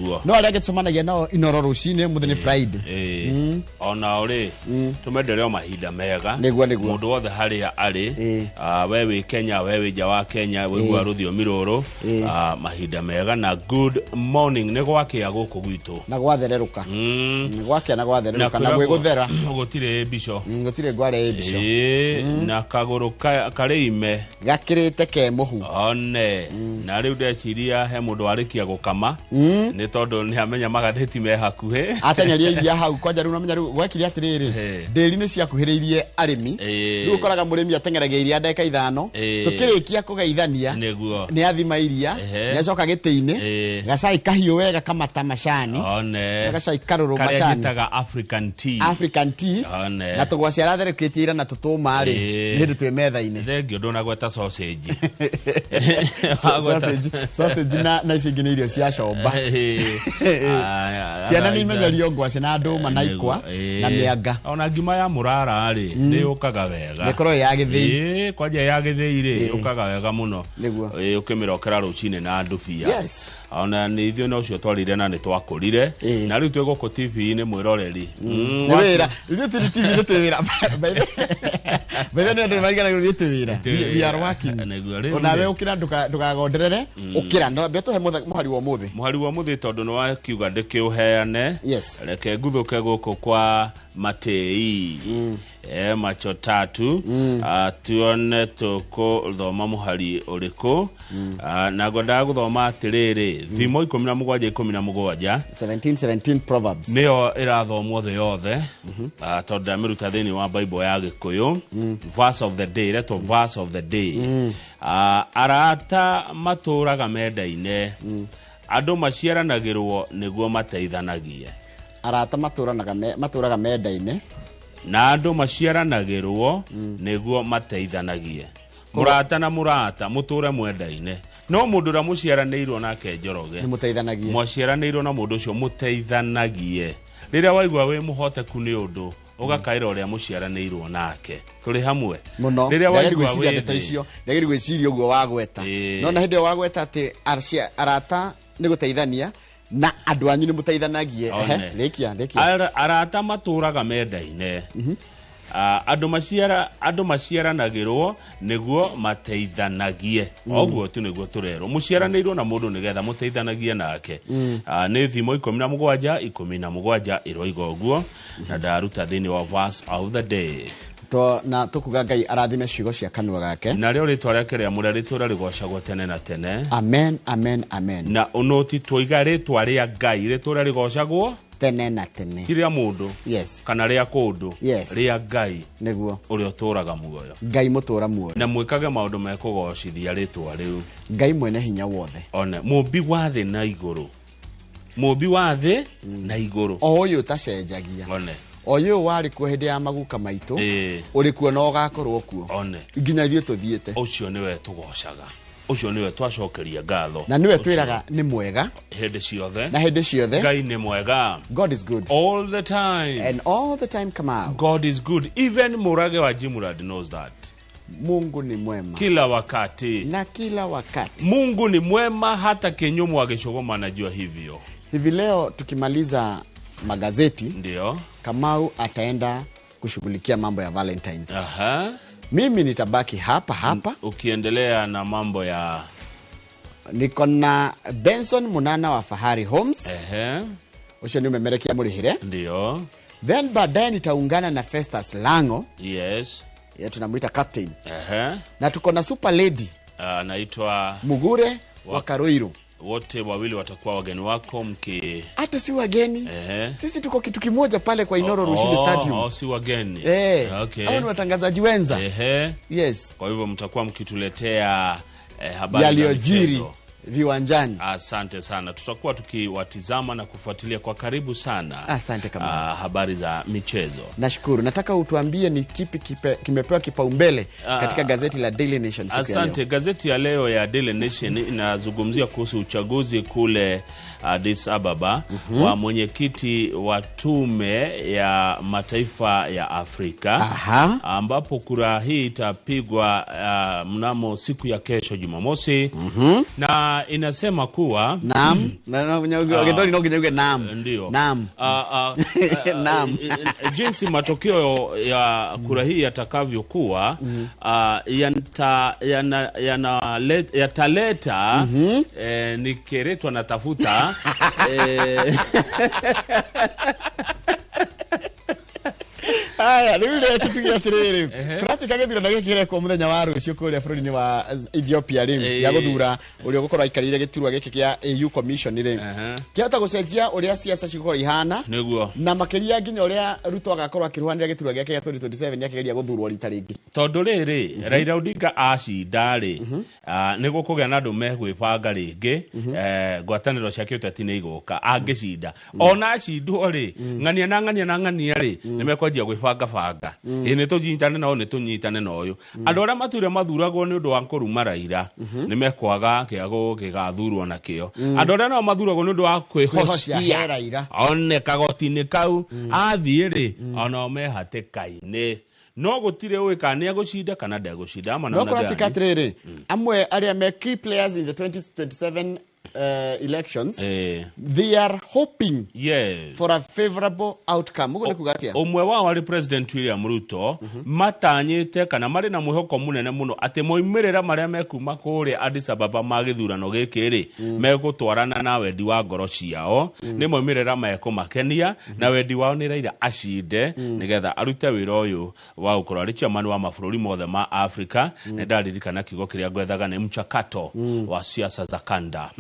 Nĩguo. No arĩa angĩ tũcemanagia nao Inoro rũcinĩ, ũmũthĩ nĩ Friday. Ĩĩ. Onao rĩ, tũmendere o mahinda mega. Nĩguo, nĩguo. Mũndũ wothe harĩa arĩ, Ĩĩ. we wĩ Kenya, we wĩ nja wa Kenya, wĩigua rũthiomi rũrũ, mahinda mega na good morning. Nĩ gwakĩa gũkũ gwitũ. Na gwathererũka. Gwakĩa na gwathererũka na kwĩragwo gwĩgũthera. Gũtirĩ mbico. Gũtirĩ ngware ĩ mbico. Ĩĩ, na kagũrũ karĩ ime. Gakĩrĩte ke mũhu. One na rĩu ndeciria he mũndũ warĩkia gũkama, nĩ tondũ nĩ amenya magathĩti me hakuhĩ. Ateng'eria iria hau kwanja. Rĩu namenya rĩu gwekire atĩrĩrĩ, ndĩri nĩ ciakuhĩrĩirie arĩmi. Rĩu ũkoraga mũrĩmi ateng'eragia iria ndagĩka 5, tũkĩrĩkia kũgeithania, nĩ athima iria, nĩ acoka gĩtĩ-inĩ, gacai kahiũ wega kamata macani, one gacai karũrũ karĩa macani. Njĩtaga African tea. African tea. One. Na tũgwaci aratherũkĩtie ira na tũtũma rĩ, nĩ hĩndĩ twĩ metha-inĩ. Thengio ndũnagweta sausage. Sausage na icio ingĩ nĩ irio cia comba. Ciana nĩ imenyerio ngwacĩ na ndũma na ikwa na mĩanga. Ona ngima ya mũrara rĩ, nĩ yũkaga wega. Nĩkorwo ya gĩthĩi. Ĩĩ, kwanja ya gĩthĩi rĩ, yũkaga wega mũno. Nĩguo. Ĩĩ, ũkĩmĩrokera rũcinĩ na ndubia. Ona nĩ ithuĩ no ũcio twarire na nĩ twakũrire. Na rĩu twĩ gũkũ TV-inĩ, mwĩroreri. Nĩ wĩra, ithuĩ tũrĩ TV, nĩ twĩ wĩra. By the way, andũ nĩmariganagĩrwo ithuĩ twĩ wĩra. We are working. Nĩguo, rĩu Onawe rĩ. ũkĩra ndũkagonderere, ũkĩra no ambia tũhe mũhari wa ũmũthĩ. Mũhari wa mũthĩ, tondũ nĩ wakiuga ndĩkĩũheane, reke nguthũke gũkũ kwa Matei macho tatu, tuone tũkũthoma mũhari ũrĩkũ. Na ngwendaga gũthoma atĩrĩrĩ, Thimo 17:17. 17:17, Proverbs. Nĩyo ĩrathomwo thĩ yothe, tondũ ndamĩruta thĩinĩ wa Bible ya Gĩkũyũ. Verse of the day, ĩretwo verse of the day. Arata matũraga mendaine, andũ maciaranagĩrwo nĩguo mateithanagie. Arata matũraga mendaine. Na andũ maciaranagĩrwo nĩguo mateithanagie. Mũrata na mũrata mũtũre mwendaine, no mũndũ ũrĩa mũciaranĩirwo nake, Njoroge, nĩ mũteithanagie. Mwaciaranĩirwo na mũndũ ũcio, mũteithanagie. Rĩrĩa waigua wĩ mũhoteku nĩ ũndũ ũgakaĩra ũrĩa mũciaranĩirwo nake. Tũrĩ hamwe? Mũno. Rĩrĩa Ndagĩrĩ waigua gwĩciria wĩ ndeto thĩ icio, ndagĩrĩ gwĩciria ũguo wagweta. No na hĩndĩ ĩyo wagweta atĩ arata nĩ gũteithania na andũ anyu nĩ mũteithanagie. One. Ehe, rĩkia, rĩkia. Arata matũraga mendaine. Andũ maciaranagĩrwo nĩguo mateithanagie. Oguo tu nĩguo tũrerwo, mũciaranĩirwo na mũndũ nĩgetha mũteithanagie nake. Nĩ Thimo 17:17 ĩroiga ũguo, na ndaruta thĩinĩ wa verse of the day. To na tũkuga Ngai arathime ciugo cia kanua gake. Narĩo rĩtwa rĩake rĩamũre rĩtũre rĩgocagwo tene na tene. Amen, amen, amen. Na ũnũti twoiga rĩtwa rĩa Ngai rĩtũre rĩgocagwo tene na tene. Ti rĩa mũndũ kana rĩa kũndũ, rĩa Ngai ũrĩa ũtũraga muoyo. Ngai mũtũra muoyo. Na mwĩkage maũndũ mekũgocithia rĩtwa rĩu. Ngai mwene hinya wothe. One mũmbi wa thĩ na igũrũ, mũmbi wa thĩ na igũrũ. O ũyũ ũtacenjagia. One. O ũyũ warĩ kuo hĩndĩ ya maguka maitũ, ũrĩ kuo na ũgakorwo kuo one nginya ithuĩ tũthiĩte. Ũcio nĩwe tũgocaga, ũcio nĩwe twacokeria ngatho. Na nĩwe twĩraga nĩ mwega hĩndĩ ciothe. Na hĩndĩ ciothe. Ngai nĩ mwega. God is good all the time. And all the time. Come out. God is good. Even Murage wa Jimurad knows that. Mungu ni mwema kila wakati. Na kila wakati. Mungu ni mwema, hata Kinyumu wa Gĩcũgũma anajua hivyo. Hivi leo tukimaliza magazeti, Kamau ataenda kushughulikia mambo ya Valentines. Mimi nitabaki hapa hapa. Ukiendelea na mambo ya Niko na Benson Munana wa Fahari Homes, ũcio nĩ umemerekia mũrĩhĩre. Then baadaye nitaungana na Festus Lango, ye tunamuita captain, na tuko na super lady anaitwa Mugure wa Karoiro. Wote wawili watakuwa wageni wako mki Hata si wageni, sisi tuko kitu kimoja pale kwa Inoro Rushini Stadium. Oh, si wageni. Eh, hao ni watangazaji wenza. Yes. Kwa hivyo mtakuwa mkituletea habari za yaliyojiri michezo. Viwanjani. Asante sana, tutakuwa tukiwatizama na kufuatilia kwa karibu sana. Asante, Kamau. Habari za michezo. Nashukuru. Nataka utuambie ni kipi kimepewa kipaumbele katika gazeti la Daily Nation siku ya leo. Asante. Gazeti ya leo ya Daily Nation inazungumzia kuhusu uchaguzi kule Addis Ababa wa mwenyekiti wa Tume ya Mataifa ya Afrika, ambapo kura hii itapigwa mnamo siku ya kesho Jumamosi. Na Na inasema kuwa Naam. Na gĩthweri no nginya uge naam. Ndio. Naam. Naam. Jinsi matokeo ya kura hii yatakavyokuwa, yataleta nikiretwa natafuta Aya, rĩu rĩ tuge atĩrĩrĩ, kũratuĩka gĩthurano gĩkĩ kĩrekwo mũthenya wa rũciũ kũrĩa bũrũri-inĩ wa Ethiopia rĩ, gĩa gũthura ũrĩa ũgũkorwo aikarĩire gĩturwa gĩkĩ kĩa AU Commission rĩ, kĩahota gũcenjia ũrĩa siasa cigũkorwo ihana. Nĩguo. Na makĩria nginya ũrĩa Ruto agakorwo akĩrũanĩra gĩturwa gĩake gĩa 2027 nĩakĩgeria gũthurwo rita rĩngĩ. Tondũ rĩrĩ, Raila Odinga acinda rĩ, nĩ gũkũgĩa na andũ megwĩbanga rĩngĩ, ngwatanĩro cia kĩũteti nĩ igũka angĩcinda. Ona acindwo rĩ, ng'ania na ng'ania na ng'ania rĩ, nĩ mekwanjia gwĩbanga banga. Ĩ nĩ tũnyitane na ũyũ, nĩ tũnyitane na ũyũ. Andũ arĩa matũire mathuragwo nĩ ũndũ wa kũruma Raila, nĩ mekwaga kĩa gũgĩgathurwo nakĩo. Andũ arĩa nao mathuragwo nĩ ũndũ wa Kwĩhocia kwĩhocia he Raila. one kagoti-inĩ kau, athiĩ rĩ, onao me hatĩka-inĩ. No gũtirĩ ũĩ kana nĩegũcinda kana ndegũcinda, ama No namna kũratuĩka gani? atĩrĩrĩ, amwe arĩa me key players in the 2027 elections, they are hoping for a favorable outcome. Ũguo nĩ kuga atĩa? Ũmwe wao arĩ President William Ruto, matanyĩte kana marĩ na mwĩhoko mũnene mũno atĩ moimĩrĩra marĩa mekuma kũrĩa Addis Ababa ma gĩthurano gĩkĩ rĩ, megũtwarana na wendi wa ngoro ciao, nĩ moimĩrĩra mekũmakenia, na wendi wao nĩ Raila acinde, nĩgetha arute wĩra ũyũ wa gũkorwo arĩ chairman wa mabũrũri mothe ma Africa. Nĩ ndaririkana kiugo kĩrĩa ngwethaga nĩ mchakato wa siasa za kanda.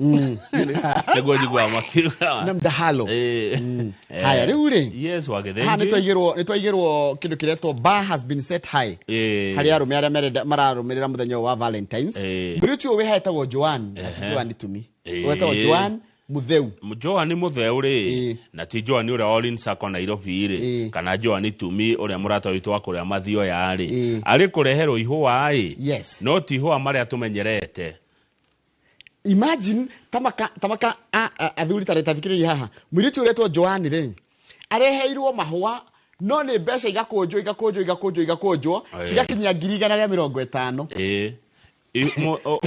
Nĩguo njiguaga makiuga. Na mdahalo. Haya, rĩu rĩ, Yes, wa haha Gĩthĩnji. nĩ twaigĩrwo kĩndũ kĩretwo bar has been set high harĩ arũme arĩa mararũmĩrĩra mũthenya ũyũ wa Valentines. Mũirĩtu ũyũ wĩ haha etagwo Joan, ti Joan Tumi. Wetagwo Joan Mutheu. Joan Mutheu rĩ, na ti Joan ũrĩa wa Olin Sacco Nairobi rĩ, kana Joan Tumi ũrĩa mũrata witũ wa kũrĩa Mathioya rĩ, arĩ kũreherwo ihũa ĩ. No ti ihũa marĩa tũmenyerete. Imagine tamaka tamaka athuri ta reta haha. Mũirĩtu ũretwo Joan rĩ, areheirwo mahũa no nĩ mbeca igakũnjwo igakũnjwo igakũnjwo igakũnjwo cigakinyia 150,000. Ũguo,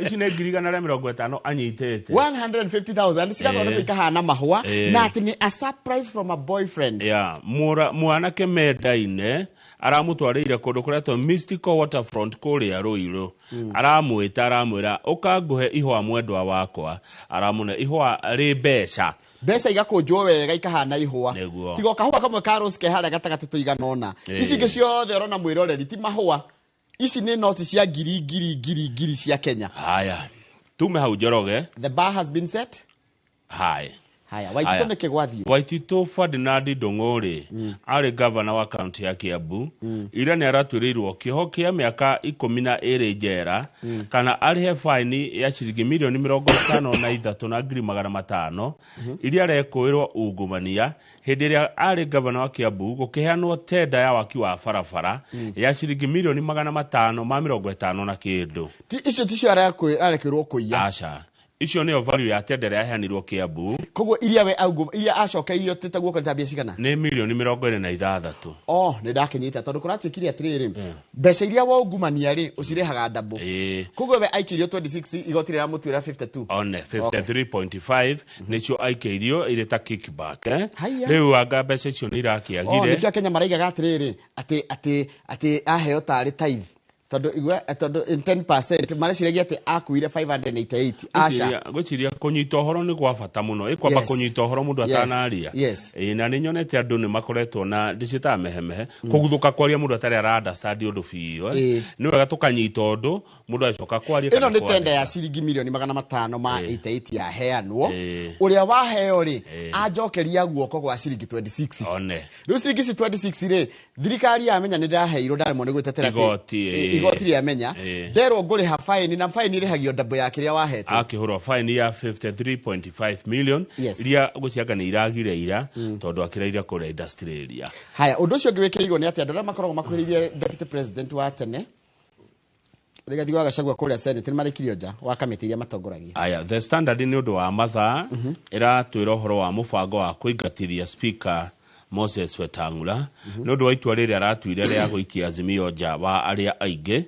ici nĩ 150,000 anyitĩte. 150,000 cigathondekwo ikahana mahũa, na atĩ nĩ a surprise from a boyfriend. Yeah, mwanake mendaine aramũtwarĩire kũndũ kũretwo Mystical Waterfront kũrĩa Ruiru. Aramwĩta, aramwĩra ũka ngũhe ihũa mwendwa wakwa, aramũne ihũa rĩ mbeca. Mbeca igakũnjwo wega ikahana ihũa. Nĩguo. Tiga kahũa kamwe ka rose ke harĩa gatagatĩ tũigana ũna. Ici ingĩ ciothe ũrona mwĩroreri ti mahũa. Ici nĩ noti cia ngiri, ngiri, ngiri, ngiri cia Kenya. Haya, tume hau Njoroge. The bar has been set. Hai. Haya, Waititũ nĩkĩ gwathiĩ? Waititũ Ferdinand Ndung'u arĩ governor wa kaunti ya Kiambu. Ira nĩ aratuĩrĩirwo kĩoho kĩa mĩaka 12 njera, kana arĩhe faini ya ciringi mirioni mĩrongo ĩtano na ithatũ na ngiri magana matano, iria arekũĩrwo ungumania hĩndĩ ĩrĩa arĩ governor wa Kiambu gũkĩheanwo tenda ya waki wa barabara ya ciringi mirioni magana matano ma mĩrongo ĩtano na kĩndũ. Ti, icio ticio arekĩrwo kũiya. Aca. Icio nĩyo value ya tenda ĩrĩa yaheanirwo Kiambu. Koguo iria we augo, iria acokeirio ti ta guoko nĩ ta mbia cigana? Nĩ mirioni mĩrongo ĩrĩ na ithathatũ. Oh, nĩ ndakĩnyita tondũ kũratuĩkire atĩrĩrĩ, mbeca iria waungumania rĩ, ũcirĩhaga double. Koguo we aikĩirio 26, igoti rĩramũtuĩra 52. One, 53.5 nĩcio aikĩirio irĩ ta kickback, eh? Haiya. Rĩu anga mbeca icio nĩ irakĩagire. Oh, nĩkĩo Akenya maraigaga atĩrĩrĩ, atĩ aheo tarĩ tithe. Tondũ igua, tondũ in 10% mareciragia atĩ akuire 588. Aca. Ngwĩciria kũnyita ũhoro nĩ gwa bata mũno. Ĩ kwamba kũnyita ũhoro mũndũ atanaria. Ĩ, na nĩ nyonete andũ nĩ makoretwo na ndĩciĩtaga mehemehe, kũguthũka kwaria mũndũ atarĩ ara understand ũndũ biũ, eh. Nĩ wega tũkanyita ũndũ, mũndũ acoka kwaria Ĩno kana nĩ tenda kwandĩka. ya ciringi mirioni magana matano ma 88 yaheanwo. Ũrĩa waheo rĩ, anjokeria guoko gwa ciringi 26. One. Rĩu ciringi ici 26 rĩ, thirikari yamenya nĩ ndaheirwo, ndaremwo nĩ gwĩtetera atĩ Igoti, igoti rĩamenya. Nderwo ngũrĩha faini, na faini ĩrĩhagio double ya kĩrĩa wahetwo. Akĩhũrwo faini ya 53.5 million. Iria ngwĩciria nĩ iragire ira, tondũ akĩraire kũrĩa industrial area. Haya, ũndũ ũcio ũngĩ wĩkĩrĩirwo nĩ atĩ andũ arĩa makoragwo makuhĩrĩirie deputy president wa tene Rigathi wa Gachagua kũrĩa Senate nĩ marĩkirio nja wa kamĩtĩ iria matongoragia. Aya, The Standard nĩ ũndũ wa mathaa ĩratwĩra ũhoro wa mũbango wa kũingatithia Speaker Moses Wetang'ula nĩ ũndũ wa itua rĩrĩa aratuire rĩa gũikia Azimio nja wa arĩa aingĩ.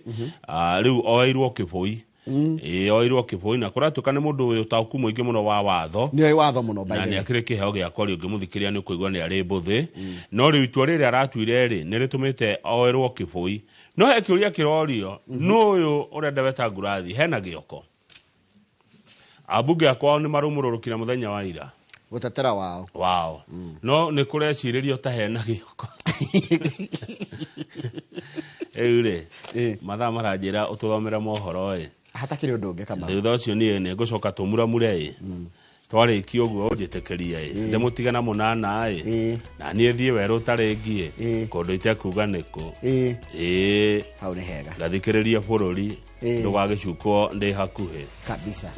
Rĩu oeirwo kĩbũi. Ĩĩ oirwo kĩbũi na kũratuĩka nĩ mũndũ wĩ ũtaũku mũingĩ mũno wa watho. Nĩ oĩ watho mũno by na the nĩ way. Akĩrĩ kĩheo gĩa kwaria, ũngĩmũthikĩrĩria nĩ ũkũigua nĩ arĩ mbũthĩ. No rĩu itua rĩrĩa aratuire rĩ, nĩ rĩtũmĩte oerwo kĩbũi. No he kĩũria kĩrorio, nũ ũyũ ũrenda Wetangula hena gĩoko? Ambunge akwao nĩ marũmũrũrũkire mũthenya wa ira gũtetera wao. Wao no nĩ kũrecirĩrio ta hena gĩoko rĩu rĩ. Mathaa maranjĩra ũtũthomere mohoro ĩ. Hatakĩrĩ ũndũ ũngĩ kama. Thutha ũcio niĩ nĩ ngũcoka tũmuramure ĩ. Twarĩkia ũguo ũnjĩtĩkĩrie ĩ, ndĩmũtige na mũnana ĩ. Na niĩ thiĩ werũ ũtarĩ ngiĩ kũndũ itekuga nĩkũ. Ĩĩ. Hau nĩ hega. Ngathikĩrĩrie bũrũri ndũgagĩcukwo ndĩ hakuhĩ. Kabisa.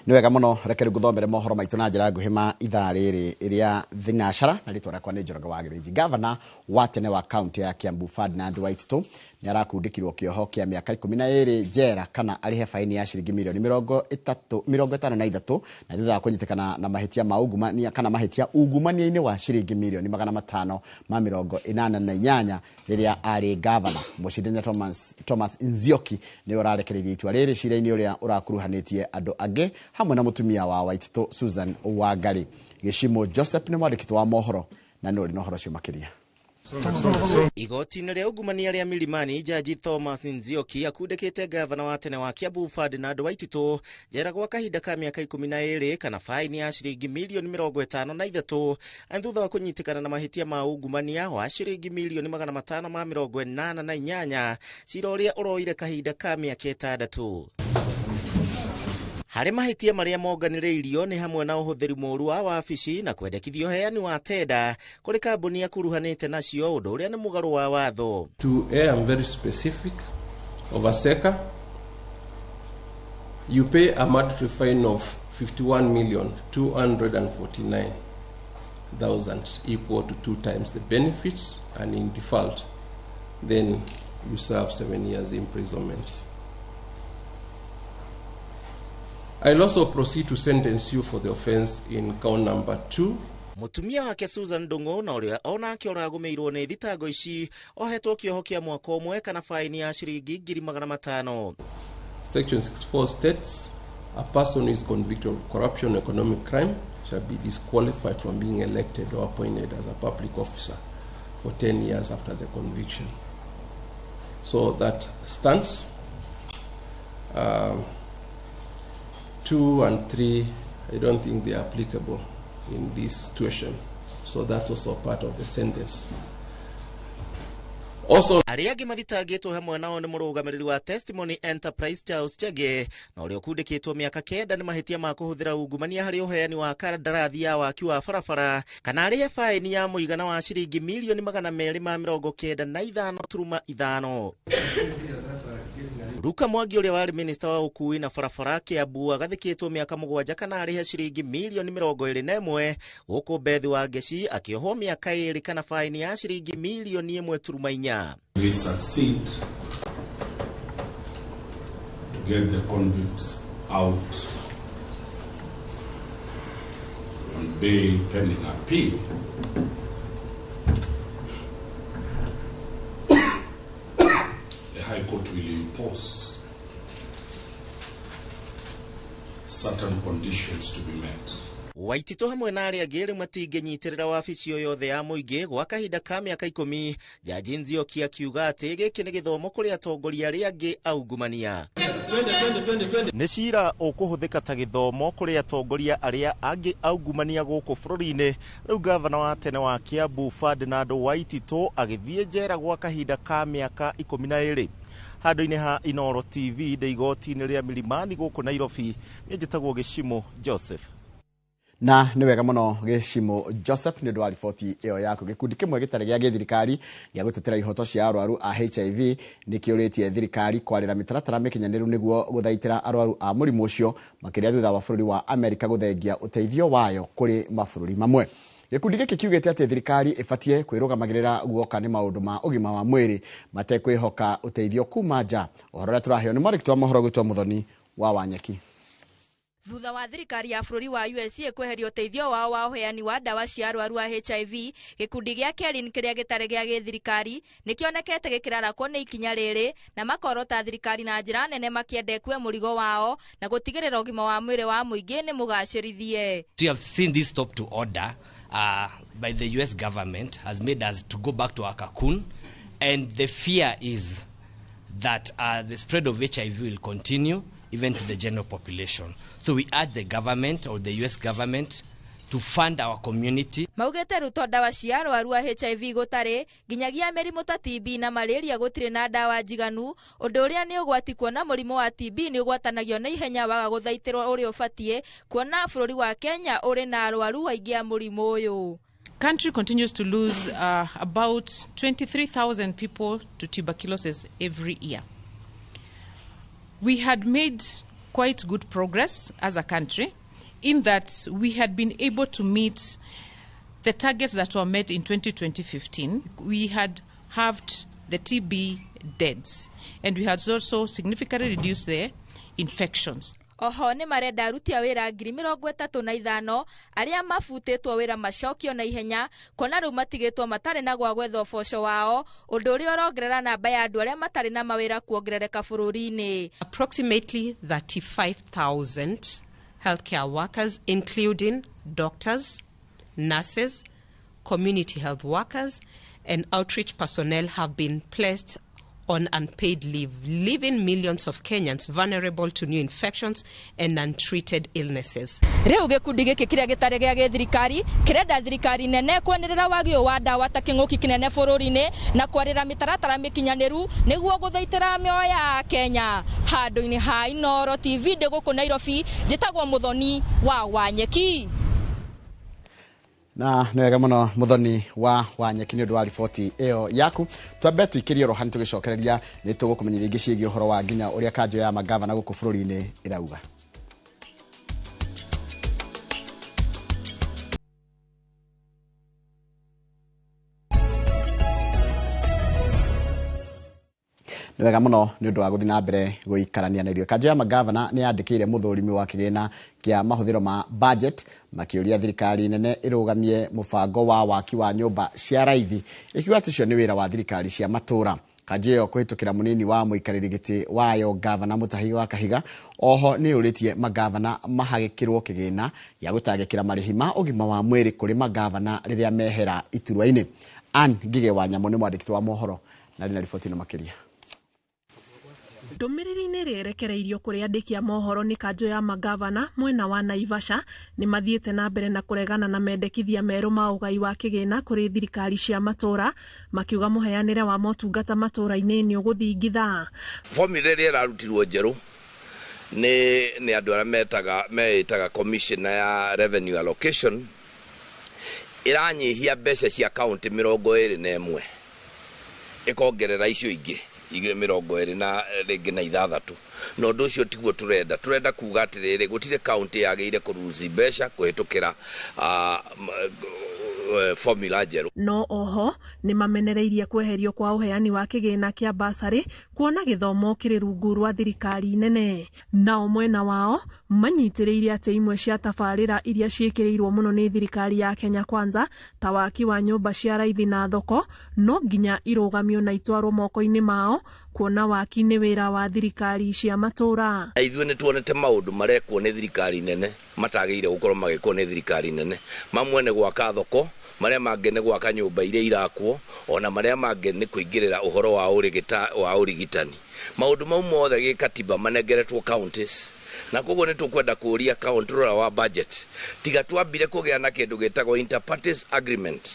Nĩ wega mũno. Reke rĩu ngũthomere mohoro maitũ na njĩra nguhĩ ma ithaa rĩrĩ rĩa thinacara, na rĩtwa rĩakwa nĩ Njoroge wa Gĩthĩnji. Gavana wa tene wa kaunti ya Kiambu Ferdinand Waititu nĩ arakundĩkirwo kĩoho kĩa mĩaka 12 njera kana arĩhe faini ya ciringi mirioni 30 53, na thutha wa kũnyitĩkana na mahĩtia ma ungumania kana mahĩtia ungumania-inĩ wa ciringi mirioni 588 rĩrĩa arĩ gavana. Mũcindania Thomas Nzioki nĩwe ũrarekereirie itua rĩrĩ cira-inĩ ũrĩa ũrakuruhanĩtie andũ angĩ hamwe na mũtumia wa Waititu Susan Wangari. Gĩcimo Joseph nĩ mwandĩki wa mohoro na nĩ ũrĩ na ũhoro ũcio makĩria. Igoti-inĩ rĩa ungumania rĩa Milimani, Jaji Thomas Nzioki akundĩkĩte gavana wa tene wa Kiambu Ferdinand Waititu njera gwa kahinda ka mĩaka 12 kana faini ya ciringi mirioni 53, thutha wa kũnyitĩkana na mahĩtia ma ungumania wa ciringi mirioni 588, cira ũrĩa ũroire kahinda ka mĩaka 6. Harĩ mahĩtia marĩa monganĩrĩirio nĩ hamwe na ũhũthĩri mũũru wa wabici na kwendekithia ũheani wa tenda kũrĩ kambuni akuruhanĩte nacio, ũndũ ũrĩa nĩ mũgarũ wa watho. To A, I'm very specific. Of Aseka, you pay a mandatory fine of 51,249,000, equal to two times the benefits, and in default, then you serve 7 years imprisonment. I'll also proceed to sentence you for the offense in count number 2. Mũtumia wake Susan Ndung'u, na ũrĩa onake ũragũmĩirwo nĩ thitango ici, ohetwo kĩoho kĩa mwaka ũmwe kana faini ya ciringi 500,000. Section 64 states a person who is convicted of corruption or economic crime shall be disqualified from being elected or appointed as a public officer for 10 years after the conviction. So that stands. 2 and 3, I don't think they are applicable in this situation. So that's also part of the sentence. Also, Arĩa angĩ mathitangĩtwo hamwe nao nĩ mũrũgamĩrĩri wa Testimony Enterprise Charles Chege, na ũrĩa ũkundĩkĩtwo mĩaka 9 nĩ mahĩtia ma kũhũthĩra ungumania harĩ ũheani wa kandarathi ya waki wa barabara, kana arĩhe faini ya mũigana wa ciringi mirioni 295.5. Ruka Mwangi, ũrĩa warĩ minista wa ũkui na barabara Kiambu, agathĩkĩtwo mĩaka 7 kana arĩhe ciringi mirioni 21, gũkũ Bethi wa Ngeci akĩohwo mĩaka 2 kana faini ya ciringi mirioni 1.4. We succeed to get the convicts out on bail pending appeal, the High Court will impose certain conditions to be met. Waititũ hamwe na arĩa angĩ rĩu matingĩnyitĩrĩra wabici o yothe ya mũingĩ gwa kahinda ka mĩaka 10. Jaji Nzioki akiuga atĩ gĩkĩ nĩ gĩthomo kũrĩ atongoria arĩa angĩ aungumania. Nĩ cira ũkũhũthĩka ta gĩthomo kũrĩ atongoria arĩa angĩ aungumania gũkũ bũrũri-inĩ. Rĩu gavana wa tene wa Kiambu Ferdinand Waititũ agĩthiĩ njera gwa kahinda ka mĩaka 12. Handũ-inĩ ha Inoro TV, ndĩ igoti-inĩ rĩa Milimani gũkũ Nairobi, niĩ njĩtagwo Gĩcimo Joseph. Na nĩ wega mũno Gĩcimo Joseph nĩ ũndũ wa riboti ĩyo yaku. Gĩkundi kĩmwe gĩtarĩ gĩa gĩthirikari gĩa gũtetera ihoto cia arwaru a HIV nĩ kĩũrĩtie thirikari kwarĩra mĩtaratara mĩkinyanĩru nĩguo gũthaitĩra arwaru a mũrimũ ũcio, makĩria thutha wa bũrũri wa Amerika gũthengia ũteithio wayo kũrĩ mabũrũri mamwe. Gĩkundi gĩkĩ kiugĩte atĩ thirikari ĩbatiĩ kwĩrũgamagĩrĩra guoka nĩ maũndũ ma ũgima wa mwĩrĩ matekwĩhoka ũteithio kuma nja. Ũhoro ũrĩa tũraheo nĩ mwandĩki wa mohoro gwĩtwo Muthoni wa Wanyeki. Thutha wa thirikari ya bũrũri wa USA kweheria ũteithio wao wa ũheani wa ndawa cia arwaru a HIV, gĩkundi gĩa Kerin kĩrĩa gĩtarĩ gĩa gĩthirikari nĩkĩonekete gĩkĩrarakwo nĩ ikinya rĩrĩ na makorota thirikari na njĩra nene makĩenda ĩkue mũrigo wao na gũtigĩrĩra ũgima wa mwĩrĩ wa mũingĩ nĩ mũgacĩrithie. We have seen this stop to order by the US government has made us to go back to our cocoon, and the fear is that the spread of HIV will continue even to the general population. So we urge the government or the US government to fund our community. Maugĩte Ruto ndawa cia arwaru a HIV gũtarĩ nginyagia mĩrimũ ta TB na malaria gũtirĩ na ndawa njiganu, ũndũ ũrĩa nĩ ũgwati kuona mũrimũ wa TB nĩ ũgwatanagio na ihenya waga gũthaitĩrwo ũrĩa ũbatiĩ, kuona bũrũri wa Kenya ũrĩ na arwaru aingĩ a mũrimũ ũyũ. Country continues to lose about 23,000 people to tuberculosis every year. We had made quite good progress as a country in that we had been able to meet the targets that were met in 2015. We had halved the TB deaths, and we had also significantly reduced the infections. Oho nĩ marenda aruti a wĩra 35,000 arĩa mabutĩtwo wĩra macokio na ihenya kuona rĩu matigĩtwo matarĩ na gwa gwetha ũboco wao, ũndũ ũrĩa ũrongerera namba ya andũ arĩa matarĩ na mawĩra kuongerereka bũrũri-inĩ. Approximately 35,000 healthcare workers, including doctors, nurses, community health workers, and outreach personnel have been placed on unpaid leave, leaving millions of Kenyans vulnerable to new infections and untreated illnesses. Rĩu gĩkundi gĩkĩ kĩrĩa gĩtarĩ gĩa gĩthirikari kĩrenda thirikari nene kwenderera wagi wa ndawa ta kĩng'ũki kĩnene bũrũri-inĩ na kwarĩra mĩtaratara mĩkinyanĩru nĩguo gũthaitĩra mĩoyo ya Kenya. Handũ-inĩ ha Inooro TV ndĩ gũkũ Nairobi, njĩtagwo Muthoni wa Wanyeki. Na nĩ wega mũno Muthoni wa Wanyeki nĩ ũndũ wa riboti ĩyo yaku. Twambe tũikĩrie oro hanini tũgĩcokereria nĩ tũgũkũmenyithia ingĩ ciĩgiĩ ũhoro wa nginya ũrĩa kanjũ ya magavana gũkũ bũrũri-inĩ ĩrauga. Nĩ wega mũno nĩ ũndũ wa gũthiĩ na mbere gũikarania na ithuĩ. Kanjũ ya magavana nĩ yandĩkĩire mũthũrimi wa kĩgĩna kĩa mahũthĩro ma budget makĩũria thirikari nene ĩrũgamie mũbango wa waki wa nyũmba cia raithi, ĩkiuga atĩ ũcio nĩ wĩra wa thirikari cia matũũra. Kanjũ ĩyo kũhĩtũkĩra mũnini wa mũikarĩri gĩtĩ wayo gavana Mutahi wa Kahiga oho nĩ ũrĩtie magavana mahagĩkĩrwo kĩgĩna gĩa gũtangĩkĩra marĩhi ma ũgima wa mwĩrĩ kũrĩ magavana rĩrĩa mehera iturwa-inĩ. Ann Ngige wa Nyamũ nĩ mwandĩki wa mohoro na rĩ na riboti ĩno makĩria. Ndũmĩrĩri-inĩ ĩrĩa ĩrekereirio kũrĩ andĩki a mohoro nĩ kanjũ ya magavana mwena wa Naivasha nĩ mathiĩte na mbere na kũregana na mendekithia merũ ma ũgai wa kĩgĩna kũrĩ thirikari cia matũũra, makiuga mũheanĩre wa motungata matũũra-inĩ nĩ ũgũthingitha. Formula ĩrĩa ĩrarutirwo njerũ nĩ andũ arĩa meĩtaga commissioner ya revenue allocation ĩranyihia mbeca cia county 21 ĩkongerera icio ingĩ igĩrĩ 26 na ũndũ ũcio tiguo tũrenda kuga atĩrĩrĩ gũtirĩ county yagĩrĩire kũruci mbeca kũhĩtũkĩra formula njerũ. No oho nĩ mamenereirie kweherio kwa ũheani wa kĩgĩna kĩa basarĩ kuona gĩthomo kĩrĩ rungu rwa thirikari nene. Nao mwena wao manyitĩrĩire atĩ imwe cia tabarĩra iria ciĩkĩrĩirwo mũno nĩ thirikari ya Kenya Kwanza ta waki wa nyũmba cia raithi na thoko no nginya irũgamio na itwarwo moko-inĩ mao kuona waki nĩ wĩra wa thirikari cia matũũra. Ithuĩ nĩ tuonete maũndũ marekwo nĩ thirikari nene matagĩrĩire gũkorwo magĩkwo nĩ thirikari nene. Mamwe nĩ gwaka thoko, marĩa mangĩ nĩ gwaka nyũmba iria irakwo, ona marĩa mangĩ nĩ kũingĩrĩra ũhoro wa ũrigitani. Maũndũ mau mothe gĩkatiba manengeretwo counties, na koguo nĩ tũkwenda kũũria controller wa budget tiga twambire kũgĩa na kĩndũ gĩtagwo interparties agreement,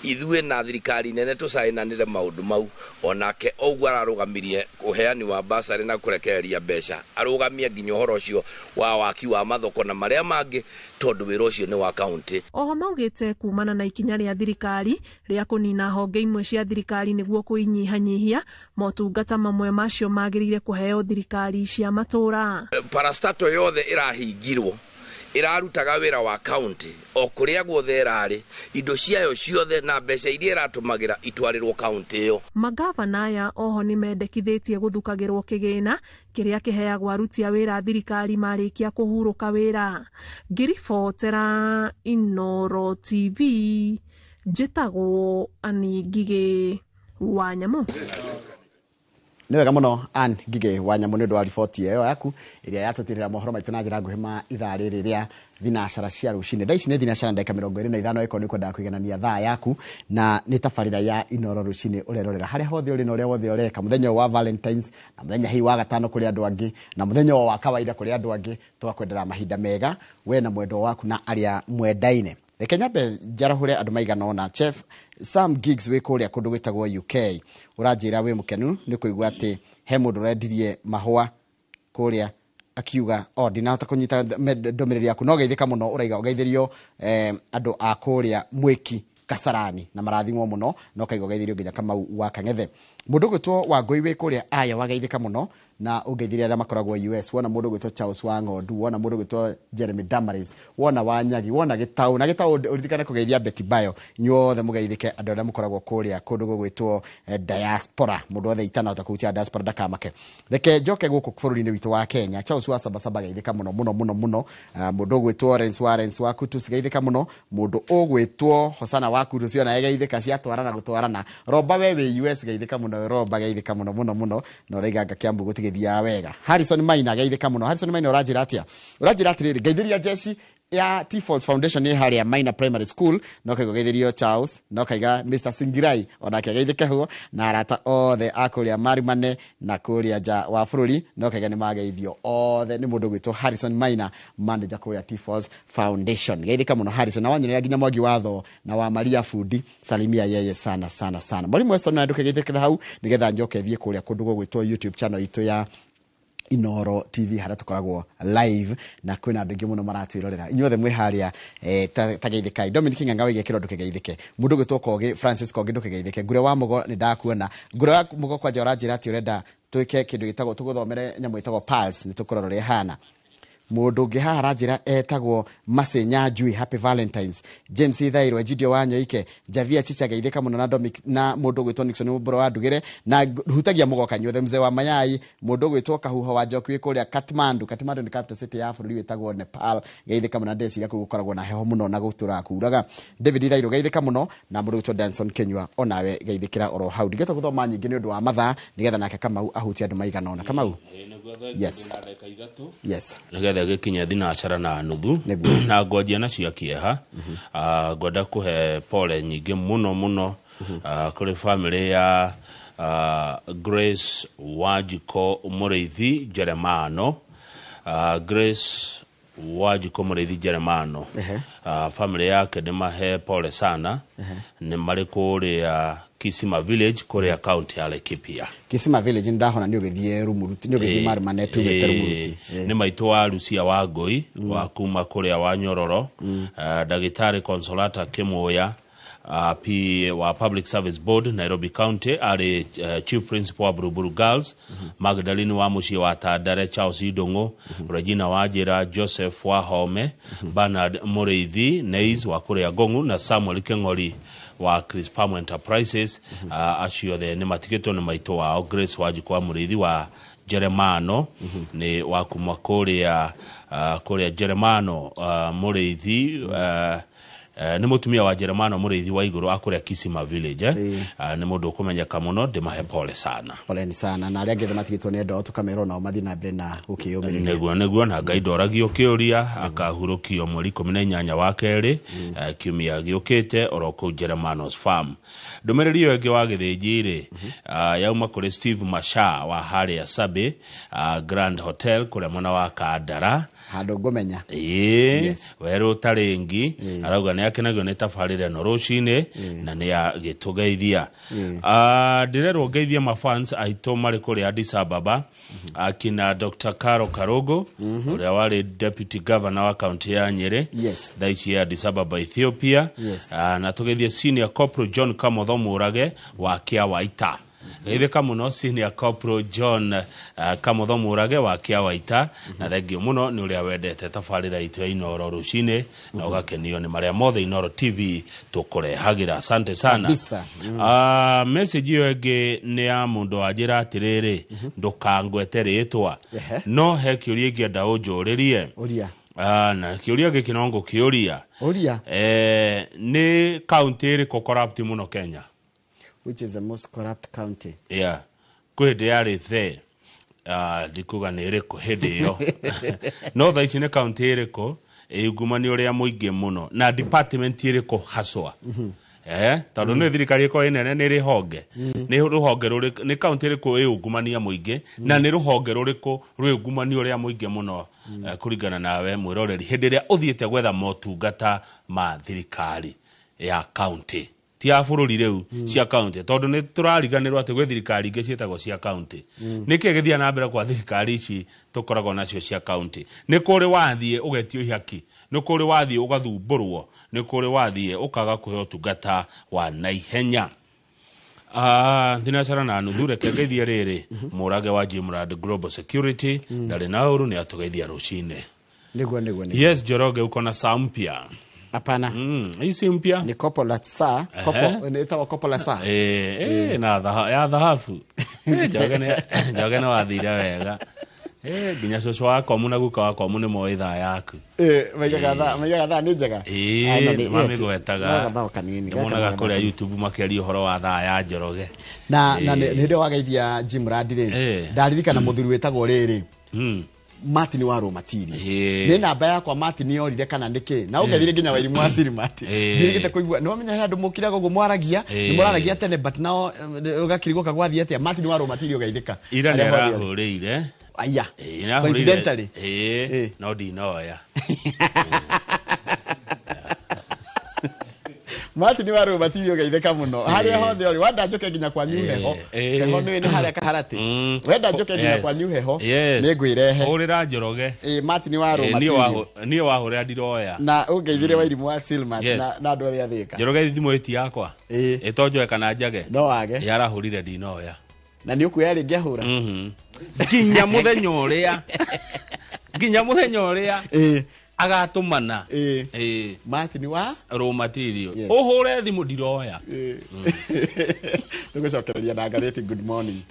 ithuĩ na thirikari nene tũcainanĩre maũndũ mau, onake ũguo ararũgamirie ũheani wa basarĩ na kũrekereria mbeca arũgamie nginya ũhoro ũcio wa waki wa mathoko na marĩa mangĩ, tondũ wĩra ũcio nĩ wa county. Oho maugĩte kumana na ikinya rĩa thirikari rĩa kũnina honge imwe cia thirikari nĩguo kũinyihanyihia motungata mamwe macio magĩrĩire kũheo thirikari cia matũũra. Parastato yothe ĩrahingirwo Ĩrarutaga wĩra wa county o kũrĩa guothe ĩrarĩ, indo ciayo ciothe na mbeca iria ĩratũmagĩra itwarĩrwo county ĩyo. Magavana aya oho nĩmendekithĩtie gũthukagĩrwo kĩgĩna kĩrĩa kĩheagwo aruti a wĩra thirikari marĩkia kũhurũka wĩra. Ngĩribotera Inooro TV, njĩtagwo Ann Ngigĩ wa Nyamũ. Nĩ wega mũno Ann Ngigĩ wa Nyamũ nĩ ũndũ wa riboti ĩyo yaku ĩrĩa yatũtirĩra mohoro maitũ na njĩra nguhĩ ma ithaa rĩrĩ rĩa thinacara cia rũcinĩ. Thaa ici nĩ thinacara ndagĩka 25 ĩkorwo nĩ ũkwendaga kũiganania thaa yaku na nĩ tabarĩra ya Inooro rũcinĩ ũrerorera harĩa hothe ũrĩ na ũrĩa wothe ũreka mũthenya ũyũ wa Valentines na mũthenya hihi wa gatano kũrĩ andũ angĩ na mũthenya ũyũ wa kawaida kũrĩ andũ angĩ. Tũgakwendera mahinda mega we na mwendwa waku na arĩa mwendaine. Reke nyambe njarahũre andũ maigana ũna. Chef Sam Giggs wĩ kũrĩa kũndũ gwĩtagwo UK ũranjĩra wĩ mũkenu nĩ kũigua atĩ he mũndũ ũrendirie mahũa kũrĩa akiuga o ndinahota kũnyita ndũmĩrĩri yaku no geithĩka mũno ũraiga ũgeithĩrio andũ a kũrĩa Mwĩki Kasarani na marathimwo mũno no kaigua ũgeithĩrio nginya Kamau wa Kang'ethe. Mũndũ ũgwĩtwo Wangũi wĩ kũrĩa Aya wageithĩka mũno na ũngeithĩria arĩa makoragwo US. Wona mũndũ ũgwĩtwo Charles wa Ng'ondu, wona mũndũ ũgwĩtwo Jeremy Damaris, wona Wanyagi, wona Gĩtaũ na Gĩtaũ ũririkane kũgeithia Betty Bayo. Inyuothe mũgeithĩke andũ arĩa mũkoragwo kũrĩa kũndũ gũgwĩtwo diaspora. Mũndũ wothe itanahota kũhutia diaspora ndakamake. Reke njoke gũkũ bũrũri-inĩ witũ wa Kenya. Charles wa Sabasaba geithĩka mũno mũno mũno mũno. Mũndũ ũgwĩtwo Lawrence wa Lawrence wa Kutus geithĩka mũno. Mũndũ ũgwĩtwo Hosana wa Kutus ona geithĩka ciatwarana gũtwarana. Romba we wĩ US geithĩka mũno, Romba geithĩka mũno mũno mũno. Na ũraiga nga Kiambu gũtigĩthiaga wega. Harrison Maina geithĩka mũno. Harrison Maina ũranjĩra atĩa? Ũranjĩra atĩrĩrĩ, ngeithĩria jeshi ya T-Falls Foundation nĩ harĩa Maina Primary School, no kaiga geithĩrio Charles, no kaiga Mr Singirai onake geithĩke ho, na arata othe a kũrĩa Marimane na kũrĩa nja wa bũrũri, no kaiga nĩ mageithio othe nĩ mũndũ ũgwĩtwo Harrison Maina, manager kũrĩa T-Falls Foundation. Geithĩka mũno Harrison, na wanyonera nginya Mwangi Watho na wa Maria Fundi, salimia yeye sana sana sana. Mwalimu Weston na ndũkegeithĩkĩra hau nĩgetha njoke thiĩ kũrĩa kũndũ gũgwĩtwo YouTube channel itũ ya Inooro TV harĩa tũkoragwo live na kwĩna andũ aingĩ mũno maratwĩrorera. Inyuothe mwĩ harĩa ta geithĩkai. Dominic Ng'ang'a waiga kĩro ndũkegeithĩke. Mũndũ ũgwĩtwo Kogi Francis Kogi ndũkegeithĩke. Ngure wa Mũgo nĩ ndakuona. Ngure wa Mũgo kwanja ũranjĩra atĩ ũrenda twĩke kĩndũ gĩtagwo tũgũthomere nyamũ ĩtagwo pulse nĩ tũkũrora ũrĩa ĩhana. Mũndũ ũngĩ haha aranjĩra etagwo Masenya Njui, Happy Valentines. James Ithairũ, Egidio wa Nyoike, Javia Chicha geithĩka mũno na Dominic, na mũndũ ũgwĩtwo Nixon Mũmbũro wa Ndugĩre, na hutagia mũgoka inyuothe mzee wa mayai, mũndũ ũgwĩtwo Kahuho wa Njoki wĩ kũrĩa Kathmandu. Kathmandu nĩ capital city ya bũrũri wĩtagwo Nepal. Geithĩka mũno, ndeciria kũu gũkoragwo na heho mũno na gũtũraga kuraga. David Ithairũ geithĩka mũno na mũndũ ũgwĩtwo Danson Kenyua onawe geithĩkĩra oro hau. Ndingĩhota gũthoma nyingĩ nĩ ũndũ wa mathaa nĩgetha nake Kamau ahutie andũ maigana ũna. Kamau. Yes. Yes. Nĩgetha gĩkinye thinacara na nuthu na ngwanjia nacio kĩeha. Ngwenda kũhe pole nyingĩ mũno mũno kũrĩ family ya Grace Wanjiko Mũrĩithi Jeremano. Grace Wanjiko Mũrĩithi Jeremano. Family yake nĩ mahe pole sana. Nĩ marĩ kũrĩa Kisima Village kũrĩa county ya Laikipia. Kisima Village ndahona nĩ ũgĩthiĩ Rumuruti, nĩ ũgĩthiĩ Marumane tumĩte Rumuruti. Nĩ maitũ wa Lucia wa Ngũi wa kuma kũrĩa wa Nyororo, ndagĩtarĩ Consolata Kĩmũya, P wa Public Service Board Nairobi County, arĩ Chief Principal wa Buruburu Girls, Magdalene wa mũciĩ wa Tandare, Charles Idong'o, Regina wa Njĩra, Joseph wa Home, Bernard Mũrĩithi, Neis wa kũrĩa Ngong'u na Samuel Keng'ori wa Chris Palm Enterprises. Acio othe nĩ matigĩtwo nĩ maitũ wao Grace Wanjikũ wa Mũrĩithi wa Jeremano, nĩ wa kuma kũrĩa Jeremano Mũrĩithi, nĩ mũtumia wa Jeremano Mũrĩithi wa igũrũ akũrĩa Kisima Village. Nĩ mũndũ ũkũmenyeka mũno, ndĩmahe pole sana. Poleni sana na arĩa angĩ othe matigĩtwo nĩ endwa tũkamerwo nao mathiĩ na mbere na gũkĩyũmĩrĩria. Nĩguo na Ngai ndoragio kĩũria, akahurũkio mweri 18 wa kerĩ, kiumia gĩũkĩte oro kũu Jeremano's farm. Ndũmĩrĩri ĩyo ĩngĩ wa gĩthĩnji rĩ, yauma kũrĩ Steve Masha wa harĩa Sabi, Grand Hotel kũrĩa mwena wa Kandara. Handũ ngũmenya. Werũ ũtarĩ ngi, arauga nĩ akenagio nĩ tabarĩra ĩno rũcinĩ na nĩ agĩtũgeithia. Ndĩrerwo ngeithie mafans aitũ marĩ kũrĩa Addis Ababa, akina Dr. Caro Karogo, ũrĩa warĩ deputy governor wa county ya Nyeri, thaa ici Addis Ababa Ethiopia. Na tũgeithie senior corporal John Kamotho Mũrage wa Kĩawaita. Geithĩka mũno Senior Corporal John Kamotho Mũrage wa Kĩawaita, na thengio mũno nĩ ũrĩa wendete tabarĩra itũ ya Inoro rũcinĩ na ũgakenio nĩ marĩa mothe Inoro TV tũkũrehagĩra. Asante sana. Kabisa. Message ĩyo ĩngĩ nĩ ya mũndũ wanjĩra atĩrĩrĩ, ndũkangwete rĩtwa, no he kĩũria ingĩenda ũnjũrĩrie. Ũria. Na kĩũria gĩkĩ no ngũkĩũria. Ũria. Nĩ kaunti ĩrĩkũ corrupt mũno Kenya? Which is the most corrupt county? Yeah. Kwĩ hĩndĩ yarĩ the ndikuga nĩ ĩrĩkũ hĩndĩ ĩyo, no thaa ici nĩ kaunti ĩrĩkũ ĩungumania ũrĩa mũingĩ mũno na department ĩrĩkũ haswa? Tondũ nĩ thirikari ĩkorwo ĩnene nĩ ĩrĩ honge, nĩ rũhonge rũrĩkũ, nĩ kaunti ĩrĩkũ ĩungumania mũingĩ na nĩ rũhonge rũrĩkũ rwĩungumania ũrĩa mũingĩ mũno, kũringana nawe mwĩroreri hĩndĩ ĩrĩa ũthiĩte gwetha motungata ma thirikari ya kaunti, ti ya bũrũri rĩu, cia kaunti, tondũ nĩ tũrariganĩrwo atĩ gwĩ thirikari ingĩ ciĩtagwo cia kaunti. Nĩkĩ gĩthiaga na mbere kwa thirikari ici tũkoragwo nacio cia kaunti? Nĩ kũrĩ wathiĩ ũgetio ihaki, nĩ kũrĩ wathiĩ ũgathumbũrwo, nĩ kũrĩ wathiĩ ũkaga kũheo ũtungata wa naihenya. Thinacara na nuthu, reke ngeithie rĩrĩ Mũrage wa Jimrad Global Security, ndarĩ na ũru, nĩ atũgeithia rũcinĩ. Nĩguo. Yes, Njoroge, uko na saa mpya? Hapana. Hii si mpya? Ni kopo la saa. Kopo inaitwa kopo la saa. Na ya dhahabu. Njoroge nĩ wathire wega. Nginya cũcũ wakwa na guka wakwa nĩ moĩ thaa yaku. Maigaga thaa nĩ njega. Nĩ mamĩgwetaga. Nĩ monaga kũrĩa YouTube makĩaria ũhoro wa thaa ya Njoroge. Na nĩ hĩndĩ wageithia Jim Rad rĩ, ndaririkana mũthuri wĩtagwo rĩrĩ Martin wa Rũmatiri. Nĩ namba yakwa Martin yorire kana nĩkĩ, na ũngethire nginya Wairimu wa Sirimat, ndirigĩte kũigua. Nĩ wamenya he andũ mũkiraga ũguo mwaragia, nĩ mũraragia tene, but nao ũgakirigwo kagwathiĩ atĩa. Martin wa Rũmatiri, ũgeithĩka. Ira nĩ arahũrĩire. Aya. Coincidentally. No ndinoya. Martin wa Rũmatiri, ũgeithĩka mũno harĩa hothe ũrĩ. Wenda njũke nginya kwanyu heho, heho nĩ harĩa Kaharati, wenda njũke nginya kwanyu heho, nĩ ngwĩrehe. Hũrĩra Njoroge. Martin wa Rũmatiri. Niĩ wahũrĩra ndiroya. Na ũngeithire Wairimu wa Silmat na andũ arĩa athĩka. Njoroge, thimũ ĩti yakwa ĩtonjoe kana njage. No wage. Yarahũrire ndinoya. Na nĩ ũkuoya rĩngĩ ahũra? Nginya mũthenya ũrĩa agatũmana. Martin wa Rũmatirio, ũhũre thimũ ndiroya. Tũgũcokereria na ngathĩti. Good morning.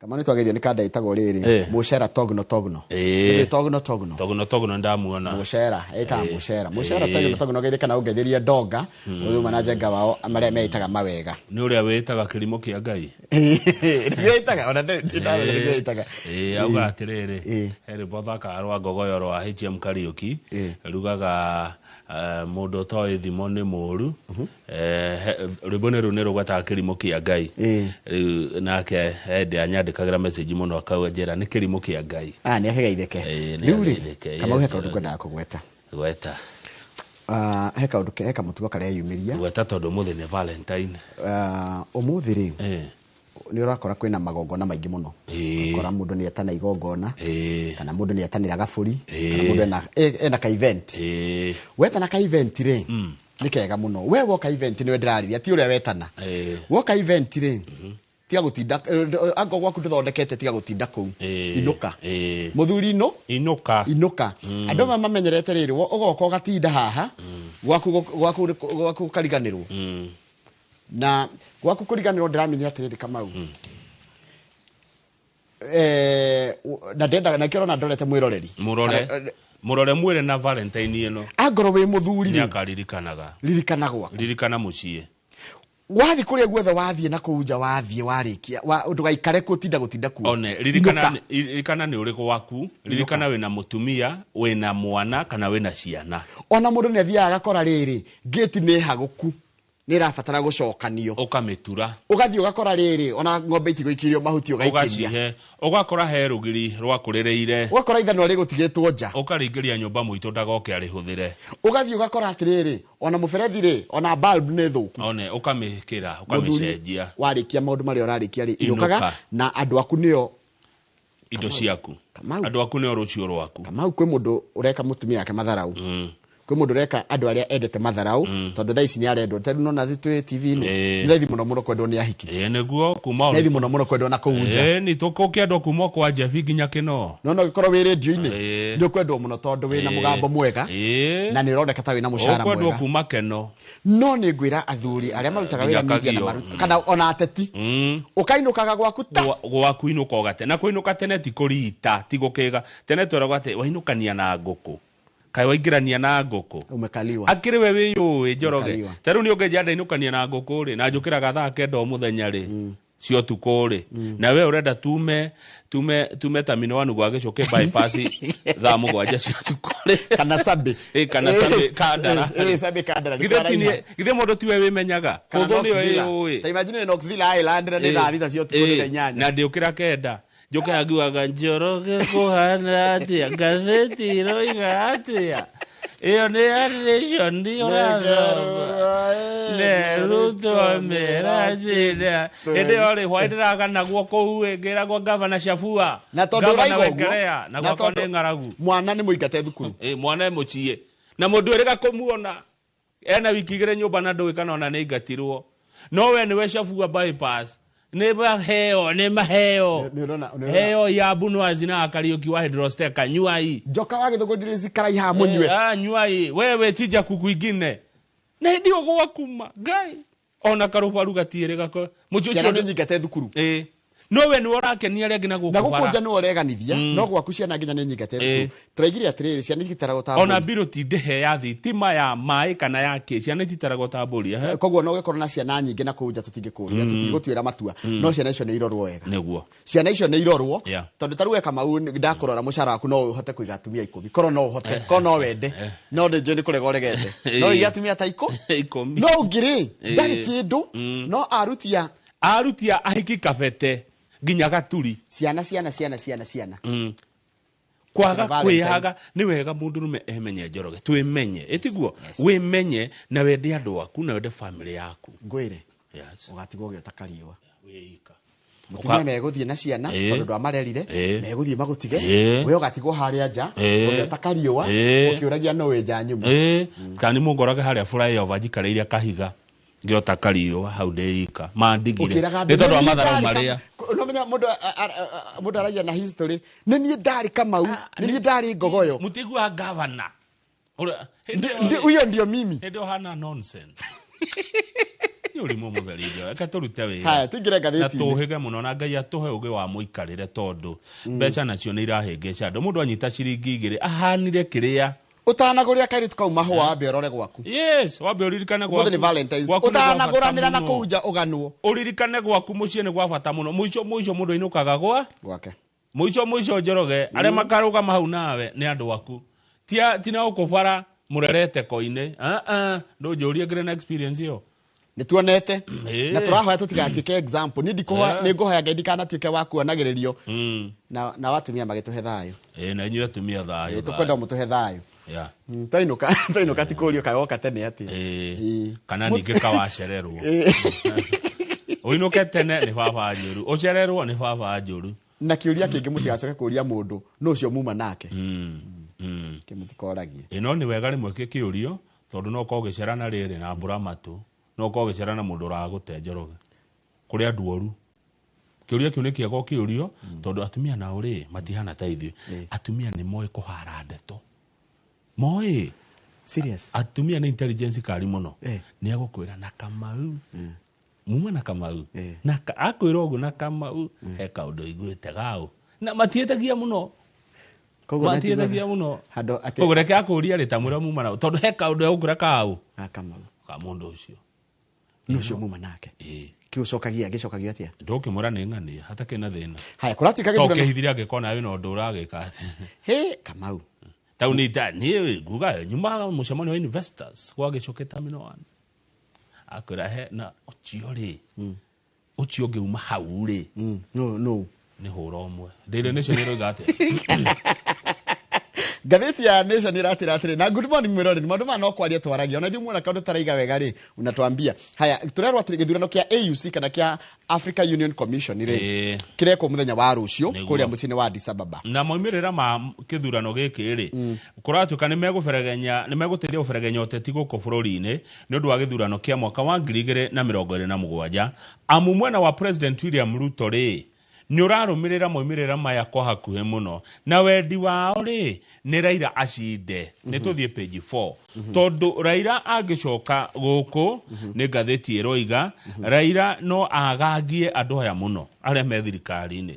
Kamau, nĩ twageithio nĩ kanda ĩtagwo rĩrĩ Mũcera Togno Togno. Nĩ Togno Togno. Togno Togno, ndamuona. Mũcera ĩtaga Mũcera, Mũcera Togno Togno, geithĩka na ũngeithĩrie Ndonga ũthuma na Njenga wao marĩa meitaga mawega. Nĩ ũrĩa wĩtaga kĩrimũ kĩa Ngai. Nĩguo ĩtaga, ona ndamenya nĩguo ĩtaga. Auga atĩrĩrĩ, he rwĩmbo thakaga rwa ngogoyo rwa HM Kariũki rugaga mũndũ ũtoĩ thimo nĩ mũũru. Rwĩmbo nĩ rũu nĩ rũgwetaga kĩrimũ kĩa Ngai. Rĩu nake hĩndĩ anyandĩkagĩra message mũno akauga njĩra nĩ kĩrimũ kĩa Ngai. Nĩ akĩgeithĩke. Nĩ Rĩu rĩ, ageithĩke. Kamau, he kaũndũ ngwendaga kũgweta. Gweta. He kaũndũ, he kamũtugo kareyumĩria. Gweta, tondũ ũmũthĩ nĩ Valentine. Ũmũthĩ rĩ, nĩ ũrakora kwĩna magongona maingĩ mũno. Ũkora mũndũ nĩ etana igongona, kana mũndũ nĩ etanĩra gabũri, kana mũndũ ena ka event. Wetana ka event rĩ, nĩ kega mũno. We woka event, nĩwe ndĩrarĩria, ti ũrĩa wetana. Woka event rĩ, tiga gũtinda ango gwaku ndũthondekete, tiga gũtinda kũu. Inũka, mũthuri, ino Inũka. Inũka. Andũ amwe mamenyerete rĩrĩ, ũgoka ũgatinda haha gwaku ũkariganĩrwo, na gwaku kũriganĩrwo ndĩramenya atĩrĩrĩ, Kamau, na ndenda na kĩo ũrona ndorete mwĩroreri. Mũrore. Mũrore, mwĩre na Valentine ĩno Angorwo wĩ mũthuri nĩ rĩ, akaririkanaga. Ririkana gwaku. Ririkana mũciĩ. Wathiĩ kũrĩa guothe wathiĩ na kũu nja, wathiĩ warĩkia ndũgaikare kuo, tinda gũtinda kuo. One, ririkana, ririkana nĩ ũrĩkũ waku, ririkana wĩna mũtumia, wĩna mwana kana wĩna ciana. Ona mũndũ nĩ athiaga agakora rĩrĩ, ngĩti nĩ hagũku, nĩ ĩrabatara gũcokanio. Ũkamĩtura. Ũgathiĩ ũgakora rĩrĩ, ona ng'ombe itigũikĩrio mahuti, ũgaikĩria. Ũgacihe, ũgakora he rũgiri rwakũrĩrĩire. Ũgakora ithanwa rĩgũtigĩtwo nja. Ũkaringĩria nyũmba mũitũ ndagoke arĩhũthĩre. Ũgathiĩ ũgakora atĩrĩrĩ, ona mũberethi rĩ, ona bulb nĩ thũku. One, ũkamĩkĩra. Mũthuri, Ũkamĩcenjia. Warĩkia maũndũ marĩa ũrarĩkia rĩ, Inũka. inũkaga na andũ aku nĩo Indo ciaku. Andũ aku nĩ rũciũ rwaku. Kamau kwĩ mũndũ ũreka mũtumia wake matharau. Kwĩ mũndũ ũreka andũ arĩa endete matharau tondũ thaa ici nĩ arendwo. Tarĩu nona twĩ TV-inĩ. Nĩ raithi mũno mũno kwendwo nĩ ahiki. Nĩguo kuma Nĩ raithi mũno mũno kwendwo na kũu nja. Nĩ tũkũkĩendwo kuma kwa Jebi nginya Kĩno. No no gĩkorwo wĩ rĩndiũ-inĩ nĩ ũkwendwo mũno tondũ wĩna mũgambo mwega na nĩ ũroneka ta wĩna mũcara mwega. Ũkwendwo kuma Keno. No nĩ ngwĩra athuri arĩa marutaga wĩra media na maruta kana ona ateti. Ũkainũkaga gwaku ta gwaku inũka ũgate. Na kũinũka tene ti kũrita, ti gũkĩga. Tene tweragwo atĩ wainũkania na ngũkũ. Kai waingĩrania na ngũkũ. Umekaliwa. Akĩrĩ we wĩyũĩ Njoroge. Ta rĩu nĩ ũngĩnjia ndainũkania na ngũkũ rĩ, na njũkĩraga thaa 9 o mũthenya rĩ. Cio ũtukũ rĩ. Na we ũrenda tume Terminal 1 gwa Gĩcũkĩ bypass thaa 7 cia ũtukũ rĩ. Kana Sabi. Kana Sabi Kandara. Sabi Kandara. Githĩ mũndũ tiwe wĩmenyaga. Kũthũ nĩyo ĩyũĩ. Ta imagine Knoxville Island na nĩ thaa 6 cia ũtukũ nĩ thaa 8. Na ndĩũkĩra 9. Njoke ngiugaga Njoroge kũhana atĩa, ngathĩti iroiga atĩa, ĩyo nĩ ya Nation ũrathoma, Ruto mĩrathĩra. Hĩndĩ ĩyo rĩ, hwaĩ ndĩraganagwo kũu ĩ, ngĩragwo gavana Shafua, Na tondũ gavana ũraiga ũguo, Wekerea, na na gwakwa tondũ nĩ ng'aragu. Mwana nĩ mũingate thukuru. Mwana e mũciĩ. Na mũndũ ĩrĩga kũmuona, ena wiki igĩrĩ nyũmba na ndũĩ kana ona nĩ aingatirwo. No we nĩwe Shafua bypass. Nĩ maheo, nĩ maheo. Heo ya Bunwazi na Kariuki wa Hydrosteka, nyuai. Njoka wa Gĩthũngũ ndĩrĩ cikaraiha mũnyue. Nyuai. Wewe chinja kuku ingine. Na hĩndĩ ĩyo gwakuma, Ngai. Ona karũbaru gatiĩrĩga ko. Mũciĩ Ciana ũcio nĩ nyingate thukuru. No we nĩwe ũrakenia arĩa angĩ na gũkũ Na gũkũ bara. nja nĩwe ũreganithia, no gwaku ciana nginya nĩ nyingate thukuru. Tũraigire atĩrĩrĩ, ciana ititaragwo ta Ona mbũri. mbirũ ti ndĩhe ya thitima ya maĩ kana ya kĩ, ciana ititaragwo ta mbũri, ehe. Koguo no ũgĩkorwo na ciana nyingĩ na kũu nja tũtingĩkũria, tũtigũtuĩra matua. No ciana icio nĩ irorwo wega. Nĩguo. Ciana icio nĩ irorwo, tondũ ta rĩu we Kamau ndakũrora mũcara waku no ũhote kũiga atumia 10. Korwo no ũhote, korwo no wende. No nĩ njũĩ nĩ kũrega ũregete. No ũige atumia ta 10. No ũngĩ-rĩ, ndarĩ kĩndũ, no arutia arutia ahiki kabete nginya gaturi. Ciana, ciana, ciana, ciana, ciana. Kwaga Valentine's. kwĩhaga nĩ wega mũndũ rũme emenye Njoroge, twĩmenye. Ĩtiguo? Wĩmenye na wende andũ aku na wende family yaku. Ngwĩre. Yes. Ũgatigwo ũgĩota kariũa. Wĩika. Mũtumia megũthiĩ na ciana, tondũ ndwamarerire, megũthiĩ magũtige, we ũgatigwo harĩa nja, ũgĩota kariũa, ũkĩũragia no wĩ nja nyuma. Tani mũngorage harĩa flyover njikarĩire kahiga. Ngĩota kariũa hau ndĩika. Mandigire. Ũkĩraga Nĩ tondũ wa andũ, matharau "Nĩ niĩ marĩa. ndarĩ no menya mũndũ aragia na history. Nĩ niĩ ndarĩ Kamau, nĩ niĩ ndarĩ Ngogoyo. Mũtiguaga gavana. Huyo ndio mimi. Hĩndĩ ĩyo hana nonsense. Nĩ ũrimũ mũtheri Njoroge. Reke tũrute wĩra. Haya, tũingĩre Na ngathĩti-inĩ. tũhĩge mũno na Ngai atũhe ũgĩ wa mũikarĩre tondũ mbeca nacio nĩ irahĩngĩca andũ. Mũndũ anyita ciringi 2 ahanire kĩrĩa. Ũtanagũrĩra kairĩtu kau mahũa wambe ũrore gwaku. Yes, wambe ũririkane gwaku. Ũmũthĩ nĩ Valentine's. Gwaku nĩ gwa bata Ũtanagũranĩra na mũno. kũu nja ũganwo. Ũririkane gwaku mũciĩ nĩ gwa bata mũno. Mũico mũico mũndũ ainũkaga gwa gwake. Mũico mũico Njoroge, arĩa makarũgama hau nawe nĩ andũ aku. Tina ũkũbara mũrerete koine. Ndũnjũrie ngĩrĩ na experience ĩyo. Nĩ tuonete. Na tũrahoya tũtigatuĩke example. Niĩ ndikũhoya, nĩ ngũhoya Ngai ndikanatuĩke wa kuonagĩrĩrio. Na watumia magĩtũhe thayũ. Na inyuĩ atumia thayũ, Tũkwenda thayũ. mũtũhe thayũ. Twainũka ti kũũrio kaĩ woka tene atĩa. Kana ningĩ kawacererwo. Ũinũke tene nĩ baba njũru. Ũcererwo nĩ baba njũru. Na kĩũria kĩngĩ mũtigacoke kũũria mũndũ, nũ ũcio muma nake? Kĩmũtikoragie. No nĩ wega rĩmwe kĩũrio, tondũ no ũkorwo ũgĩcera na rĩrĩ na mbura matũ, no ũkorwo ũgĩcera na mũndũ ũragũte Njoroge. Kũrĩ andũ oru. Kĩũria kĩu nĩ kĩega ũkĩũrio, tondũ atumia nao rĩ, matihana ta ithuĩ. Atumia nĩ moĩ kũhara ndeto. Moĩ. Serious? Atumia nĩ intelligence kari mũno. Nĩ egũkwĩra na Kamau. Muma na Kamau. Na akwĩra ũguo na Kamau, he kaũndũ iguĩte gaũ. Na matiĩtagia mũno. Koguo na Matiĩtagia njiguaga mũno. handũ atĩ Koguo reke akũrie rĩ, ta mwĩra muma nao, tondũ he kaũndũ egũkwĩra kaũ. Ga Kamau. Ka mũndũ ũcio. Nĩ ũcio muma nake. Kĩũcokagia, gĩcokagio atĩa? Ndũkĩmwĩra nĩ ng'ania, hatakĩrĩ na thĩna. Haya, kũratuĩka To gĩthurano. ũkĩhithire angĩkorwo nawe wĩna ũndũ ũragĩka atĩ. Hĩ, Kamau. Tau nĩ ita, niĩ nguga, nyuma mũcemanio wa investors, gwa Gĩcũkĩ Terminal 1. Akwĩra he, na ũcio rĩ, ũcio ũngĩuma hau rĩ. No, no. Nĩ hũra ũmwe. Daily Nation ĩroiga atĩa? Ngathĩti ya Nation ĩratĩra atĩrĩ, na good morning mwĩroreri, maũndũ maya no kwaria twaragia, ona ithuĩ muona kaũndũ taraiga wega rĩ, unatuambia. Haya, tũrerwo atĩrĩ, gĩthurano kĩa AUC kana kĩa Africa Union Commission rĩ, kĩrekwo mũthenya wa rũciũ kũrĩa mũciĩ-inĩ wa Addis Ababa. Na maumĩrĩra ma kĩthurano gĩkĩ rĩ, kũratuĩka nĩ megũberegenya, nĩ megũteithia gũberegenya ũteti gũkũ bũrũri-inĩ nĩ ũndũ wa gĩthurano kĩa mwaka wa 2027, amu mwena wa President William Ruto rĩ, nĩ ũrarũmĩrĩra maumĩrĩra maya kwa hakuhĩ mũno, na wendi wao rĩ, nĩ Raila acinde. Nĩ tũthiĩ page 4, tondũ Raila angĩcoka gũkũ, nĩ ngathĩti ĩroiga Raila no agagie andũ aya mũno arĩa me thirikari-inĩ.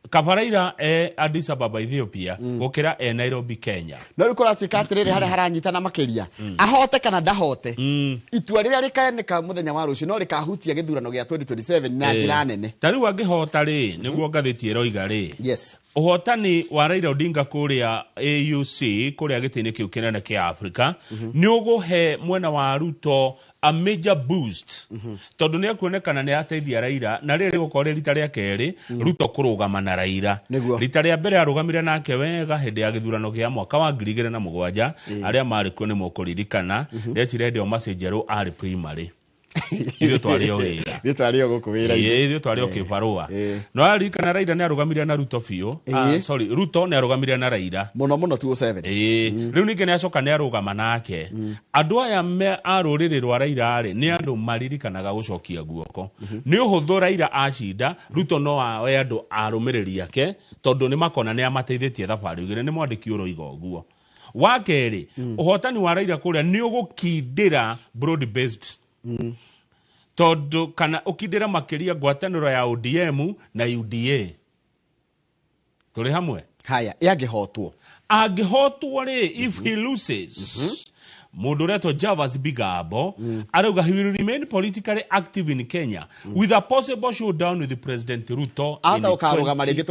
Kaba Raila e Addis Ababa, Ethiopia, gũkĩra e Nairobi, Kenya. No rĩu kũratuĩka atĩrĩrĩ, harĩa haranyitana makĩria, ahote kana ndahote, itua rĩrĩa rĩkaeneka mũthenya wa rũciũ no rĩkahutia gĩthurano gĩa 2027 na njĩra nene. Ta rĩu angĩhota rĩ, nĩguo ngathĩti ĩroiga rĩ, yes, ũhotani wa Raila Odinga kũrĩa AUC, kũrĩa gĩtĩ-inĩ kĩu kĩnene kĩa Africa, nĩ ũgũhe mwena wa Ruto a major boost, tondũ nĩ ekuonekana nĩ ateithia Raila, na rĩrĩ rĩgũkorwo rĩ rita rĩa kerĩ Ruto kũrũgama na Raila. Rita rĩa mbere arũgamire nake wega hĩndĩ ya gĩthurano kĩa mwaka wa 2007. Arĩa marĩ kuo nĩ mũkũririkana, ndecire hĩndĩ ĩyo Mercy Njerũ arĩ primary, ithuĩ twarĩ o wĩra. Ithuĩ twarĩ o gũkũ wĩra-inĩ. Ĩĩ, ithuĩ twarĩ o kĩbarũa. No aririkana Raila nĩ arũgamire na Ruto biũ. Ah, sorry, Ruto nĩ arũgamire na Raila mũno mũno 2007. Ĩĩ, rĩu ningĩ nĩ acoka nĩ arũgama nake. Andũ aya me a rũrĩrĩ rwa Raila rĩ, nĩ andũ maririkanaga gũcokia guoko. Nĩ ũhũthũ Raila acinda, Ruto no aoe andũ arũmĩrĩri ake, tondũ nĩ makona nĩ amateithĩtie thabarĩ igĩrĩ. Nĩ mwandĩki ũroiga ũguo. Wa kerĩ, ũhotani wa Raila kũrĩa nĩ ũgũkindĩra broad based, tondũ kana ũkindĩra makĩria ngwatanĩro ya ODM na UDA. Tũrĩ hamwe? Haya, yangĩhotwo? Angĩhotwo rĩ, if he loses, mũndũ ũretwo Javas Bigambo arauga he will remain politically active in Kenya with a possible showdown with President Ruto ahota in gũkarũgama 20 rĩngĩ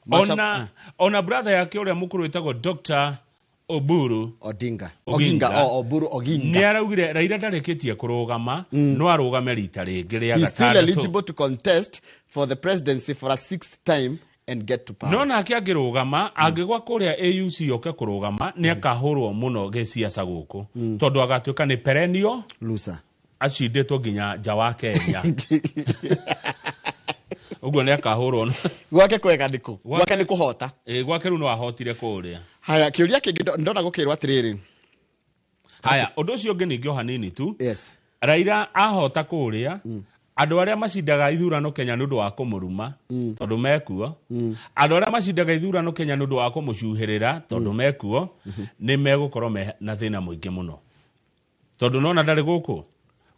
2027. Ona brother yake ũrĩa mũkũrũ wĩtagwo Dr. Oburu Odinga. Oginga. Oginga, oh, Oburu Oginga. Nĩ araugire Raila ndarĩkĩtie kũrũgama, no arũgame rita rĩngĩ rĩa He's still gatandatũ. eligible to contest for the presidency for a sixth time and get to power. No nake angĩrũgama, angĩgwa kũrĩa AUC yoke kũrũgama, nĩ akahũrwo mũno gĩciaca gũkũ, tondũ agatuĩka nĩ perennial loser, acindĩtwo nginya nja wa Kenya. Ũguo nĩ akahũrwo. Gwake kwega nĩkũ? Gwake nĩ kũhota. Ĩ, gwake rĩu no ahotire kũrĩa. Haya, kĩũria kĩngĩ ndona gũkĩrwo atĩrĩrĩ. Haya, ũndũ ũcio ũngĩ ningĩ o hanini tu. Yes. Raila ahota kũrĩa, andũ arĩa macindaga ithurano Kenya nĩ ũndũ wa kũmũruma, tondũ mekuo, andũ arĩa macindaga ithurano Kenya nĩ ũndũ wa kũmũcuhĩrĩra, tondũ mekuo, nĩ megũkorwo me na thĩna mũingĩ mũno, tondũ nona ndarĩ gũkũ.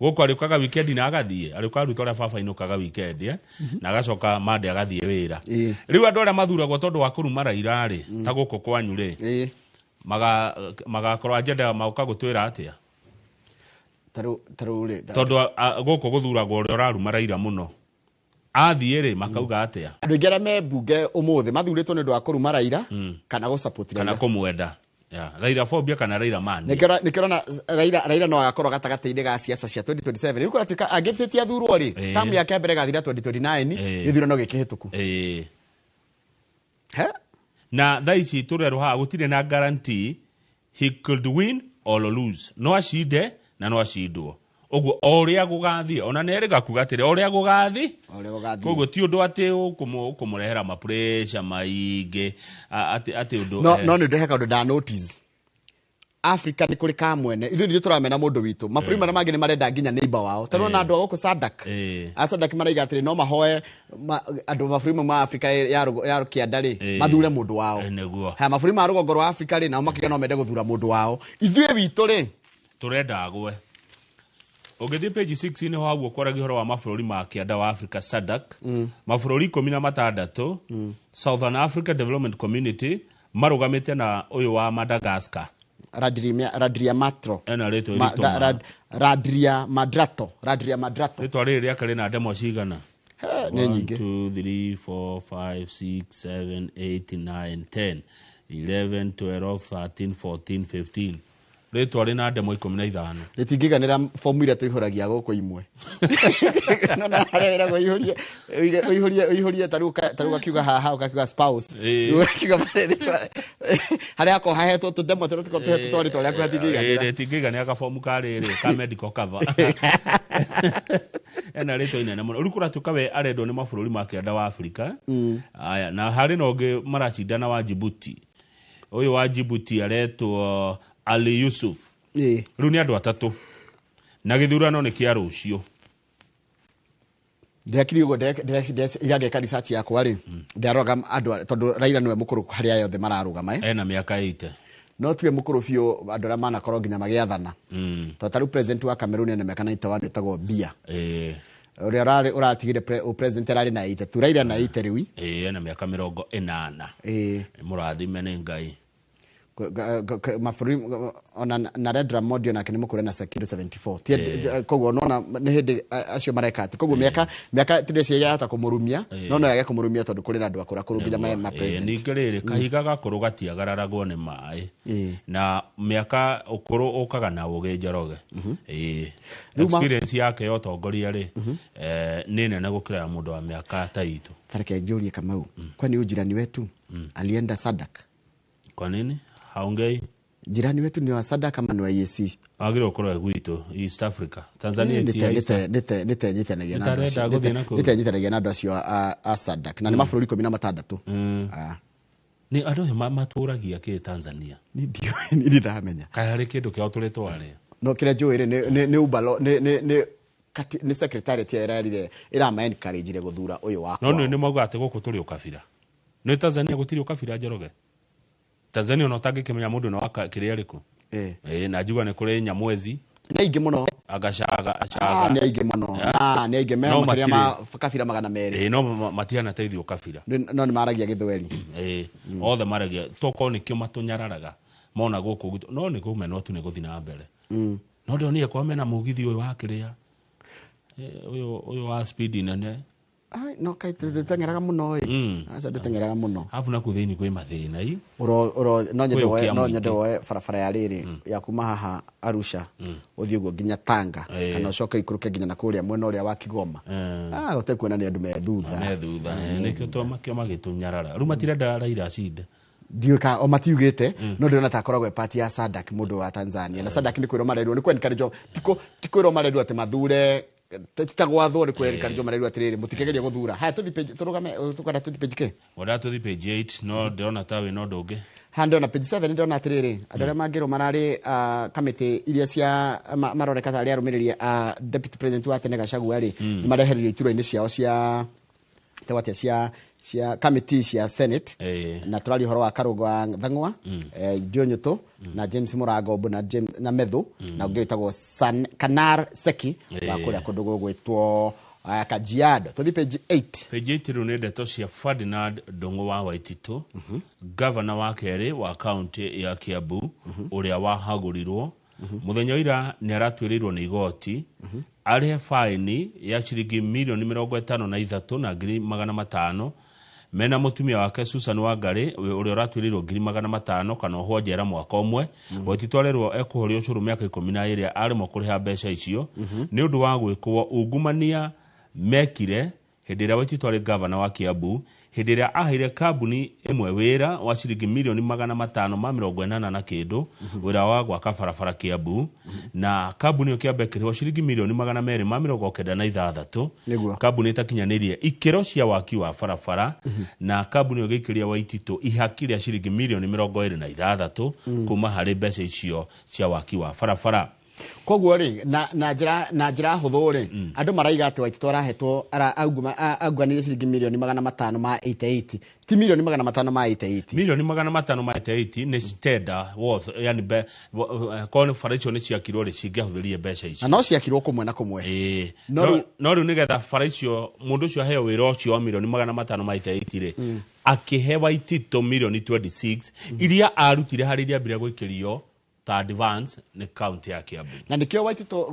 Gũkũ arĩũkaga weekend na agathiĩ, arĩũkaga Ruto ũrĩa baba ainũkaga weekend, eh? Na agacoka mande agathiĩ wĩra. Rĩu andũ arĩa mathuragwo tondũ wa kũruma Raila rĩ, ta gũkũ kwanyu rĩ, magakorwo agenda magoka gũtwĩra atĩa? Tarĩu rĩ, Tondũ gũkũ gũthuragwo ũrĩa ũraruma Raila mũno, athiĩ rĩ, makauga atĩa? Andũ aingĩ arĩa me mbunge ũmũthĩ mathurĩtwo nĩ ũndũ wa kũruma Raila kana gũ-support kana Raila. Kũmwenda. Yeah, Raila phobia kana Raila mania. Nĩkĩo ũrona Raila no agakorwo gatagatĩ-inĩ ga siasa cia 2027. Rĩu kũratuĩka angĩtĩtie athurwo rĩ, tamu yake ya mbere ĩgathira 2029, gĩthurano gĩkĩhĩtũku. He? Na thaa ici tũrerwo haha gũtirĩ na guarantee he could win or lose, no acinde na no acindwo. Ũguo o ũrĩa gũgathiĩ, ona nĩ erĩga kuga atĩrĩ, o ũrĩa gũgathiĩ. O ũrĩa gũgathiĩ. Koguo ti ũndũ atĩ ũkũmũrehera mapressure maingĩ, atĩ ũndũ No, no nĩ ndĩhe kaũndũ nda notice. Africa nĩ kũrĩ kamwene, ithuĩ nithuĩ tũramena mũndũ witũ, mabũrũri marĩa mangĩ nĩ marenda nginya neighbor wao. Tondũ ona andũ a gũkũ SADC, a SADC maraiga atĩrĩ, no mahoe andũ mabũrũri mau ma Africa ya kĩanda rĩ, mathure mũndũ wao. Nĩguo. Haya, mabũrũri ma rũgongo rwa Africa rĩ, nao makiuga no mende gũthura mũndũ wao. Ithuĩ witũ rĩ, Tũrenda agwe. Ũngĩthiĩ page 6 nĩho hau ũkwaragia ũhoro wa mabũrũri ma kĩanda wa Africa, SADC, mabũrũri 16, Southern Africa Development Community, marũgamĩte na ũyũ wa Madagascar. Radriamatro. Ena rĩtwa iritũ ma. Radriamadrato, Radriamadrato. Rĩtwa rĩrĩ rĩake rĩna ndemwa cigana? He, nĩ nyingĩ. 1 2 3 4 5 6 7 8 9 10 11 12 13 14 15. Rĩtwa rĩna ndemwa 15. Rĩtingĩiganĩra fomu iria tũihũragia gũkũ imwe. No na harĩa wĩragwo ũihũrie ũihũrie ũihũrie ta rĩu ũgakiuga haha ũgakiuga spouse. Rĩu ũgakiuga harĩa hakoragwo hahetwo tũndemwa tũrĩa tũkoragwo tũhetwo twa rĩtwa rĩaku hatingĩiganĩra. Rĩtingĩiganĩra gabomu ka rĩrĩ ka medical cover. Ena rĩtwa inene mũno. Rĩu kũratuĩka we arendwo nĩ mabũrũri ma kĩanda wa Afrika. Aya, na harĩ na ũngĩ maracindana wa Djibouti. Ũyũ wa Djibouti aretwo Ali Yusuf. Rĩu nĩ andũ atatũ. Na gĩthurano nĩ kĩa rũciũ. Ndĩrakiri ũguo irangĩka research yakwa rĩ, ndĩraroraga andũ tondũ Raila nĩwe mũkũrũ harĩa aya othe mararũgama. Ena mĩaka 80. No tiwe mũkũrũ biũ andũ arĩa manakorwo nginya magĩathana. Tondũ ta rĩu president wa Cameroon ena mĩaka 91 wĩtagwo Biya. Ũrĩa ũratigire president ararĩ na 82, Raila na 80 rĩu. Ena mĩaka 80. Mũrathime nĩ Ngai. Mabũrũri ona Narendra Modi onake nĩ mũkũrũ na kĩndũ 74. Koguo nona nĩ hĩndĩ acio mareka atĩ koguo mĩaka tindeciria yahota kũmũrumia, no yage kũmũrumia tondũ kũrĩ na andũ akũrũ akũrũ nginya ma president. Ningĩ rĩrĩ kahiga gakũrũ gatiagararagwo nĩ maĩ. Na mĩaka ũkũrũ ũkaga na ũgĩ Njoroge. Experience yake ya ũtongoria rĩ, nĩ nene gũkĩra ya mũndũ wa mĩaka ta itũ. Tareke njũrie Kamau, kwani huyu jirani wetu alienda SADC? Kwa nini? Haongei. Jirani wetu ni wa SADC kama ni wa EAC? Agĩrĩirwo gũkorwo e gwitũ East Africa. Tanzania nĩtenyitanagia na andũ acio a SADC na nĩ mabũrũri 16. Nĩ andũ acio matũragia kĩ Tanzania? Niĩ ndiũĩ, niĩ ndamenya. Kaĩ harĩ kĩndũ kĩao tũrĩ twarĩa? No kĩrĩa njũĩ rĩ, nĩ ubalo nĩ secretariat ĩrarire ĩrama encourage gũthura ũyũ wakwa. No nĩ mauga atĩ gũkũ tũrĩ ũkabira. Nĩ Tanzania gũtirĩ ũkabira Njoroge? Tanzania no tangĩkĩmenya mũndũ no kĩrĩa arĩkũ. Na njigua nĩ kũrĩ Nyamwezi. Nĩ aingĩ mũno. Agacaga, acaga. Nĩ aingĩ mũno. Nĩ aingĩ me makĩria ma kabira 200. No matihana teithio kabira. No nĩ maragia Gĩthweri. Othe maragia tokorwo nĩkĩo matũnyararaga. Mona gũkũ gwitũ. No nĩ kũmenwo tu nĩ gũthiĩ na mbere. No ndĩronire kwa mena mũgithi ũyũ wa kĩrĩa. Ũyũ wa speed nene. Ai, no kai ndũteng'eraga mũno ĩ. Aca ndũteng'eraga mũno. Arabu nakuo thĩinĩ kwĩ mathĩna ĩ. No nyende woe, no nyende woe barabara ya rĩrĩ ya kuma haha Arusha ũthiĩ ũguo nginya Tanga kana ũcoke ikũrũke nginya na kũrĩa mwena ũrĩa wa Kigoma. Ũtekuona nĩ andũ me thutha. Me thutha. Nĩkĩo twamakio magĩtũnyarara. Rĩu matirenda Raila acinde. Ndiũĩ ka o matiugĩte, no ndĩrona ta akoragwo e part ya SADC mũndũ wa Tanzania. Na SADC nĩ kwĩrwo marerwo, nĩ kũ-encourage, ti kwĩrwo marerwo atĩ mathure titagwathwo nĩ kũ-encourage marerwo atĩrĩrĩ mũtikegerie gũthura. Haya tũthiĩ page, tũrũgame, tũkwenda tũthiĩ page kĩ? Wenda tũthiĩ page 8, no ndĩrona ta wĩna ũndũ ũngĩ. Haha ndĩrona page 7 ndĩrona atĩrĩrĩ, andũ arĩa mangĩrwo mararĩ kamĩtĩ iria cia maroneka tarĩ arũmĩrĩri a deputy president wa tene Gachagua rĩ, nĩ marehererio iturwa-inĩ ciao cia atĩa cia committee cia Senate. Na tũraria ũhoro wa Karũngo wa Thang'wa, Ndiũnyũtũ, na James Mũrango na James na Methu, na ũngĩ wĩtagwo Kanar Seki wa kũrĩa kũndũ gũgwĩtwo Kajiado. Tũthiĩ page 8. Page 8 rĩu nĩ ndeto cia Ferdinand Ndung'u wa Waititu, governor wa kerĩ wa county ya Kiambu, ũrĩa wahagũrirwo. Mũthenya wa ira nĩ aratuĩrĩirwo nĩ igoti arĩhe faini ya ciringi mirioni 53 na ngiri 500 mena mũtumia wake Susan Wangari ũrĩa ũratuĩrĩirwo ngiri 500 kana ohwo njera mwaka ũmwe. Waititu arerwo ekũhorio ũcũrũ mĩaka 12 aremwo kũrĩha mbeca icio nĩ ũndũ wa gwĩkwo ungumania mekire hĩndĩ ĩrĩa Waititu arĩ gavana wa Kiambu, hĩndĩ ĩrĩa aheire kambuni ĩmwe wĩra wa ciringi mirioni 580 na kĩndũ, wĩra wa gwaka barabara Kiambu, na kambuni ĩyo kĩamba ĩkĩrĩhwo ciringi mirioni 296, kambuni ĩtakinyanĩirie ikĩro cia waki wa barabara, na kambuni ĩyo ĩgĩikĩria Waititu ihaki rĩa ciringi mirioni 26 kuma harĩ mbeca icio cia waki wa barabara. Koguo rĩ, na njĩra hũthũ rĩ, andũ maraiga atĩ Waititu arahetwo aunganĩrie ciringi mirioni 588, ti mirioni 588. Mirioni 588 nĩ tender worth, yani korwo nĩ bara icio nĩ ciakirwo rĩ, cingĩahũthĩrire mbeca icio. Na no ciakirwo kũmwe na kũmwe. No rĩu nĩgetha bara icio mũndũ ũcio aheo wĩra ũcio wa mirioni 588 rĩ, akĩhe Waititu mirioni 26 iria arutire harĩ iria ambire gũikĩrio ta advance nĩ county ya Kiambu. Na nĩkĩo Waititu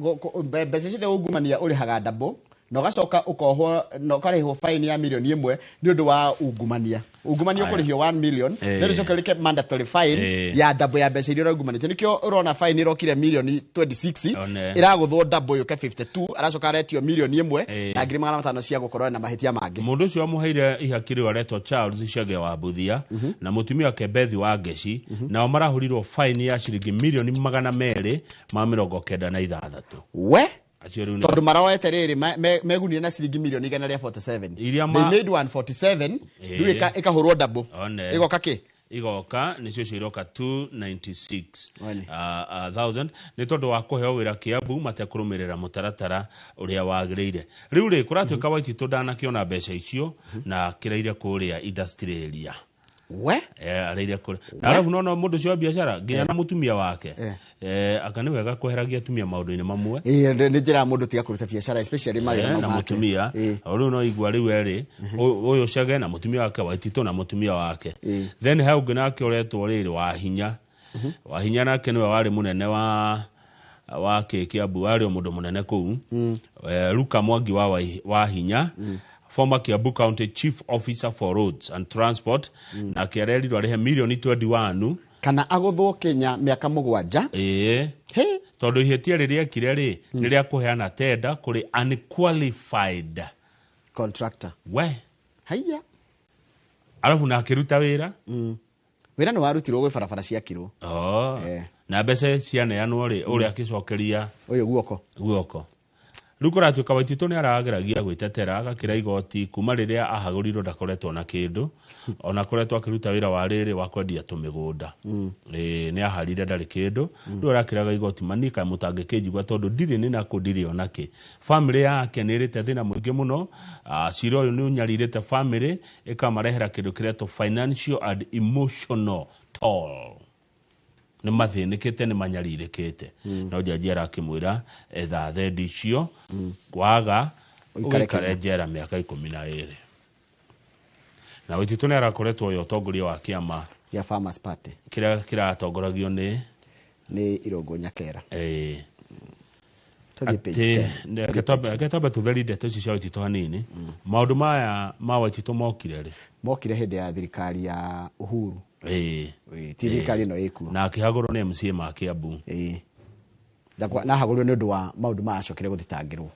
mbeca ciothe ungumania ũrĩhaga double Na ũgacoka ũkohwo na ũkarĩhwo fine ya milioni 1 nĩ ũndũ wa ungumania. Ungumania ũkũrĩhio 1 million, then ũcoke ũrĩke mandatory fine ya double ya mbeca iria ũraungumanĩtie. Nĩkĩo ũrona fine ĩrokire milioni 26 ĩragũthwo double yũke 52, aracoka aretio milioni 1 na 500,000 cia gũkorwo na mahĩtia mangĩ. Mũndũ ũcio wamũheire ihaki rĩu aretwo Charles Chege wa Mbuthia na mũtumia wake Bethi wa Ngeci, nao marahũrirwo fine ya ciringi milioni 296. We Acio rĩu nĩ tondu maroete rĩrĩ megunire na ciringi milioni 147. Iria They made 147, rĩu ĩkahũrwo double. Ĩgoka kĩ? Igoka nĩcio cio iroka 296,000 nĩ tondũ wa kũheo wĩra Kiambu matekũrũmĩrĩra mũtaratara ũrĩa wagĩrĩire. Rĩu rĩ kũratuĩka Waititũ ndanakĩona mbeca icio na akĩreire kũrĩa industry area. We? Areire kũrĩa. Na arabu no mũndũ ũcio wa biacara nginya na mũtumia wake. Anga nĩ wega kweheragia atumia maũndũ-inĩ mamwe. Nĩ njĩra ya mũndũ tiga kũruta biacara especially mawĩra mau na make. Mũtumia. O rĩu no igua rĩu erĩ, ũyũ Chege na mũtumia wake, Waititũ na mũtumia wake. Then he ũngĩ nake ũretwo rĩrĩ Wahinya. Wahinya nake nĩwe warĩ mũnene wa Kiambu, warĩ o mũndũ mũnene kũu. Luka Mwangi wa Wahinya, former Kiambu County Chief Officer for Roads and Transport, nake arerirwo arĩhe milioni 21 kana agũthwo Kenya mĩaka 7. Tondũ ihĩtia rĩrĩa ekire rĩ, nĩ rĩa kũheana tenda kũrĩ unqualified contractor. We. Haiya. Arabu na akĩruta wĩra. Wĩra nĩ warutirwo gwĩ barabara ciakirwo. Na mbeca cianeanwo rĩ, ũrĩa akĩcokeria ũyũ guoko. Guoko. Rĩu kũratuĩka Waititũ nĩ arageragia gwĩtetera agakĩra igoti kuma rĩrĩa ahagũrirwo ndakoretwo na kĩndũ, ona akoretwo akĩruta wĩra wa rĩrĩ wa kwendia tũmĩgũnda. Nĩ aharire ndarĩ kĩndũ. Rĩu arakĩraga igoti manika mũtangĩkĩnjigua tondũ ndirĩ nĩ nakũ ndirĩ ona kĩ. Famĩlĩ yake nĩ ĩrĩte thĩna mũingĩ mũno. Cira ũyũ nĩ ũnyarirĩte famĩlĩ ĩkamarehera kĩndũ kĩretwo financial and emotional toll. Nĩ mathĩnĩkĩte, nĩ manyarirĩkĩte. No jaji arakĩmwĩra etha thendi icio, waga Ũikare ũikare Kenya. njera mĩaka 12. Na Waititũ nĩ arakoretwo ũyũ ũtongoria wa kĩama gĩa Farmers Party kĩrĩa kĩratongoragio nĩ Irũngũ Nyakera. Tũthiĩ page Atĩ, 10. reke twambe tũtherie ndeto ici cia Waititũ hanini. Maũndũ maya ma Waititũ mokire rĩ? Mokire hĩndĩ ya thirikari ya Uhuru. Ti thirikari ĩno ĩkuo. Na akĩhagũrwo nĩ MCA ma Kiambu. Na ahagũrirwo nĩ ũndũ wa maũndũ macokire gũthitangĩrwo.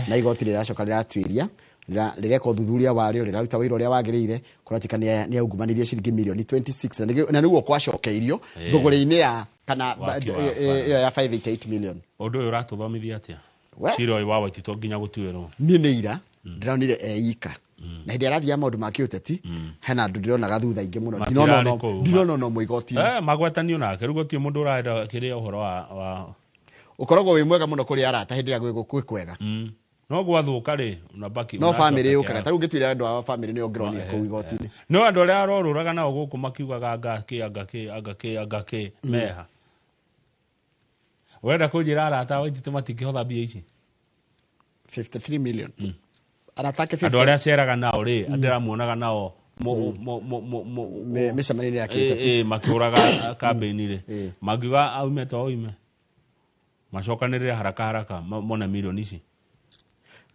Na igoti rĩracoka rĩratuĩria, rĩreka ũthuthuria warĩo, rĩraruta wĩra ũrĩa wagĩrĩire, kũratuĩka nĩ aungumanirie ciringi milioni 26, na nĩguo kwacokeirio thũgũrĩ-inĩ ya kana Waki wa ĩyo ya 588 million. Ũndũ ũyũ ũratũthomithia atĩa? We? Cira ũyũ wa Waititũ nginya gũtuĩrwo. Niĩ nĩ ira ndĩronire eika. Na hĩndĩ arathiaga maũndũ ma kĩũteti, hena andũ ndĩronaga thutha aingĩ mũno. Matirarĩ kũu. Ndinona ona ũmwe igoti-inĩ. Magwetanio nake, rĩu gũtirĩ mũndũ ũraenda kĩrĩa ũhoro wa Ũkoragwo wĩ mwega mũno kũrĩ arata hĩndĩ ĩrĩa gwĩ kwega. No gwathũka rĩ, unabaki No unacoka famĩlĩ yũkaga. kĩara. Ta rĩu ngĩtuĩra andũ a famĩlĩ nĩo ngĩronire kũu igoti-inĩ. No andũ arĩa arorũraga nao gũkũ makiugaga anga kĩ, anga kĩ, anga kĩ, anga kĩ, meha. Ũrenda kũnjĩra arata a Waititũ matingĩhotha mbia ici? 53 million. Arata ake Andũ 50. arĩa aceraga nao rĩ, andũ aramuonaga nao Mĩcemanio-inĩ ya kĩũteti. Makĩũraga kambĩini rĩ. Mangiuga aume to oime. Macokanĩrĩre haraka haraka mone milioni ici.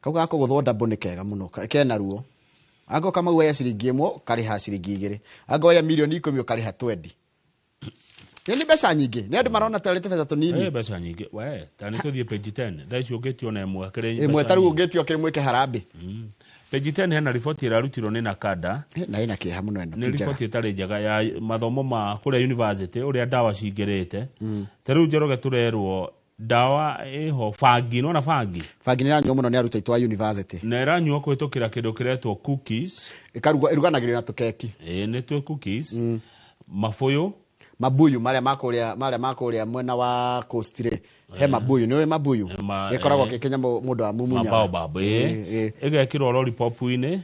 Kau ga kũgũthwo double nĩ kega mũno, kena ruo. Angĩkorwo kamau oya ciringi 1, ũkarĩha ciringi 2. Angĩkorwo oya milioni 10, ũkarĩha 20. Nĩ mbeca nyingĩ. Nĩ andũ marona tarĩ tũbeca tũnini. Mbeca nyingĩ. We, ta nĩ tũthiĩ page 10. Thaa ici ũngĩtio na ĩmwe kĩrĩ Ĩmwe mbeca ta rĩu nyingĩ. ũngĩtio kĩrĩ mwĩke harambee. Page 10 hena riboti ĩrarutirwo nĩ Nakada. Na ĩna kĩeha mũno ĩno, Nĩ ti njega. riboti ĩtarĩ njega ya mathomo ma kũrĩa university ũrĩa ndawa cingĩrĩte. Ta rĩu Njoroge tũrerwo ndawa ĩho bangi, nĩwona bangi? Bangi nĩ ĩranyuo mũno nĩ arutwo aitũ a university. Na ĩranyuo kũhĩtũkĩra kĩndũ kĩretwo cookies. Ĩkarugwo, ĩruganagĩrio na tũkeki. Ĩĩ, nĩ twĩ cookies. Mabuyu. Mabuyu marĩa makũrĩa, marĩa makũrĩa mwena wa coast rĩ, he mabuyu, nĩ ũĩ mabuyu? Gĩkoragwo gĩ kĩnyamũ mũndũ amumunyaga. Mabaobab, ĩĩ. Ĩgekĩrwo lollipop-inĩ.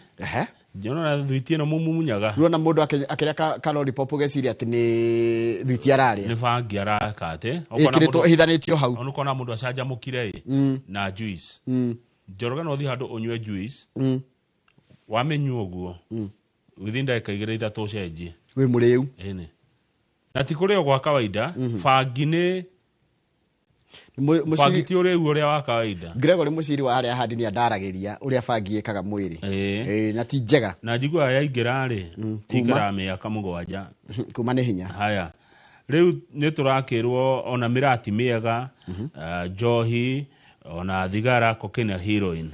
Njona thwiti ĩno mũmumunyaga. Ruona mũndũ akĩrĩa ka lollipop ũgeciria atĩ nĩ thwiti ararĩa. Nĩ bangi araka atĩ. Ũkona Ĩkĩrĩtwo, mũndũ- ĩhithanĩtio hau. Ona ũkona mũndũ acanjamũkire ĩ, na juice. Njoroge no ũthiĩ handũ ũnyue juice. Wamĩnyua ũguo. Within ndagĩka igĩrĩ ithatũ ũcenjie. Wĩ mũrĩu. Ĩni. Na ti kũrĩo gwa kawaida, bangi nĩ Bangi ti ũrĩu ũrĩa wa kawaida. Gregory Muciri wa harĩa handi nĩ andaragĩria ũrĩa bangi ĩkaga mwĩrĩ. Na ti njega. Na njiguaga yaingĩra rĩ, ikaraga mĩaka 7. Kuma nĩ hinya. Haya. Rĩu nĩ tũrakĩrwo ona mĩrati mĩega, njohi, ona thigara, cocaine na heroin.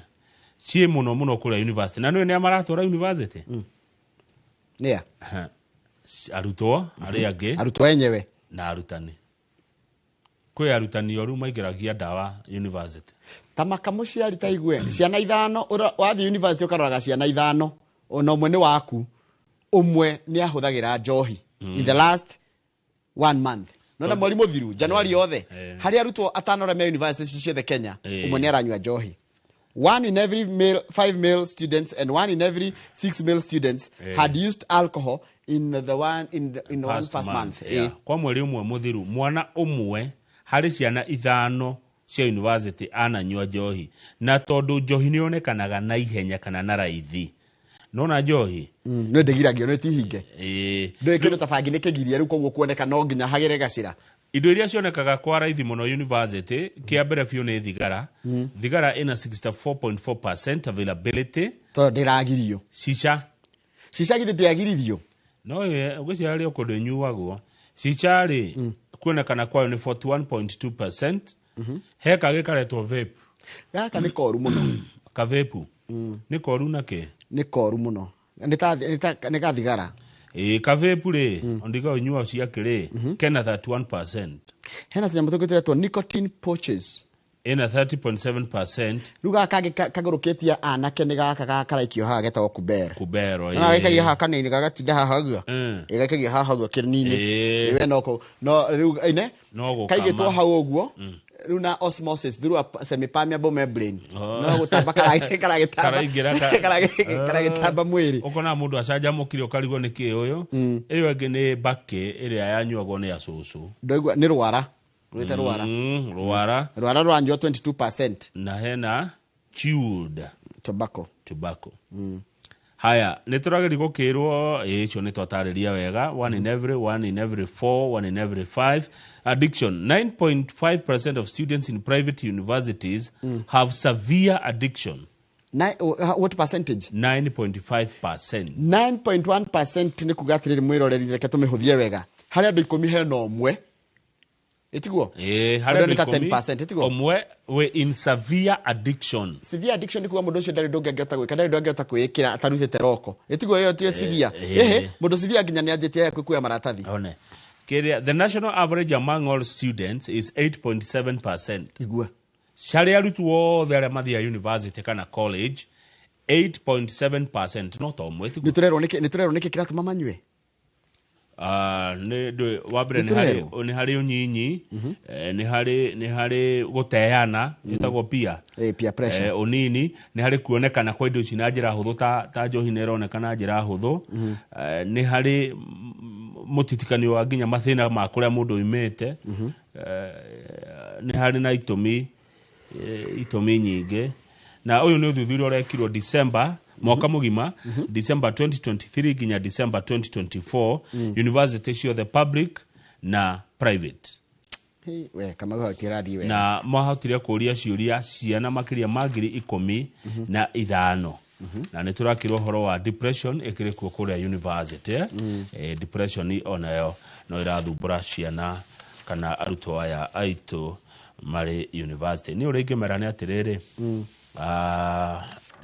Ciĩ mũno mũno kũrĩa university. Na nĩũĩ nĩa maratwara university? Nĩa? Arutwo arĩa angĩ. Arutwo enyewe. Na arutani. Kwĩ arutani oru maingĩragia ndawa university. Ta makamũciari ta igue ciana 5 wathiĩ university ũkaroraga ciana 5 ona ũmwe nĩ waku, ũmwe nĩ ahũthagĩra njohi in the last 1 month. Nona mweri mũthiru January yothe harĩ arutwo 5 arĩa me university ciothe Kenya, ũmwe nĩ aranyua njohi. 1 in every 5 male students and 1 in every 6 male students had used alcohol in the one in the, in one past month. Kwa mweri ũmwe mũthiru mwana ũmwe harĩ ciana 5 cia university ananyua njohi, na tondũ njohi nĩ yonekanaga na ihenya kana na raithi. Nona njohi nĩ ndĩgiragio nĩ tihinge. Ndũĩ kĩndũ ta bangi nĩ kĩgirie rĩu koguo kuoneka no nginya hagĩre gacĩra. Indo iria cionekaga kwa raithi mũno university, kĩa mbere biũ nĩ thigara. Thigara ĩna 64.4% availability. Tondũ ndĩragirio. Cica. Cica githĩ ndĩagiririo? No ũgĩciara rĩ kũndũ ĩnyuagwo. Cica rĩ kuonekana kwayo nĩ 41.2%. He kagĩ karetwo vape. Gaka nĩ koru mũno. Ka vape? Nĩ koru na kĩ? Nĩ koru mũno. Nĩ ka thigara. Ka vape rĩ, ondiga ũnyua ciake rĩ, kena 31%. Hena tũnyamũ tũngĩ tũretwo nicotine pouches. Ĩna 30.7%. Rĩu gaka kangĩ kagũrũkĩtie anake nĩ gaka karaikio haha getagwo kubero. Kubero, Na gaikagia haha kanini, gagatinda haha ũguo. Gaikagia haha ũguo kĩnini. We no kũ-, no rĩu ine, No gũkama. kaigĩtwo hau ũguo, rĩu na osmosis through a semi-permeable membrane. No gũtamba karagĩtamba. Karaingĩra Karagĩtamba mwĩrĩ. Ũkona mũndũ acanjamũkire ũkarigwo nĩ kĩ ũyũ. Ĩyo ĩngĩ nĩ mbakĩ ĩrĩa yanyuagwo nĩ acũcũ. Ndaigua nĩ rwara. Rwĩte rwara. Rwara. Rwara rwanyua 22%. Na hena chewed tobacco. Tobacco. Haya, nĩ tũrageria gũkĩrwo, icio nĩ twatarĩria wega, 1 in every, 1 in every 4, 1 in every 5. Addiction, 9.5% of students in private universities have severe addiction. Nine, what percentage? 9.5%. 9.1% nĩ kuga atĩrĩrĩ mwĩroreri, reke tũmĩhũthie wega. Harĩ andũ 10 hena ũmwe. Ĩtiguo? Harĩ Andũ andũ nĩ ta ikũmi, 10%, ĩtiguo? Ũmwe wĩ in severe addiction. Severe addiction nĩ kuga mũndũ ũcio ndarĩ ũndũ ũngĩ angĩhota gwĩka, ndarĩ ũndũ angĩhota kwĩĩkĩra atarutĩte roko. Ĩtiguo ĩyo tiyo severe? Ehe, mũndũ severe nginya nĩ anjĩtie kuoya maratathi. One. Kĩrĩa, the national average among all students is 8.7%. Igua. Harĩ arutwo othe arĩa mathiaga university kana college, 8.7%, no ta ũmwe, tiguo? Nĩ tũrerwo nĩkĩ, nĩ tũrerwo nĩkĩ kĩratũma manyue? Nĩ ndũ, wa mbere Nĩ tũrerwo? nĩ harĩ ũnyinyi, nĩ harĩ gũteana, ĩtagwo peer. Peer pressure. Ũnini, nĩ harĩ kuonekana kwa indo ici na njĩra hũthũ ta njohi nĩ ĩroneka na njĩra hũthũ. Nĩ harĩ mũtitikanio wa nginya mathĩna ma kũrĩa mũndũ oimĩte. Nĩ harĩ na itũmi nyingĩ. Na ũyũ nĩ ũthuthuria ũrekirwo December mwaka mũgima, December 2023 nginya December 2024, university ciothe public na private. Hey, we, kama wewe hutirathiĩ wega. Na mahotire kũria ciũria ciana makĩria ma ngiri ikũmi na ithano. Na nĩ tũrakĩrwo ũhoro wa depression ĩkĩrĩ kuo kũrĩa university. Depression onayo no ĩrathumbũra ciana kana arutwo aya aitũ marĩ university. Nĩ ũrĩa ingĩmera nĩ atĩrĩrĩ,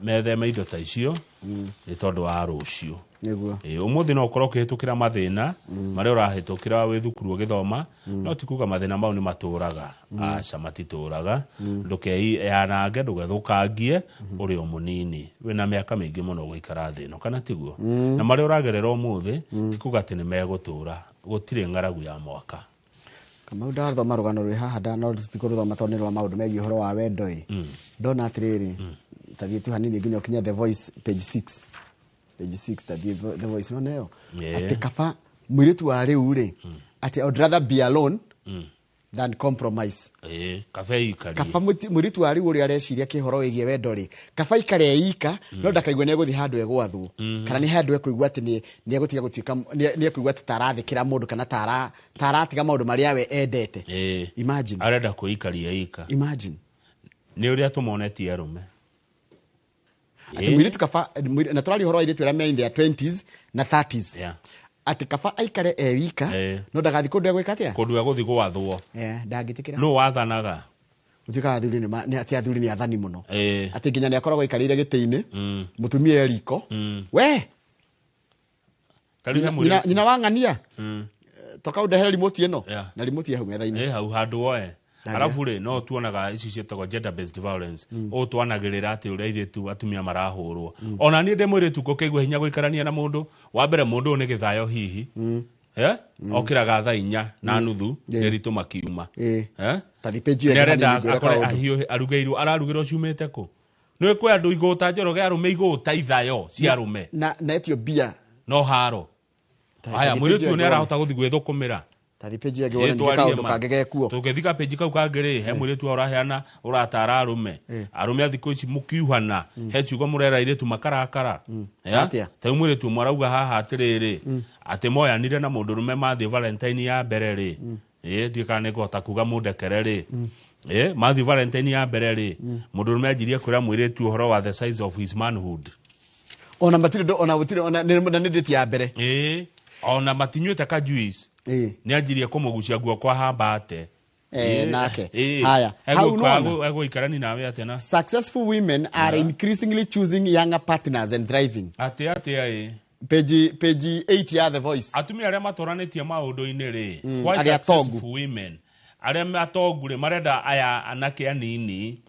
metheme indo ta icio nĩ tondũ wa rũciũ. Nĩguo. Ũmũthĩ no ũkorwo ũkĩhĩtũkĩra mathĩna marĩa ũrahĩtũkĩra wĩ thukuru ũgĩthoma, no ti kuga mathĩna mau nĩ matũraga. Aca, matitũraga. Ndũkeyanange, ndũgethũkangie, ũrĩ o mũnini. Wĩna mĩaka mĩingĩ mũno gũikara thĩ ĩno, kana tiguo? Na marĩa ũragerera ũmũthĩ, ti kuga atĩ nĩ megũtũra. Gũtirĩ ng'aragu ya mwaka. Kamau, ndathoma rũgano rwĩ haha, no tũtikũrũthoma tondũ nĩ rwa maũndũ megiĩ ũhoro wa wendo ĩ. Ndona atĩrĩrĩ, ta thiĩ tu hanini nginya ũkinye The Voice page 6. Page 6, ta thiĩ The Voice, nona ĩyo? Atĩ kaba mũirĩtu wa rĩu rĩ, atĩ I would rather be alone Than compromise. Kaba ikarie. Kaba mũirĩtu wa rĩu ũrĩa areciria kĩhoro wĩgiĩ wendo rĩ, kaba ikare ika, no ndakaigue nĩ egũthiĩ handũ egwathwo. Kana nĩ handũ ekũigua atĩ nĩ egũtiga gũtuĩka, nĩ ekũigua atĩ tarathĩkĩra mũndũ kana taratiga maũndũ marĩa we endete. Imagine. Arenda kwĩikaria ika. Imagine. Nĩ ũrĩa tũmonetie arũme. Atĩ mũirĩtu kaba, na tũraria ũhoro wa airĩtu arĩa me in their 20s na 30s. Atĩ kaba aikare e wika, no ndagathiĩ kũndũ egwĩka atĩa? Kũndũ egũthiĩ gwathwo. Ndangĩtĩkĩra. Nũ wathanaga? Gũtuĩkaga athuri nĩ atĩ athuri nĩ athani mũno. Atĩ nginya nĩ akoragwo aikarĩire gĩtĩ-inĩ, mũtumia e riko. We! Nyina wa ng'ania? Toka ũndehere remote ĩno. Na remote ĩ hau metha-inĩ. Hau handũ woe. Arabu rĩ, no tuonaga ici ciĩtagwo gender based violence. Ũũ twanagĩrĩra atĩ ũrĩa airĩtu atumia marahũrwo. Ona niĩ ndĩ mũirĩtu ngũkĩigua hinya gũikarania na mũndũ. Wa mbere mũndũ ũyũ nĩ gĩthayo hihi. Okĩraga thaa inya na nuthu, nĩritũ makiuma. Nĩarenda akore ahiũhe, ararugĩrwo ciumĩte kũ? Nĩ kwĩ andũ igũta Njoroge arũme igũta ithayo cia arũme. Na etio mbia. No haro. Haya, mũirĩtu ũyũ nĩarahota gũthiĩ gwĩthũkũmĩra. Tathi peji ya gĩwone nĩ kaũndũ kangĩ gekuo. Tũngĩthika peji kau kangĩ rĩ, he mũirĩtu ũraheana ũratara arũme. Arũme a thikũ ici mũkiuhana, he ciugo mũrera airĩtu makarakara. Ta rĩu mũirĩtu ũmwe arauga haha atĩrĩrĩ, atĩ moyanire na mũndũrũme mathiĩ Valentine ya mbere rĩ. Ndiũĩ kana nĩngũhota kuga mũndekere rĩ. Mathiĩ Valentine ya mbere rĩ, mũndũrũme anjirie kwĩra mũirĩtu ũhoro wa the size of his manhood. Ona matirĩ, ona gũtirĩ, ona nĩ na nĩ date ya mbere. Ona matinyuĩte ka juice. Nĩ anjirie kũmũgucia guoko ahambate. Nake. Haya. Hau nona. Egũikarani nawe atĩa na? Successful women are increasingly choosing younger partners and thriving. Atĩa atĩa ĩ? Page 8 ya The Voice. Atumia arĩa matwaranĩtie maũndũ-inĩ rĩ, why successful women? Arĩa atongu rĩ, marenda aya anake anini.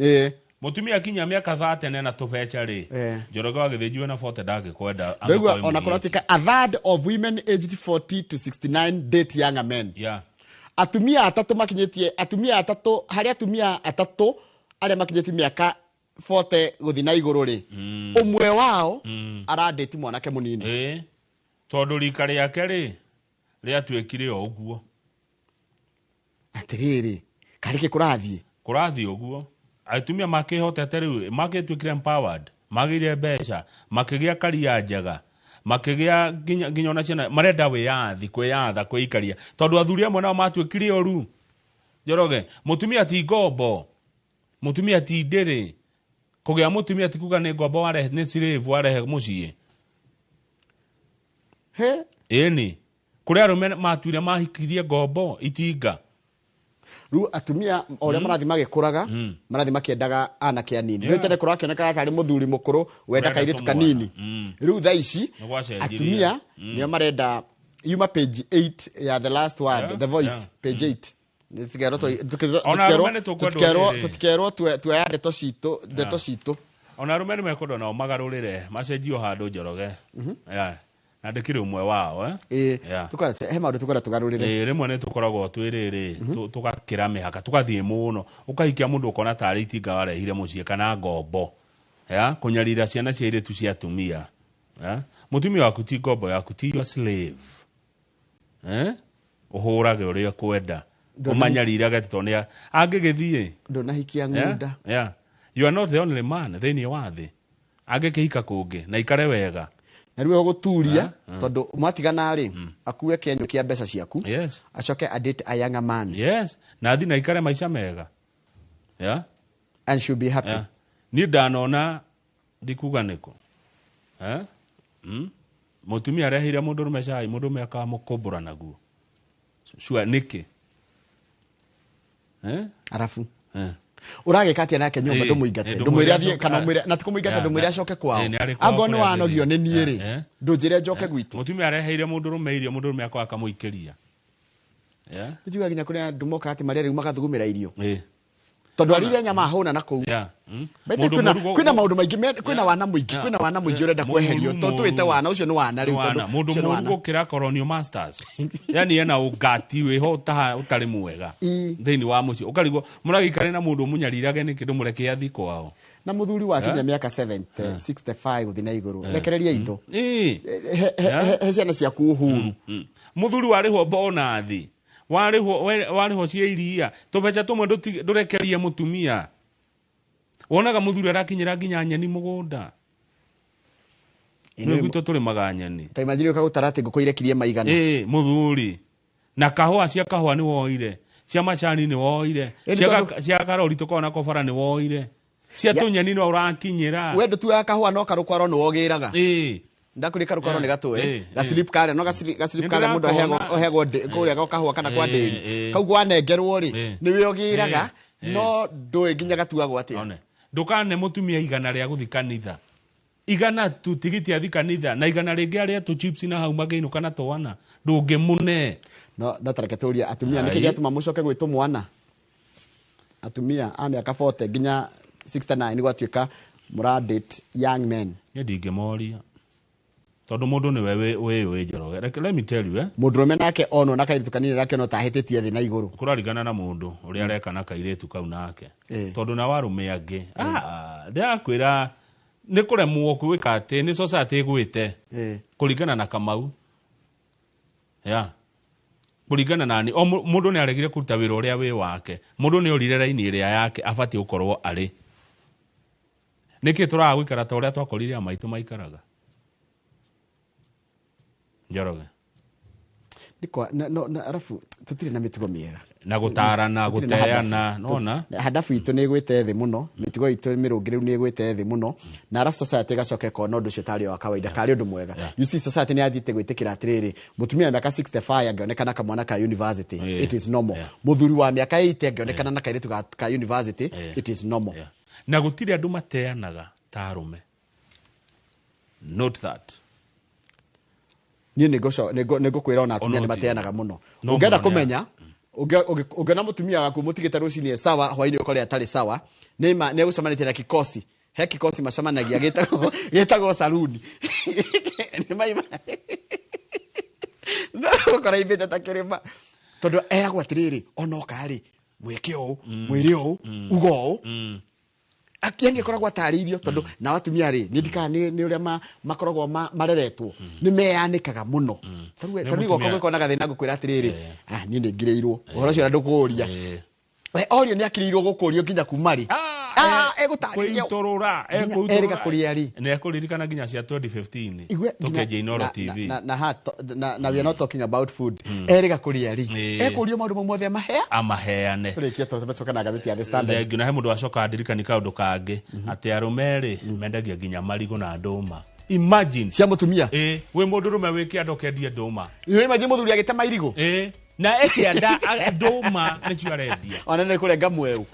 Mũtumia akinya mĩaka 30 na tũbeca rĩ, Njoroge wa Gĩthĩnji wĩna 40 ndangĩkwenda. Ndauga ona kũratika a third of women aged 40 to 69 date younger men. Atumia atatũ makinyĩtie, atumia atatũ, harĩ atumia atatũ arĩa makinyĩtie mĩaka 40 gũthiĩ na igũrũ rĩ, ũmwe wao aradate mwanake mũnini. Tondũ rika rĩake rĩ, rĩatuĩkire o ũguo. Atĩrĩrĩ, karĩ kĩ kũrathiĩ? Kũrathiĩ ũguo. Atumia makĩhotete rĩu, makĩtuĩkire empowered, magĩire mbeca, makĩgĩa karia njega, makĩgĩa nginya ona ciana, marenda wĩyathi, kwĩyatha, kwĩikaria. Tondũ athuri amwe nao matuĩkire ũru. Njoroge, mũtumia ti ngombo, mũtumia ti ndĩrĩ. Kũgĩa mũtumia ti kuga nĩ ngombo warehe, nĩ slave warehe mũciĩ. Ĩni, kũrĩ arũme matuire mahikirie ngombo, itinga. Rĩu atumia o ũrĩa marathiĩ magĩkũraga, marathiĩ makĩendaga anake anini. Rĩu tene kũrakĩonekaga tarĩ mũthuri mũkũrũ wenda kairĩtu kanini. Rĩu thaa ici, atumia nĩo marenda yuma page 8 ya The Last Word, The Voice, page 8. Tũtikerwo tuoya ndeto citũ. Ona arũme nĩ mekwendwo nao magarũrĩre, macenjio handũ Njoroge. Na ndĩkĩrĩ ũmwe wao, He maũndũ tũkwenda tũgarũrĩre. Rĩmwe nĩ tũkoragwo twĩ rĩrĩ, tũgakĩra mĩhaka, tũgathiĩ mũno. Ũkahikia mũndũ ũkona tarĩ itinga warehire mũciĩ kana ngombo. Kũnyarira ciana cia airĩtu cia atumia. Mũtumia waku ti ngombo yaku, ti your slave. Ũhũrage ũrĩa ũkwenda. Ũmanyarirage tondũ nĩ angĩgĩthiĩ. Ndũnahikia ng'unda. You are not the only man thĩinĩ wa thĩ. Angĩkĩhika kũngĩ na ikare wega. Na rĩu ũgũturia tondũ mwatigana rĩ, akue kĩenyũ kĩa mbeca ciaku. Acoke a date a younger man. Na athi na ikare maica mega. And she'll be happy. Niĩ ndanona ndikuga nĩkũ. Mũtumia areheire mũndũrũme cai, mũndũrũme akamũkũmbũra naguo. Sure nĩkĩ? Arabu. Ũragĩka atĩa nake nyũmba ndũmũingate? Ndũmwĩre athiĩ kana ũmwĩre, na ti kũmũingata, ndũmwĩre acoke kwao. Angorwo nĩ wanogio nĩ niĩ rĩ, ndũnjĩre njoke gwitũ. Mũtumia areheire mũndũrũme irio, mũndũrũme akoya akamũikĩria. Nĩnjiguaga nginya kũrĩ andũ mokaga atĩ marĩa rĩu magathugumĩra irio. Tondũ arĩire nyama ahũna na kũu. Kwĩna maũndũ maingĩ, kwĩna wana mũingĩ, kwĩna wana mũingĩ ũrenda kweherio. Tondũ twĩte wana, ũcio nĩ wana rĩu, tondũ Mũndũ ũcio nĩ mũru wana. gũkĩra Colonial Masters. Yaani ena ũgati wĩho ũtarĩ mwega thĩinĩ wa mũciĩ. Ũkarigwo mũragĩikare na mũndũ ũmũnyarirage nĩkĩ ndũmũreke athiĩ kwao. Na mũthuri wakinya mĩaka 70, 65 gũthiĩ na igũrũ. Rekereria indo. He ciana ciaku ũhuru. Mũthuri warĩhwo bonathi. Warĩhwo cia iria, tũbeca tũmwe ndũrekerie mũtumia. Wonaga mũthuri arakinyĩra nginya nyeni mũgũnda. Nĩ gwitũ tũrĩmaga nyeni. Ta imagine ũkagũtara atĩ ngũkũ irekirie maigana. Mũthuri. Na kahũa, cia kahũa nĩ woire, cia macani nĩ woire, cia karori tũkoragwo na kobara nĩ woire, cia tũnyeni no ũrakinyĩra. We ndũtuaga kahũa no karũkwaro nĩ wogĩraga. Ndakũrĩ karũkwaro nĩ gatũĩ gaslip karĩa no gaslip karĩa mũndũ aheagwo kũrĩa kahũa kana kwa ndĩri kau gwanengerwo rĩ nĩ wĩogĩraga no ndũĩ nginya gatuagwo atĩa. Ndũkane mũtumia igana rĩa gũthiĩ kanitha, igana tu tigiti athi kanitha na igana rĩngĩ arĩa tu chips na hau makĩinũka na twana ndũngĩmũne. No tareke tũrie atumia nĩkĩ gĩatũma mũcoke gwĩtwo mwana? Atumia a mĩaka 40 nginya 69 gwatuĩka mũra date young men. Niĩ ndingĩmoria tondũ mũndũ nĩwe wĩyũĩ Njoroge. Let me tell you, Mũndũrũme nake onwo na kairĩtu kanini arakĩona ta ahĩtĩtie thĩ na igũrũ. Kũrarigana na mũndũ ũrĩa areka na kairĩtu kau nake. Tondũ na warũme angĩ ndĩrakwĩra nĩ kũremwo gwĩka atĩ nĩ society ĩgwĩte kũringana na Kamau. Ya kũringana na ni o mũndũ nĩ aregire kũruta wĩra ũrĩa wĩ wake, mũndũ nĩ orire raini ĩrĩa yake abatiĩ gũkorwo arĩ. Nĩkĩ tũraga gũikara ta ũrĩa twakorire a maitũ maikaraga? Njoroge. No arafu tũtirĩ na mĩtugo mĩega na gũtarana gũteana nona hadafu itũ nĩ ĩgwĩte thĩ mũno, mĩtugo itũ mĩrũngĩrĩru nĩ ĩgwĩte thĩ mũno, na arafu society ĩgacoka ĩkona ũndũ ũcio tarĩ wa kawaida karĩ ũndũ mwega. You see, society nĩ yathiĩte gwĩtĩkĩra atĩrĩrĩ, mũtumia wa mĩaka 65 angĩonekana kamwana ka university, it is normal. Mũthuri wa mĩaka 80 angĩonekana na kairĩtu ka university, it is normal. Na gũtirĩ andũ mateanaga ta arũme. Note that. Niĩ nĩngũkwĩra ona atumia nĩ mateanaga mũno. Ũngĩenda kũmenya, ũngĩona mũtumia waku mũtigĩte rũcinĩ e sawa, hwaĩ-inĩ ũkore atarĩ sawa, nĩ egũcemanĩtie na kikosi. He kikosi macemanagia gĩtagwo saruni. Nĩ maima. No ũkora imbĩte ta kĩrĩma. Tondũ eragwo atĩrĩrĩ, onoka rĩ, mwĩke ũũ, mwĩre ũũ, uga ũũ. Yani akoragwo atarĩirio tondũ na atumia rĩ, nĩ ndikaga nĩ ũrĩa makoragwo mareretwo, nĩ meyanĩkaga mũno. Tarĩu igoka gwĩkona gathĩna ngũkwĩra atĩrĩrĩ, niĩ nĩ ngirĩirwo ũhoro ũcio na ndũkũũria. We orio nĩ akirĩirwo gũkũrio nginya kuma rĩ. Egũtarĩria erĩga kũrĩa rĩ. Nĩ ekũririkana nginya cia 2015 tũkĩenja Inooro TV. Na we are not talking about food. Erĩga kũrĩa rĩ. Ekũrio maũndũ mau mothe amaheane. Tũrĩkie tũcoke na ngathĩti ya The Standard. Thengiũ. Na he mũndũ wacoka ndirikani kaũndũ kangĩ atĩ arũme rĩ mendagia nginya marigũ na ndũma. Imagine cia mũtumia. Wĩ mũndũrũme wĩ kĩanda ũkendie ndũma. Imagine mũthuri agĩtema irigũ. Na ekĩanda ndũma nĩcio arendia. Ona nĩ kũrenga mweũ.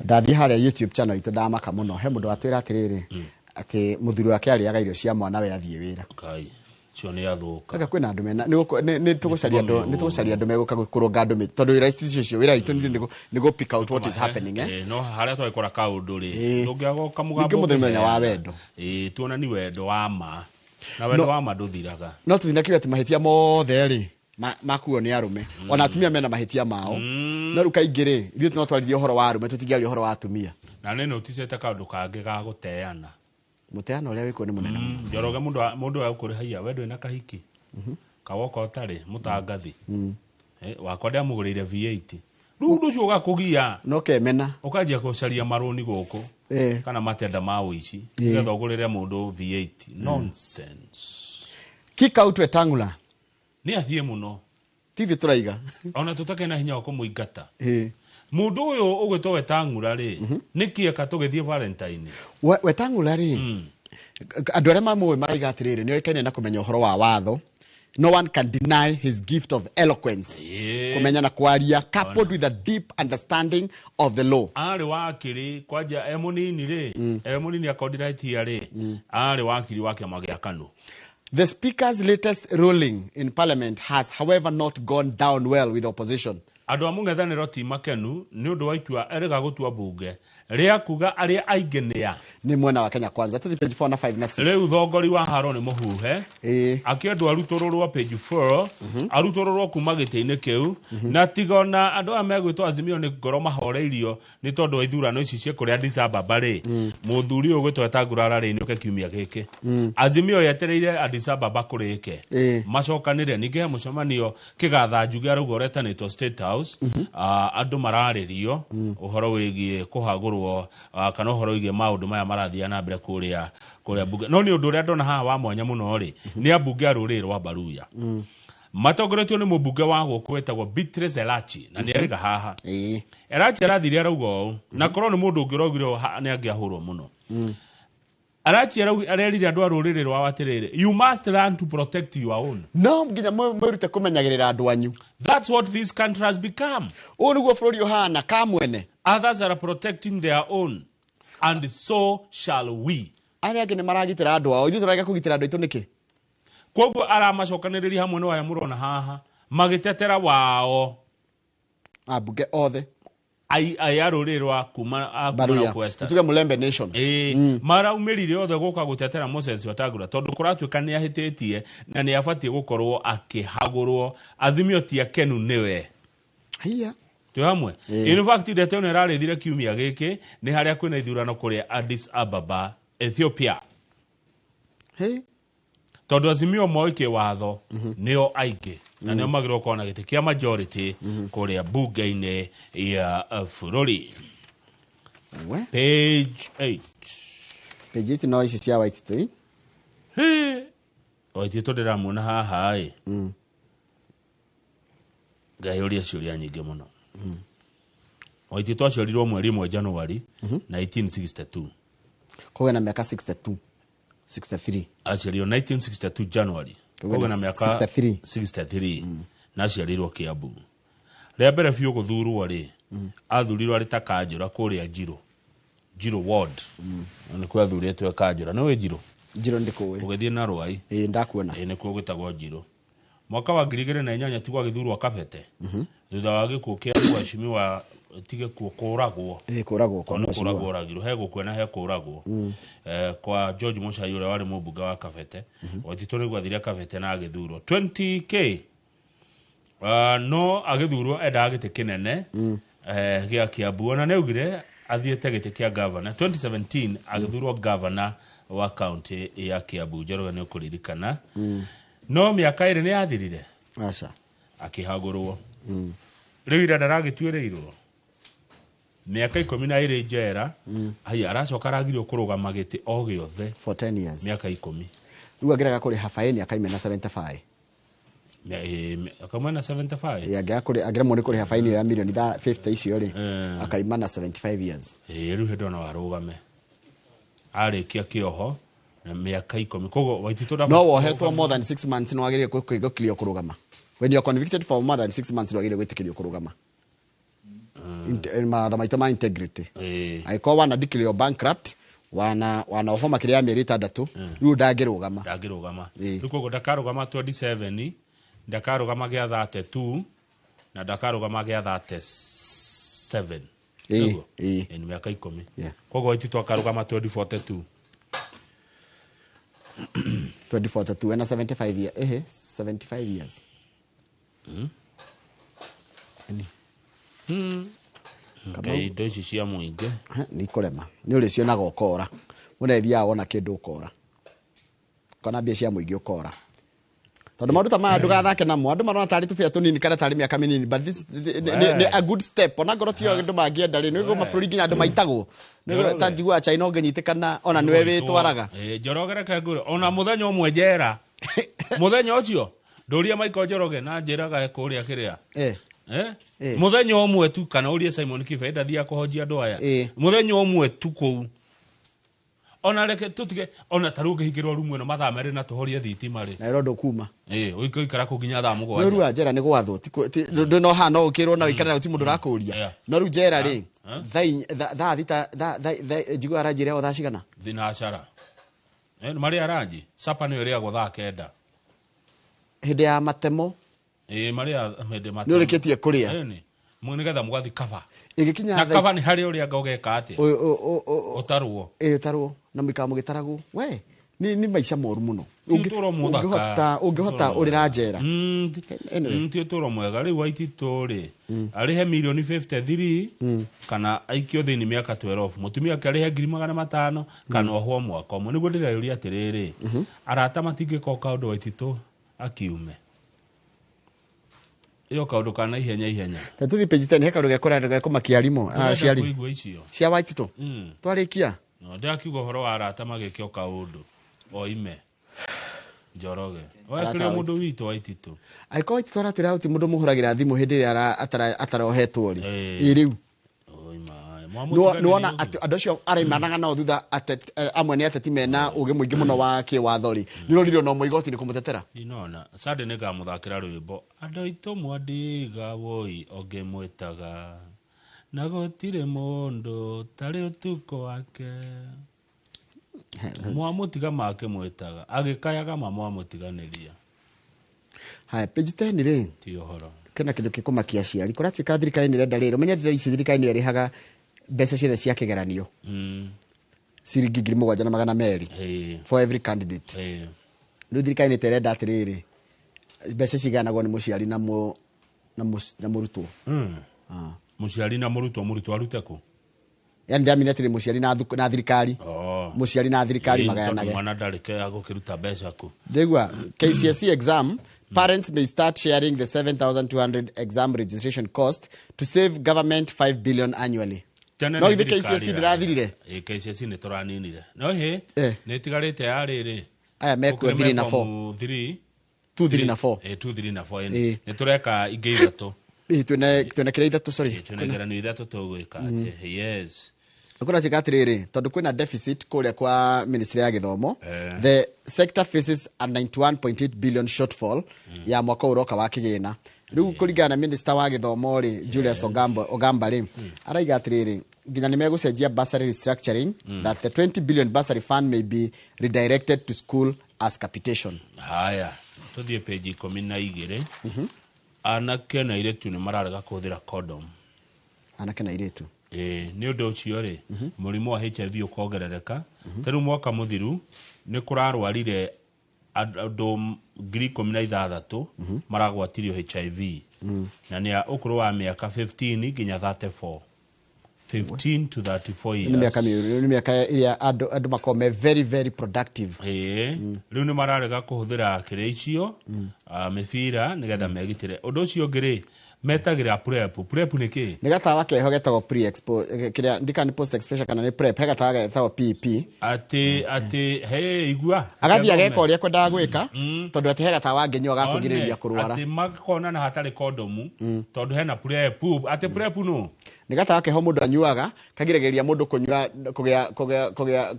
Ndathiĩ harĩa YouTube channel itũ ndamaka mũno. He mũndũ watwĩra atĩrĩrĩ, atĩ mũthuri wake arĩaga irio cia mwana we athiĩ wĩra. Kai, cio nĩ athũka. Kaka kwĩna andũ mena nĩ tũgũcaria andũ, nĩ tũgũcaria andũ megũka kũrũnga andũ tondũ wĩra icio wĩra itũ nĩ go pick out what is happening. No harĩa twagĩkora kaũndũ rĩ, tũngĩagoka mũgambo. Ningĩ mũthenya wa wendo. Tuonani wendo wa ma. Na wendo wa ma ndũthiraga. No tũthiĩ na kiugo atĩ mahĩtia mothe rĩ makuo nĩ arũme. Ona atumia mena mahĩtia mao. No rĩu kaingĩ rĩ, ithuĩ no twaririe ũhoro wa arũme, tũtingĩaria ũhoro wa atumia. Na nĩ noticete kaũndũ kangĩ ga gũteana. Mũteano ũrĩa wĩkuo nĩ mũnene mũno. Njoroge mũndũ agũkũrĩhagia, we ndũrĩ na kahiki. Kawoka ũtarĩ mũtangathi. Wakwa ndamũgũrĩire V8. Rĩu ũndũ ũcio ũgakũgia. No kemena. Ũkanjia gũcaria marũni gũkũ. Kana matenda ma ũici. Nĩgetha ũgũrĩre mũndũ V8. Nonsense. Kick out Wetangula. Nĩ athiĩ mũno. Tithi tũraiga. Ona tũtakĩrĩ na hinya wa kũmũingata. Mũndũ ũyũ ũgwĩtwo Wetangula rĩ, nĩkĩ eka tũgĩthiĩ Valentine? Wetangula rĩ, andũ arĩa mamũĩ maraiga atĩrĩrĩ, nĩ oĩkaine na kũmenya ũhoro wa watho. No one can deny his gift of eloquence. Kũmenya na kwaria, coupled with a deep understanding of the law. Arĩ wakiri kwanja e mũnini rĩ, e mũnini akondira itia rĩ, arĩ wakiri wa kĩama gĩa KANU. The speaker's latest ruling in parliament has, however, not gone down well with the opposition. Andũ a mũng'ethanĩro ti makenu nĩ ũndũ wa itua erĩga gũtua bunge rĩa kuga arĩa aingĩ nĩ a. Nĩ mwena wa Kenya Kwanza. Tũthiĩ page 4 na 5 na 6. Rĩu thongori wa haro nĩ mũhuhe. Akĩendwo arutũrũrwo page 4, arutũrũrwo kuma gĩtĩ-inĩ kĩu, na tiga ona andũ aya megwĩtwo Azimio nĩ ngoro mahoreirio nĩ tondũ wa ithurano ici ciĩ kũrĩa Addis Ababa rĩ, mũthuri ũyũ ũgwĩtwo Wetangula ararĩ kiumia gĩkĩ. Azimio yetereire Addis Ababa kũrĩke, macokanĩre. Ningĩ he mũcemanio kĩgathanju gĩa rũgo ũretanĩtwo State House, andũ mararĩrio ũhoro wĩgiĩ kũhagũrwo, kana ũhoro wĩgiĩ maũndũ maya marathiĩ na mbere kũrĩa mbunge. No nĩ ũndũ ũrĩa ndona haha wa mwanya mũno rĩ, nĩ ambunge a rũrĩrĩ rwa Baruya matongoretio nĩ mũmbunge wa gũkũ wĩtagwo Beatrice Elachi, na nĩ arĩga haha. Elachi arathire arauga ũũ, na korwo nĩ mũndũ ũngĩ ũraugire nĩ angĩahũrwo mũno. Elachi arerire andũ a rũrĩrĩ rwao atĩrĩrĩ, "You must learn to protect your own." No nginya mwĩrute kũmenyagĩrĩra andũ anyu. That's what this country has become. Ũũ nĩguo bũrũri ũhana kamwene. Others are protecting their own, and so shall we. Arĩa angĩ nĩ maragitĩra andũ ao, ithuĩ tũrarega kũgitĩra andũ aitũ nĩkĩ? Koguo aramacokanĩrĩria hamwe nĩ aya mũrona haha magĩtetera wao. Ambunge othe aya rũrĩrĩ rwa kuma a kuma Baruya. Northwestern. Tuge Mulembe Nation. Ĩĩ, maraumĩrire othe gũka gũtetera Moses Wetangula tondũ kũratuĩka nĩ ahĩtĩtie na nĩ abatiĩ gũkorwo akĩhagũrwo. Azimio ti akenu nĩwe. Haiya. Twĩ hamwe. In fact, ndeto ĩno ĩrarĩthire kiumia gĩkĩ nĩ harĩa kwĩna ithurano kũrĩa Addis Ababa, Ethiopia. Hey. Tondũ Azimio moĩ kĩwatho nĩo aingĩ na nĩo magĩrĩirwo gũkorwo na gĩtĩ kĩa majority kũrĩa mbunge-inĩ ya bũrũri. We. Page 8. Page 8 no ici cia White Hĩ. Waititũ ndĩramuona haha ĩ, ngayũria ciũria nyingĩ mũno. Waititũ aciarirwo mweri 1 January 1962. Koguo na mĩaka 62, 63. Aciarirwo 1962 January. Koguo koguo na mĩaka 63. 63, na aciarirwo Kiambu. Rĩa mbere biũ gũthurwo rĩ, athurirwo arĩ ta kanjũra kũrĩa Njirũ, Njirũ ward. Na nĩkuo athurĩtwo e kanjũra. Nĩ wĩ Njirũ? Njirũ ndĩkũĩ. Ũgĩthiĩ na Rwai. Ĩĩ, ndakuona. Ĩĩ, nĩkuo gwĩtagwo Njirũ. Mwaka wa 2008 tiguo agĩthurwo Kabete, thutha wa gĩkuũ kĩa mheshimiwa, ti gĩkuũ, kũragwo. Ĩĩ, kũragwo kwa Nĩ mheshimiwa. kũragwo oragirwo, he gũkua na he kũragwo kwa George Muchai ũrĩa warĩ mũmbunge wa Kabete. Waititũ nĩguo athire Kabete na agĩthurwo 20K. No agĩthurwo endaga gĩtĩ kĩnene gĩa Kiambu, ona nĩ augire athiĩte gĩtĩ kĩa governor. 2017 agĩthurwo governor wa county ya Kiambu. Njoroge, nĩ ũkũririkana, no mĩaka 2 nĩ yathirire. Aca. Akĩhagũrwo. Rĩu ira ndaragĩtuĩrĩirwo mĩaka 12 njera. Haya, aracoka aragirio kũrũgama gĩtĩ o gĩothe for 10 years. Mĩaka 10. Rĩu angĩrega kũrĩha faini akaime na 75. Akauma na 75. Ĩĩ, angĩaga angĩremwo nĩ kũrĩha faini ĩyo ya mirioni 50 icio rĩ, akaima na 75 years. Ĩĩ, rĩu hĩndĩ ona warũgame arĩkia kĩoho na mĩaka 10, koguo Waititũ No wohetwo more than 6 months nĩ wagĩrĩire gwĩtĩkĩrio kũrũgama. When you are convicted for more than 6 months, nĩ wagĩrĩire gwĩtĩkĩrio kũrũgama. Mawatho maitũ ma integrity, angĩkorwo wana declare bankrupt, wana oho makĩria ya mĩeri 6, rĩu ndangĩrũgama. Ndangĩrũgama. Rĩu koguo ndakarũgama 27, ndakarũgama gĩa 32, na ndakarũgama gĩa 37. Nĩguo? Ĩĩ. Ĩĩ, nĩ mĩaka 10. Koguo Waititũ akarũgama 2042. 2042 ena 75 years, ehe, 75 years. Eni. Kamau. Ngai, indo ici cia mũingĩ. Ha, nĩ ikũrema, nĩ ũrĩcionaga ũkora mũne thiaga wona kĩndũ ũkora, kana mbia cia mũingĩ ũkora, tondũ maũndũ ta maya ndũgathake namo. Andũ marona tarĩ tũbia tũnini kana tarĩ mĩaka mĩnini, but this nĩ a good step, ona ngorwo tiyo andũ mangĩenda rĩ. Nĩ mabũrũri nginya andũ maitagwo. Nĩ ta njiguaga China ũngĩnyitĩkana ona nĩwe wĩtwaraga. Ĩĩ, Njoroge, reke ngwĩre, ona mũthenya ũmwe njera, mũthenya ũcio ndũrie Michael Njoroge na njĩraga kũrĩa kĩrĩa. Eh? Mũthenya ũmwe tu, kana ũrie Simon Kibe ndathiaga kũhonjia andũ aya. Mũthenya ũmwe tu kũu, ona reke tũtige, ona ta rĩu ũngĩhingĩrwo rumu ĩno mathaa 2 na tũhorie thitima rĩ, na ĩro ndũkuma. Ĩĩ, ũikara kũu nginya thaa Nĩ 7. ũru wa njera nĩ gwathwo, ndũ no haha no ũkĩrwo na ũikare na gũtirĩ mũndũ ũrakũria. No rĩu njera rĩ, thaa 6, njiguaga ranji ĩrĩagwo thaa cigana? Thinacara. Nĩ marĩa ranji sapa nĩyo ĩrĩagwo thaa 9. Hĩndĩ ya matemo. Ĩĩ, marĩa hĩndĩ Nĩ ũrĩkĩtie kũrĩa. Ĩni. Nĩgetha mũgathi kaba. Ĩgĩkinya Na thaa kaba nĩ harĩ ũrĩa anga ũgeka atĩa? Ũtarwo. Ĩ, ũtarwo na mũikara mũgĩtaragwo. We nĩ maica moru mũno. Ti ũtũũro mũthaka. Ũngĩhota Ũtũũro ũrĩra njera. Anyway. Ti ũtũũro mwega. Rĩu Waititũ rĩ, arĩhe mirioni 53 kana aikio thĩinĩ mĩaka 12, mũtumia ake arĩhe 500,000 kana ohwo mwaka ũmwe. Nĩguo ndĩreyũria atĩrĩrĩ, arata matingĩka o kaũndũ Waititũ akiume ĩyo kaũndũ ka naihenya ihenya. Ta tũthiĩ page 10, he kaũndũ gekũra gekũmakia arimũ, Ũrenda aciari. kũigua icio? Cia Waititũ. Twarĩkia. No, ndĩrakiuga ũhoro wa arata magĩke o kaũndũ oime Njoroge. Arata Wakĩrĩ a mũndũ witũ Waititũ. Angĩkorwo Waititũ aratwĩra gũtirĩ mũndũ mũhũragĩra thimũ hĩndĩ ĩrĩa atarohetwo rĩ. Ĩ rĩu. Nĩwona atĩ andũ acio araimanaga nao thutha amwe nĩ ateti mena ũgĩ mũingĩ mũno wa kĩwatho rĩ. Nĩũrorire ona ũmwe igoti-inĩ kũmũtetera? Ndinona. Sunday nĩngamũthakĩra rwĩmbo. Andũ aitũ mwandiga woi ũngĩmwĩtaga na gũtirĩ mũndũ tarĩ ũtukũ wake. Mwamũtiga makĩmwĩtaga agĩkayaga ma mwamũtiganĩria. Haya, page 10 rĩ. Ti ũhoro. Kena kĩndũ gĩkũmakia aciari. Kũratuĩka thirikari nĩ ĩrenda rĩrĩ. Ũmenye thaa ici thirikari nĩyo ĩrĩhaga mbeca ciothe cia kĩgeranio. Ciringi 7,200. For every candidate. Rĩu thirikari nĩ ta ĩrenda atĩrĩrĩ, mbeca cigayanagwo nĩ mũciari na mũrutwo. Mũciari na mũrutwo, mũrutwo arute kũ? Yani ndĩramenya atĩrĩ, mũciari na thirikari. Mũciari na thirikari Ĩĩ, tondũ magayanage. mwana ndarĩ ke agũkĩruta mbeca kũ? Ndĩgua, KCSE exam, parents may start sharing the 7,200 exam registration cost to save government 5 billion annually. Tene No nĩ githĩ thirikari KCSE ndĩrathirire? Ĩĩ, KCSE nĩ tũraninire. No hĩ, nĩ ĩtigarĩte ya rĩrĩ. Aya mekuo Gũkĩrĩ 3 na me 4. form 3. 2, 3 na 4. Ĩĩ, 2, 3 na 4. Ĩĩ. Nĩ tũreka ingĩ ithatũ. Ĩĩ, twĩna kĩrĩa ithatũ, sorry. Ĩĩ, twĩna igeranio ithatũ tũgwĩka atĩ. Yes. Kũratuĩka atĩrĩrĩ, tondũ kwĩna deficit kũrĩa kwa ministry ya gĩthomo, the sector faces a 91.8 billion shortfall ya mwaka ũyũ ũroka wa kĩgĩna. Rĩu kũringana na minister wa gĩthomo rĩ, Julius Ogamba rĩ, araiga atĩrĩrĩ, nginya nĩ megũcenjia bursary restructuring, that the 20 billion bursary fund may be redirected to school as capitation. Haya, tũthiĩ page 12. Anake na airĩtu nĩ mararega kũhũthĩra condom. Anake na airĩtu. Ĩĩ, nĩ ũndũ ũcio rĩ, mũrimũ wa HIV ũkongerereka. Ta rĩu mwaka mũthiru nĩ kũrarwarire andũ 16,000 maragwatirio HIV. Na nĩ a ũkũrũ wa mĩaka 15 nginya 34. 15 to 34 years. Nĩ mĩaka mĩũru, nĩ mĩaka ĩrĩa andũ makoragwo me very very productive. Ĩĩ, rĩu nĩ mararega kũhũthĩra kĩrĩa icio, mĩbira nĩgetha megitĩre. Ũndũ ũcio ũngĩ rĩ, metagĩra PrEP. PrEP nĩ kĩ? Nĩ gatawa keho getagwo pre-expo, kĩrĩa ndika nĩ post exposure kana nĩ PrEP, he gatawa getagwo PEP. Atĩ, he, igua. Agathiĩ Gethome. ageka ũrĩa ekwendaga gwĩka, tondũ atĩ he gatawa angĩnyua gakũgirĩrĩria One, kũrwara. Atĩ makonana hatarĩ kondomu, tondũ hena PrEP. Atĩ PrEP nũ? Nĩ gatawa keho mũndũ anyuaga, kagiragĩrĩria mũndũ kũnyua, kũgĩa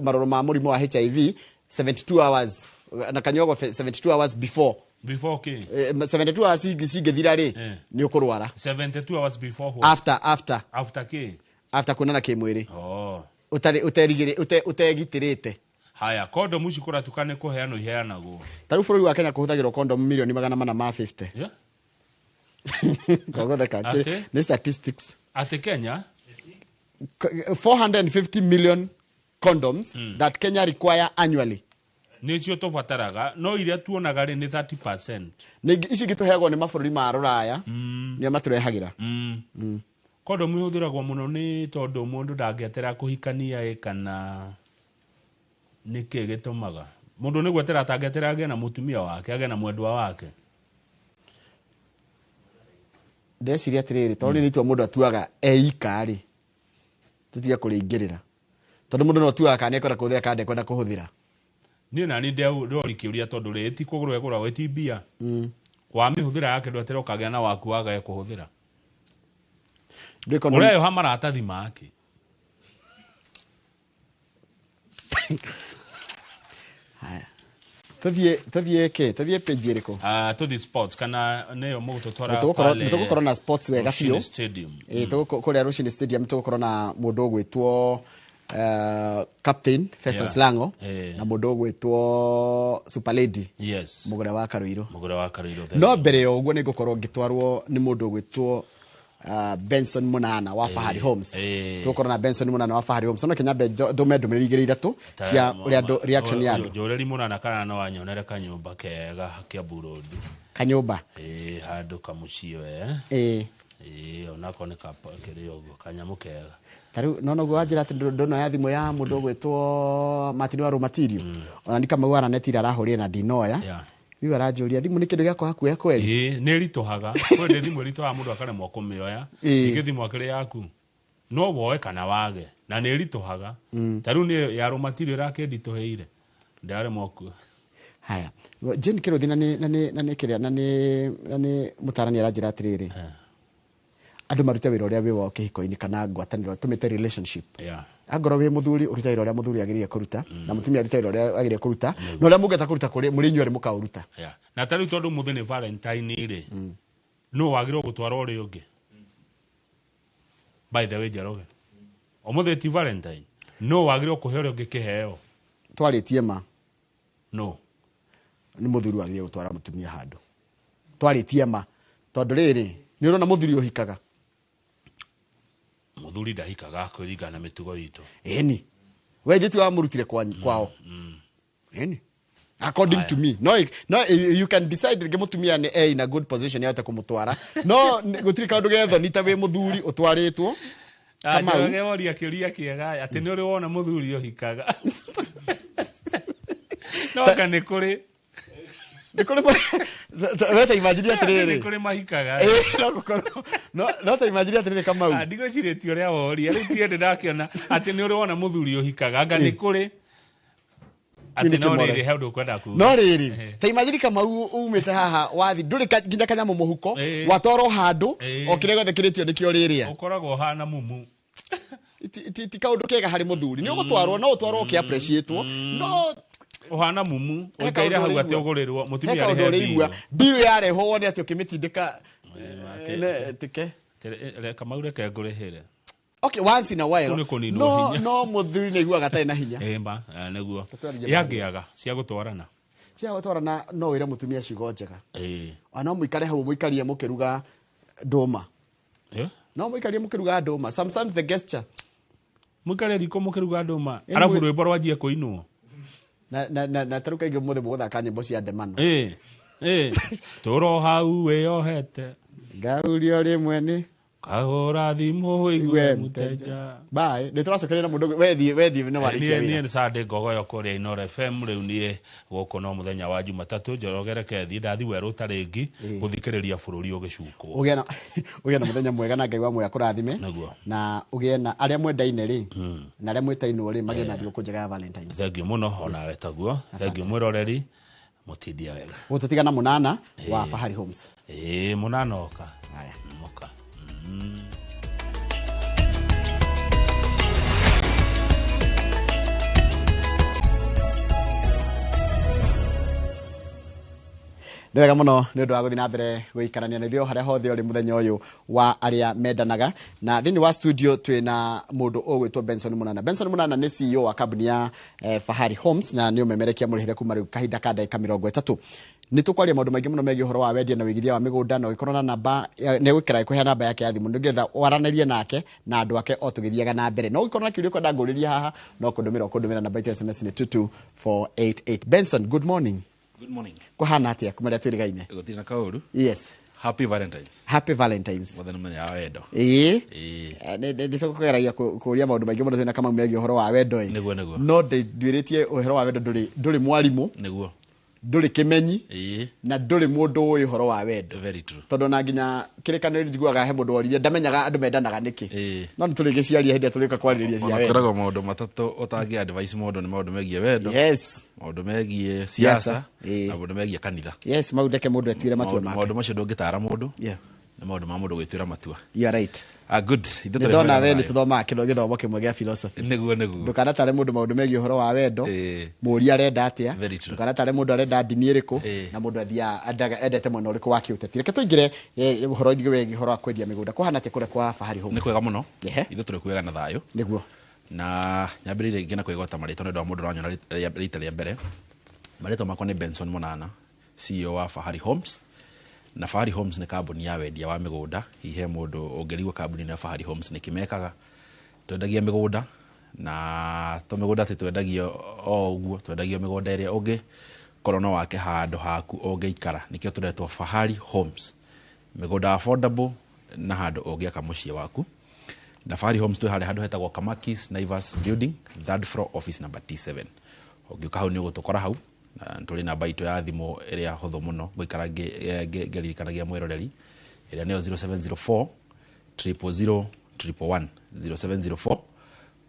marũrũ ma mũrimũ wa HIV 72 hours, na kanyuagwo 72 hours before. Before kĩ? 72 hours cingĩthira rĩ, nĩ ũkũrwara. 72 hours before what? After, after. After kĩ? After kuonana kĩmwĩrĩ. Ũtarĩ, ũterigĩrĩ, ũtegitĩrĩte. Haya, kondomu ici kũratuka nĩ kũheanwo iheanagwo. Ta rĩu bũrũri wa Kenya kũhũthagĩrwo kondomu mirioni magana mana ma 50. Yeah. Kogotheka, Atĩ? nĩ statistics. Atĩ Kenya? 450 million condoms that Kenya require annually. Nĩcio tũbataraga, no iria tuonaga rĩ nĩ 30%. Nĩ ici ingĩ tũheagwo nĩ mabũrũri ma rũraya, nĩo matũrehagĩra. Kondomu ihũthĩragwo mũno nĩ tondũ mũndũ ndangĩetera kũhikania ĩ kana nĩkĩ gĩtũmaga? Mũndũ nĩ gwetera atangĩetera agĩe na mũtumia wake, agĩe na mwendwa wake. Ndeciria atĩrĩrĩ, tondũ nĩ itua mũndũ atuaga eika rĩ, tũtige kũrĩingĩrĩra. Tondũ mũndũ no atuaga kana nĩekwenda kũhũthĩra kana ndekwenda kũhũthĩra. Niĩ nani ndĩrori kĩũria tondũ rĩ, ti kũgũrwo ĩgũragwo, ti mbia. Wamĩhũthĩra yake ndweterera ũkagĩa na waku wagae kũhũthĩra. Ndwĩko no- Ũreyoha maratathi make. Haya. Tũthiĩ kĩ? Tũthiĩ page ĩrĩkũ? Tũthiĩ sports kana nĩyo mũgũtũtwara Nĩ pale tũgũkorwo na sports wega Rũcinĩ biũ. Stadium. Ĩĩ, kũrĩa Rũcinĩ Stadium tũgũkorwo na mũndũ ũgwĩtwo Captain Festus Lango na mũndũ ũgwĩtwo Super Lady. Mũgũre wa Karuirũ. Mũgũre wa Karuirũ, No mbere ya ũguo nĩ ngũkorwo ngĩtwarwo nĩ mũndũ ũgwĩtwo Benson Munana wa Fahari Homes. Tũgũkorwo na Benson Munana wa Fahari Homes. No kinya ndũme ndũmĩrĩri igĩrĩ ithatũ cia ũrĩa andũ reaction ya andũ. Njũrĩri Munana kana no anyonere kanyũmba kega Kiambu Road. Kanyũmba? Handũ kamũciĩ we. Onako nĩ kĩrĩ ũguo kanyamũ kega. Tarĩu no noguo wanjĩra atĩ ndona ya thimũ ya mũndũ ũgwĩtwo Martin wa Rũmatirio. Ona ni Kamau aranetira arahũrire na ndinoya. Rĩu aranjũria thimũ nĩ kĩndũ gĩa kwaga kweli. Nĩ ĩritũhaga. Kwĩ thimũ ĩritũhaga mũndũ akaremwo kũmĩoya. Ningĩ thimũ akĩrĩ yaku no woe kana wage na nĩ ĩritũhaga. Ta rĩu nĩ ya Rũmatirio ĩrakĩnditũhĩire ndaremwo ku. Haya Jane Kĩrũthi na nĩ kĩrĩa na nĩ mũtarani aranjĩra atĩrĩrĩ, andũ marute wĩra ũrĩa wĩ wao kĩhiko-inĩ kana ngwatanĩro tũmĩte relationship. Angorwo wĩ mũthuri ũrute wĩra ũrĩa mũthuri agĩrĩire kũruta na mũtumia arute wĩra ũrĩa agĩrĩire kũruta na ũrĩa mũngĩhota kũruta kũrĩ mũrĩ inyuĩ erĩ mũkaũruta. Na ta rĩu tondũ mũthĩ nĩ Valentine rĩ, nũ wagĩrĩirwo gũtwara ũrĩa ũngĩ? By the way Njoroge, ũmũthĩ ti Valentine, nũ wagĩrĩirwo kũhe ũrĩa ũngĩ kĩheo? Twarĩtie ma. No. Nĩ mũthuri wagĩrĩire gũtwara mũtumia handũ. Twarĩtie ma tondũ rĩrĩ nĩ ũrona mũthuri ũhikaga. Mũthuri ndahikaga kũringana na mĩtugo itũ. Ĩni. We njĩti wamũrutire kwao. Ĩni. According to me. No, you can decide rĩngĩ mũtumia nĩ in a good position ya kũmũtwara. No gũtirĩ kaũndũ gethoni ta wĩ mũthuri ũtwarĩtwo. Kamau. Njoroge woria kĩũria kĩega atĩ nĩ ũrĩ wona mũthuri ũhikaga. No anga nĩ kũrĩ. We ta imagine atĩrĩrĩ. Nĩ kũrĩ mahikaga. No gũkorwo. No ta imagine atĩrĩrĩ Kamau. Ndigwĩcirĩtie ũrĩa woria. Rĩu tiende ndakĩona atĩ nĩ ũrĩ wona mũthuri ũhikaga. Anga nĩ kũrĩ. Atĩ no rĩrĩ he ũndũ ũkwenda kuuga. No rĩrĩ ta imagine Kamau umĩte haha wathi ndũrĩ nginya kanyamũ mũhuko watwarwo handũ o kĩrĩa gĩothe kĩrĩtio nĩkĩo rĩrĩa. Ũkoragwo ũhana mumu. Ti kaũndũ kega harĩ mũthuri. Nĩ ũgũtwarwo no ũtwarwo ũkĩ appreciate-wo. No ũhana mumu ũikaire hau atĩ ũgũrĩrwo mũtumia arĩhe mbiru. Mbiru yarehwo wone atĩ ũkĩmĩtindĩka tike. Kamau reke ngũrĩhĩre. Okay, once in a while. No mũthuri nĩ aiguaga atarĩ na hinya. Ĩma nĩguo. Yangĩaga cia gũtwarana. Cia gũtwarana no wĩre mũtumia ciugo njega. No mũikare hau mũikarie mũkĩruga ndũma. No mũikarie mũkĩruga ndũma. Sometimes the gesture. Mũikare riko mũkĩruga ndũma. Arabu rwĩmbo rwanjie kũinwo. Na tarĩu kaingĩ ũmũthĩ mũgũthaka nyĩmbo cia ndemano. Tũro hau wĩyohete. Ngaurio rĩmwe nĩ kahũra thimũ ũigue mũteja. Bye. Nĩ tũracokeria na mũndũ wethi nĩ warĩkia wĩra. Niĩ nĩ Sunday Ngogoyo kũrĩa Inooro FM rĩu niĩ gũkũ no mũthenya wa Jumatatũ Njoroge reke thiĩ ndathi werũ tarĩngĩ gũthikĩrĩria bũrũri ũgĩcukwo. Ũgĩe na mũthenya mwega na Ngai wa muoyo akũrathime. Na ũgĩe na arĩa mwendaine rĩ na arĩa mwĩtainwo rĩ magĩe na thigũkũ njega ya Valentine's. Thengiũ mũno onawe taguo. Thengiũ mwĩroreri mũtindia wega. Gũtũtigana Munana wa Fahari Homes. Munana oka. Oka. Nĩ wega mũno nĩ ũndũ wa gũthiĩ na mbere gũikarania na ithuĩ harĩa hothe ũrĩ mũthenya ũyũ wa arĩa mendanaga. Na thĩinĩ wa studio twĩna mũndũ ũgwĩtwo Benson Munana. Benson Munana nĩ CEO wa kambuni ya Fahari Homes na nĩ ũmemerekia mũrĩhĩre kuma rĩu kahinda ka ndagĩka 30. Nĩ tũkwaria maũndũ maingĩ mũno megiĩ ũhoro wa wendia na ũigithia wa mĩgũnda na ũgĩkorwo na namba nĩ gwĩkĩra ĩkũhe namba yake ya thimũ nĩgetha waranĩrie nake na andũ ake o tũgĩthiaga na mbere. No ũgĩkorwo na kĩũria ũkwenda ngũrĩrie haha no kũndũmĩra namba itũ SMS nĩ 22488. Benson, good morning. Good morning. Kuhana atia kuma rĩa twĩrĩgaine? Gũtirĩ na kaũru. Yes. Happy Valentine's. Happy Valentine's. Mũthenya mũthenya wa wendo. Ĩĩ. Nĩ tũkũgeragia kũũria maũndũ maingĩ mũno twĩna Kamau megiĩ ũhoro wa wendo ĩ. Nĩguo nĩguo. No nduĩrĩtie ũhoro wa wendo ndũrĩ mwarimũ. Nĩguo. Ndũrĩ kĩmenyi. Ĩĩ. Na ndũrĩ mũndũ ũĩ ũhoro wa wendo. Very true. Tondũ na nginya kĩrĩkanĩro njiguaga he mũndũ woririe ndamenyaga andũ mendanaga nĩkĩ. No nĩtũrĩgĩciaria hĩndĩ ĩrĩa tũrĩũka kwarĩrĩria cia wendo. Kwĩragwo maũndũ matatũ ũtangĩ advice mũndũ nĩ maũndũ megiĩ wendo. Yes. Maũndũ megiĩ siasa na maũndũ megiĩ kanitha. Yes, mau ndeke mũndũ etuĩre matua make. Maũndũ macio ndũngĩtara mũndũ. Yeah. Nĩ maũndũ ma mũndũ gwĩtuĩra matua. You are right. Good. Nĩ ndona we nĩ tũthomaga gĩthomo kĩmwe gĩa philosophy. Nĩguo nĩguo. Ndũkanatare mũndũ maũndũ megiĩ ũhoro wa wendo. Mũũria arenda atĩa. Ndũkanatare mũndũ arenda ndini ĩrĩkũ na mũndũ athiaga endete mwena ũrĩkũ wa kĩũteti. Reke tũingĩre ũhoro-inĩ wĩgiĩ ũhoro wa kwendia mĩgũnda. Kũhana atĩa kũrĩa kwa Fahari Homes? Nĩ kwega mũno. Ithuĩ tũrĩ kwega na thayũ. Nĩguo. Na nyambĩrĩrie rĩngĩ na kwĩgwata marĩtwa nĩ ũndũ wa mũndũ ũranyona rita rĩa mbere. Marĩtwa makwa nĩ Benson Munana, CEO wa Fahari Homes. Na Fahari Homes nĩ kambuni ya wendia wa mĩgũnda. Hihi he mũndũ ũngĩrigwo kambuni ya Fahari Homes nĩ kĩmekaga. Twendagia mĩgũnda, na to mĩgũnda atĩ twendagio o ũguo, twendagio mĩgũnda ĩrĩa ũngĩkorwo no wake handũ haku ũngĩikara. Nĩkĩo tũretwo Fahari Homes, mĩgũnda affordable na handũ ũngĩaka mũciĩ waku. Na Fahari Homes twĩ harĩa handũ hetagwo Kamakis Naivas Building, third floor, office number T7. Ũngĩũka hau nĩ ũgũtũkora hau, na tũrĩ namba itũ ya thimũ ĩrĩa hũthũ mũno gũikara ngĩririkanagia mwĩroreri, ĩrĩa nĩyo 0704 000 111, 0704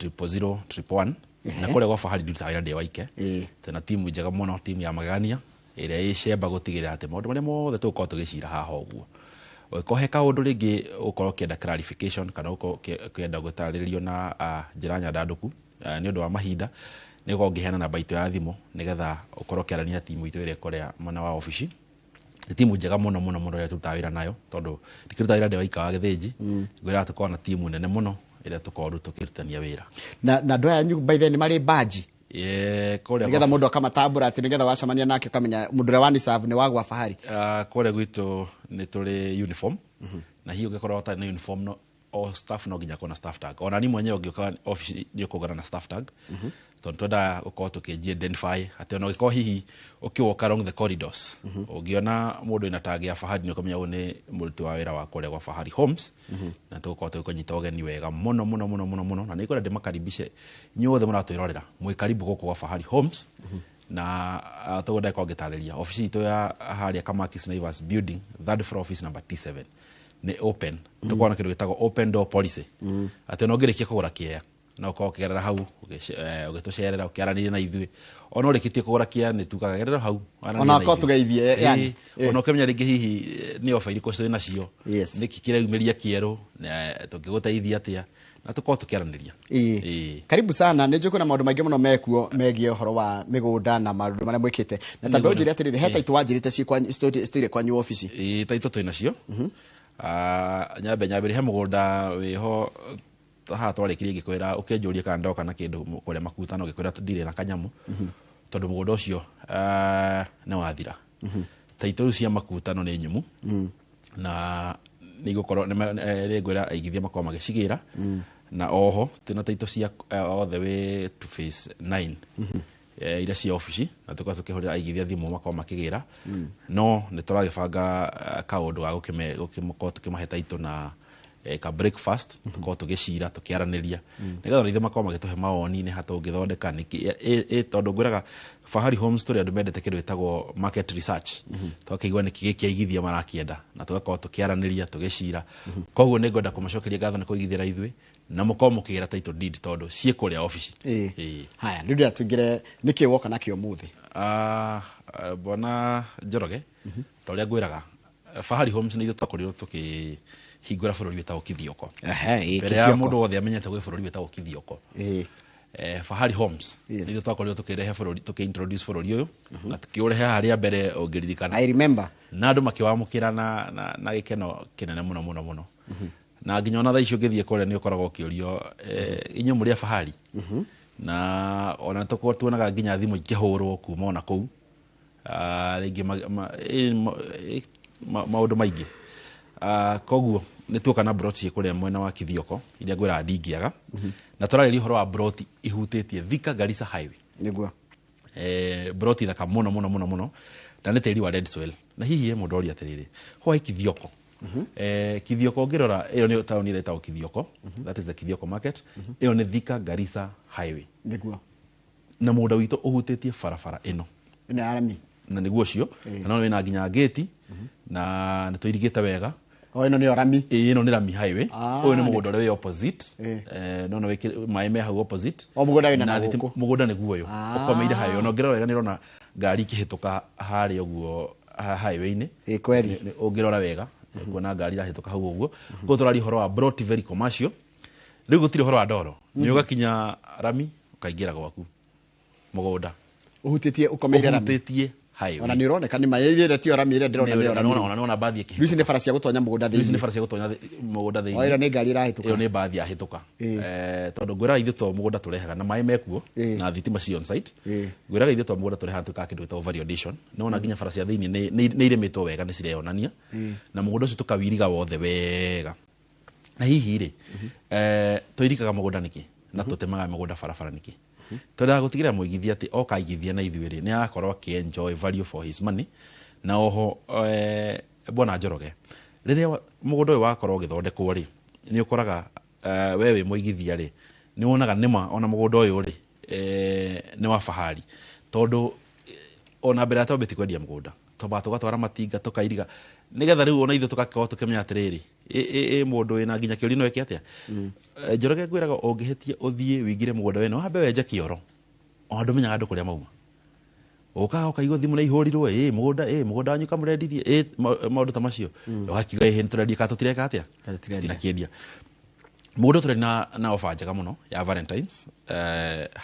000 111. Na kũrĩa gwa Fahari ndutaga wĩra ndĩ waike, tena timu njega mũno, timu ya magegania ĩrĩa ĩcemba gũtigĩrĩra atĩ maũndũ marĩa mothe tũgũkorwo tũgĩcira haha ũguo. Ũngĩkorwo he kaũndũ rĩngĩ ũkorwo ũkĩenda clarification kana ũkorwo ũkĩenda gũtarĩrio na njĩra nyandandũku, nĩ ũndũ wa mahinda nĩ gũkorwo ngĩheana namba itũ ya thimũ nĩgetha ũkorwo ũkĩaranĩria na timu itũ ĩrĩa ĩkũrĩa mwena wa obici. Nĩ timu njega mũno mũno mũno ĩrĩa tũrutaga wĩra nayo, tondũ ndikĩrutaga wĩra ndĩ waika wa gĩthĩnji, ngwĩraga tũkorwo na timu nene mũno ĩrĩa tũkorwo rĩu tũkĩrutania wĩra. Na andũ aya anyu by the way nĩ marĩ baji? Kũrĩa nĩgetha mũndũ akamatambũra atĩ nĩgetha wacemania nake ũkamenya mũndũ ũrĩa waniserve nĩ wa gwa Fahari. Kũrĩa gwitũ nĩ tũrĩ uniform, na hihi ũngĩkorwo ũtarĩ na uniform, no o staff no nginya akorwo na staff tag. Ona ni mwenyewe ũngĩũka office nĩ ũkũgana na staff tag, tondũ twendaga gũkorwo tũkĩnji identify atĩ ona ũngĩkorwo hihi ũkĩwalk along the corridors, ũngĩona mũndũ wĩna tag ya Fahari nĩ ũkamenya ũyũ nĩ mũruti wa wĩra wa kũrĩa gwa Fahari Homes. Na tũgũkorwo tũgĩkũnyita ũgeni wega mũno mũno mũno mũno mũno, na nĩ ngwenda ndĩmakaribishe inyuothe mũratwĩrorera, mwĩ karibu gũkũ gwa Fahari Homes. Na tũguo ndagĩkorwo ngĩtarĩria, obici itũ ya harĩa Kamakis Naivas Building, third floor, office number T7 nĩ open. Tũkorwo na kĩndũ gĩtagwo open door policy, atĩ ona ũngĩrĩkia kũgũra kĩea no ũkorwo ũkĩgerera hau ũgĩtũcerera, ũkĩaranĩria na ithuĩ. Ona ũrĩkĩtie kũgũra kĩea nĩ tugaga gerera hau waranĩrie Ona na korwo ithuĩ. tũgeithie, yani. Ona ũkĩmenya rĩngĩ hihi nĩ oba irĩkũ twĩ nacio, nĩkĩ kĩreyumĩria kĩerũ, tũngĩgũteithia atĩa, na tũkorwo tũkĩaranĩria. Karibu sana. Nĩ njũĩ kwĩna maũndũ maingĩ mũno mekuo megiĩ ũhoro wa mĩgũnda na maũndũ marĩa mwĩkĩte, na tambe Nĩguo. ũnjĩre atĩrĩrĩ, he taitũ wanjĩrĩte citũire kwanyu obici? Ĩĩ, taitũ twĩ nacio. Nyambe nyambĩrĩrie he mũgũnda wĩho haha twarĩkirie ngĩkwĩra, ũkĩnjũria kana ndoka na kĩndũ kũrĩa makutano, ngĩkwĩra ndirĩ na kanyamũ, tondũ mũgũnda ũcio nĩ wathira. Taitũ rĩu cia makutano nĩ nyũmũ, na nĩ igũkorwo nĩ ngwĩra aigithia makorwo magĩcigĩra. Na oho twĩna taitũ cia all the way to phase 9, iria cia obici, na tũkorwo tũkĩhũrĩra aigithia thimũ makorwo makĩgĩra. No nĩ tũragĩbanga kaũndũ ga gũkorwo tũkĩmahe taitũ na ka breakfast, tũkorwo tũgĩcira tũkĩaranĩria, nĩgetha ona ithuĩ makorwo magĩtũhe mawoni nĩ ha tũngĩthondeka nĩkĩ, tondũ ngwĩraga Fahari Homes tũrĩ andũ mendete kĩndũ gĩtagwo market research, tũgakĩigua nĩkĩ gĩkĩ aigithia marakĩenda, na tũgakorwo tũkĩaranĩria tũgĩcira. Koguo nĩ ngwenda kũmacokeria ngatho nĩ kũigithia na ithuĩ, na mũkorwo mũkĩgĩra title deed tondũ ciĩ kũrĩa obici. Haya, rĩu ndĩrenda tũingĩre nĩkĩ woka nakĩo ũmũthĩ. Bwana Njoroge, ta ũrĩa ngwĩraga, Fahari Homes nĩ ithuĩ twakorirwo tũkĩhingũra bũrũri wĩtagwo Kithioko. Mbere ya Kithioko. mũndũ wothe amenyete gwĩ bũrũri wĩtagwo Kithioko, Fahari Homes nĩ ithuĩ twakorirwo tũkĩrehe bũrũri, tũkĩ-introduce bũrũri ũyũ na tũkĩũrehe harĩa mbere ũngĩririkana. I remember. Na andũ makĩwamũkĩra na gĩkeno kĩnene mũno mũno mũno, na nginya ona thaa ici ũngĩthiĩ kũrĩa nĩ ũkoragwo ũkĩũrio, inyuĩ mũrĩ a Fahari? Na ona tũkorwo tuonaga nginya thimũ ikĩhũrwo kuma ona kũu. Rĩngĩ maũndũ maingĩ. Koguo nĩ tuoka na broti kũrĩa mwena wa Kithioko iria ngwĩraga ndingĩaga, na tũrarĩria ũhoro wa broti ihutĩtie Thika Garissa Highway. Broti thaka mũno mũno mũno mũno, na nĩ tĩri wa red soil. Na hihi he mũndũ oria atĩrĩrĩ, why Kithioko? Kithioko ũngĩrora ĩyo nĩ taũni ĩrĩa ĩtagwo Kithioko, that is the Kithioko market. Ĩyo nĩ Thika Garissa Highway. Na mũgũnda witũ ũhutĩtie barabara ĩno. Ĩno ya rami. Na nĩguo ũcio, na no wĩna nginya ngĩti na nĩ tũirigĩte wega. O ĩno nĩyo rami? Ĩĩ, ĩno nĩ rami highway. Ũyũ nĩ mũgũnda ũrĩa wĩ opposite. No no maĩ me hau opposite. O mũgũnda wĩna Na na thitima- gũkũ. Mũgũnda nĩguo ũyũ ũkomeire highway. Ona ũngĩrora wega nĩ ũrona ngari ikĩhĩtũka harĩa ũguo highway-inĩ. Ĩĩ, kweli. Ũngĩrora wega kuona ngari irahĩtũka hau ũguo. Koguo tũraria ũhoro wa broti very commercial. Rĩu gũtirĩ ũhoro wa ndoro, nĩ ũgakinya rami ũkaingĩra gwaku mũgũnda. Ũhutĩtie ũkomeire rami. Ũhutĩtie highway. Ona nĩ ũroneka nĩ maĩ ti orami ĩrĩa ndĩrona nĩ orami. Ona nĩwona bathi ĩkĩhĩtũka. Ici nĩ bara cia gũtonya mũgũnda thĩinĩ. Ici nĩ bara cia gũtonya mũgũnda thĩinĩ. O ĩyo nĩ ngari ĩrahĩtũka. Ĩyo nĩ bathi yahĩtũka. Tondũ ngwĩraga ithuĩ to mũgũnda tũrehaga na maĩ mekuo na thitima ci on site. Ngwĩraga ithuĩ to mũgũnda tũrehaga twĩkaga kĩndũ gĩtagwo value addition. Nĩwona nginya bara cia thĩinĩ nĩ irĩmĩtwo wega nĩ cireyonania. Na mũgũnda ũcio tũkawiriga wothe wega. Na hihi rĩ, tũirikaga mũgũnda nĩkĩ? Na tũtemaga mũgũnda barabara nĩkĩ? Twendaga gũtigĩrĩra mũigithia atĩ oka aigithia na ithuĩ rĩ, nĩ arakorwo akĩ-enjoy value for his money. Na oho bwana Njoroge, rĩrĩa mũgũnda ũyũ wakorwo ũgĩthondekwo rĩ, nĩ ũkoraga we wĩ mũigithia rĩ, nĩ wonaga nĩma ona mũgũnda ũyũ rĩ, nĩ wa fahari. Tondũ ona mbere ya twambĩtie kwendia mũgũnda, twambaga tũgatwara matinga tũkairiga nĩgetha rĩu ona ithuĩ tũgakorwo tũkĩmenya atĩrĩrĩ, ĩ mũndũ wĩna nginya kĩũria no eke atĩa. Njoroge ngwĩraga ũngĩhĩtia ũthiĩ wĩingĩre mũgũnda wene wambe wenje kĩoro, ona ndũmenyaga andũ kũrĩa mauma. Ũkaga ũkaigua thimũ nĩ ihũrirwo, ĩ mũgũnda wanyu kamũrendirie, ĩ maũndũ ta macio. Ũgakiuga ĩ nĩtũrendia kana tũtireka atĩa, tũtinakĩendia. Mũgũnda tũrĩ na offer njega mũno ya Valentines,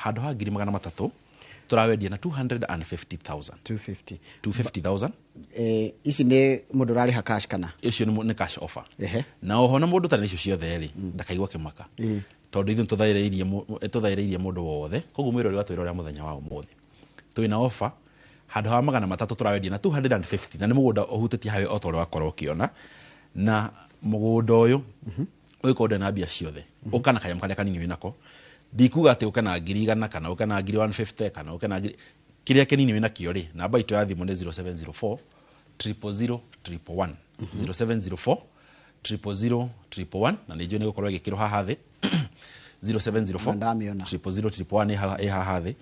handũ ha 300,000 tũrawendia na 250,000. 250,000. Ici nĩ mũndũ ũrarĩha cash kana? Icio nĩ cash offer. Na oho na mũndũ ũtarĩ na icio ciothe rĩ, ndakaigua kĩmaka. Tondũ ithuĩ tũthaĩrĩirie mũndũ wothe, koguo mwĩroreri wa twĩrorera mũthenya wa ũmũthĩ. Twĩna offer handũ ha 300 tũrawendia na 250, na nĩ mũgũnda ũhutĩtie highway o ta ũrĩa wakorwo ũkĩona. Na mũgũnda ũyũ ũgĩkorwo ndũrĩ na mbia ciothe, ũka na kanyamũ karĩa kanini wĩnako. Ndikuga atĩ ũke na 100,000 kana ũke na 150 kana ũke na 1,000, kĩrĩa kĩnini wĩnakĩo rĩ, namba itũ ya thimũ nĩ 0704 000 111. 0704 000 111, na nĩ njũĩ nĩ gũkorwo ĩgĩkĩrwo haha thĩ. 0704 000 111 ĩ haha thĩ.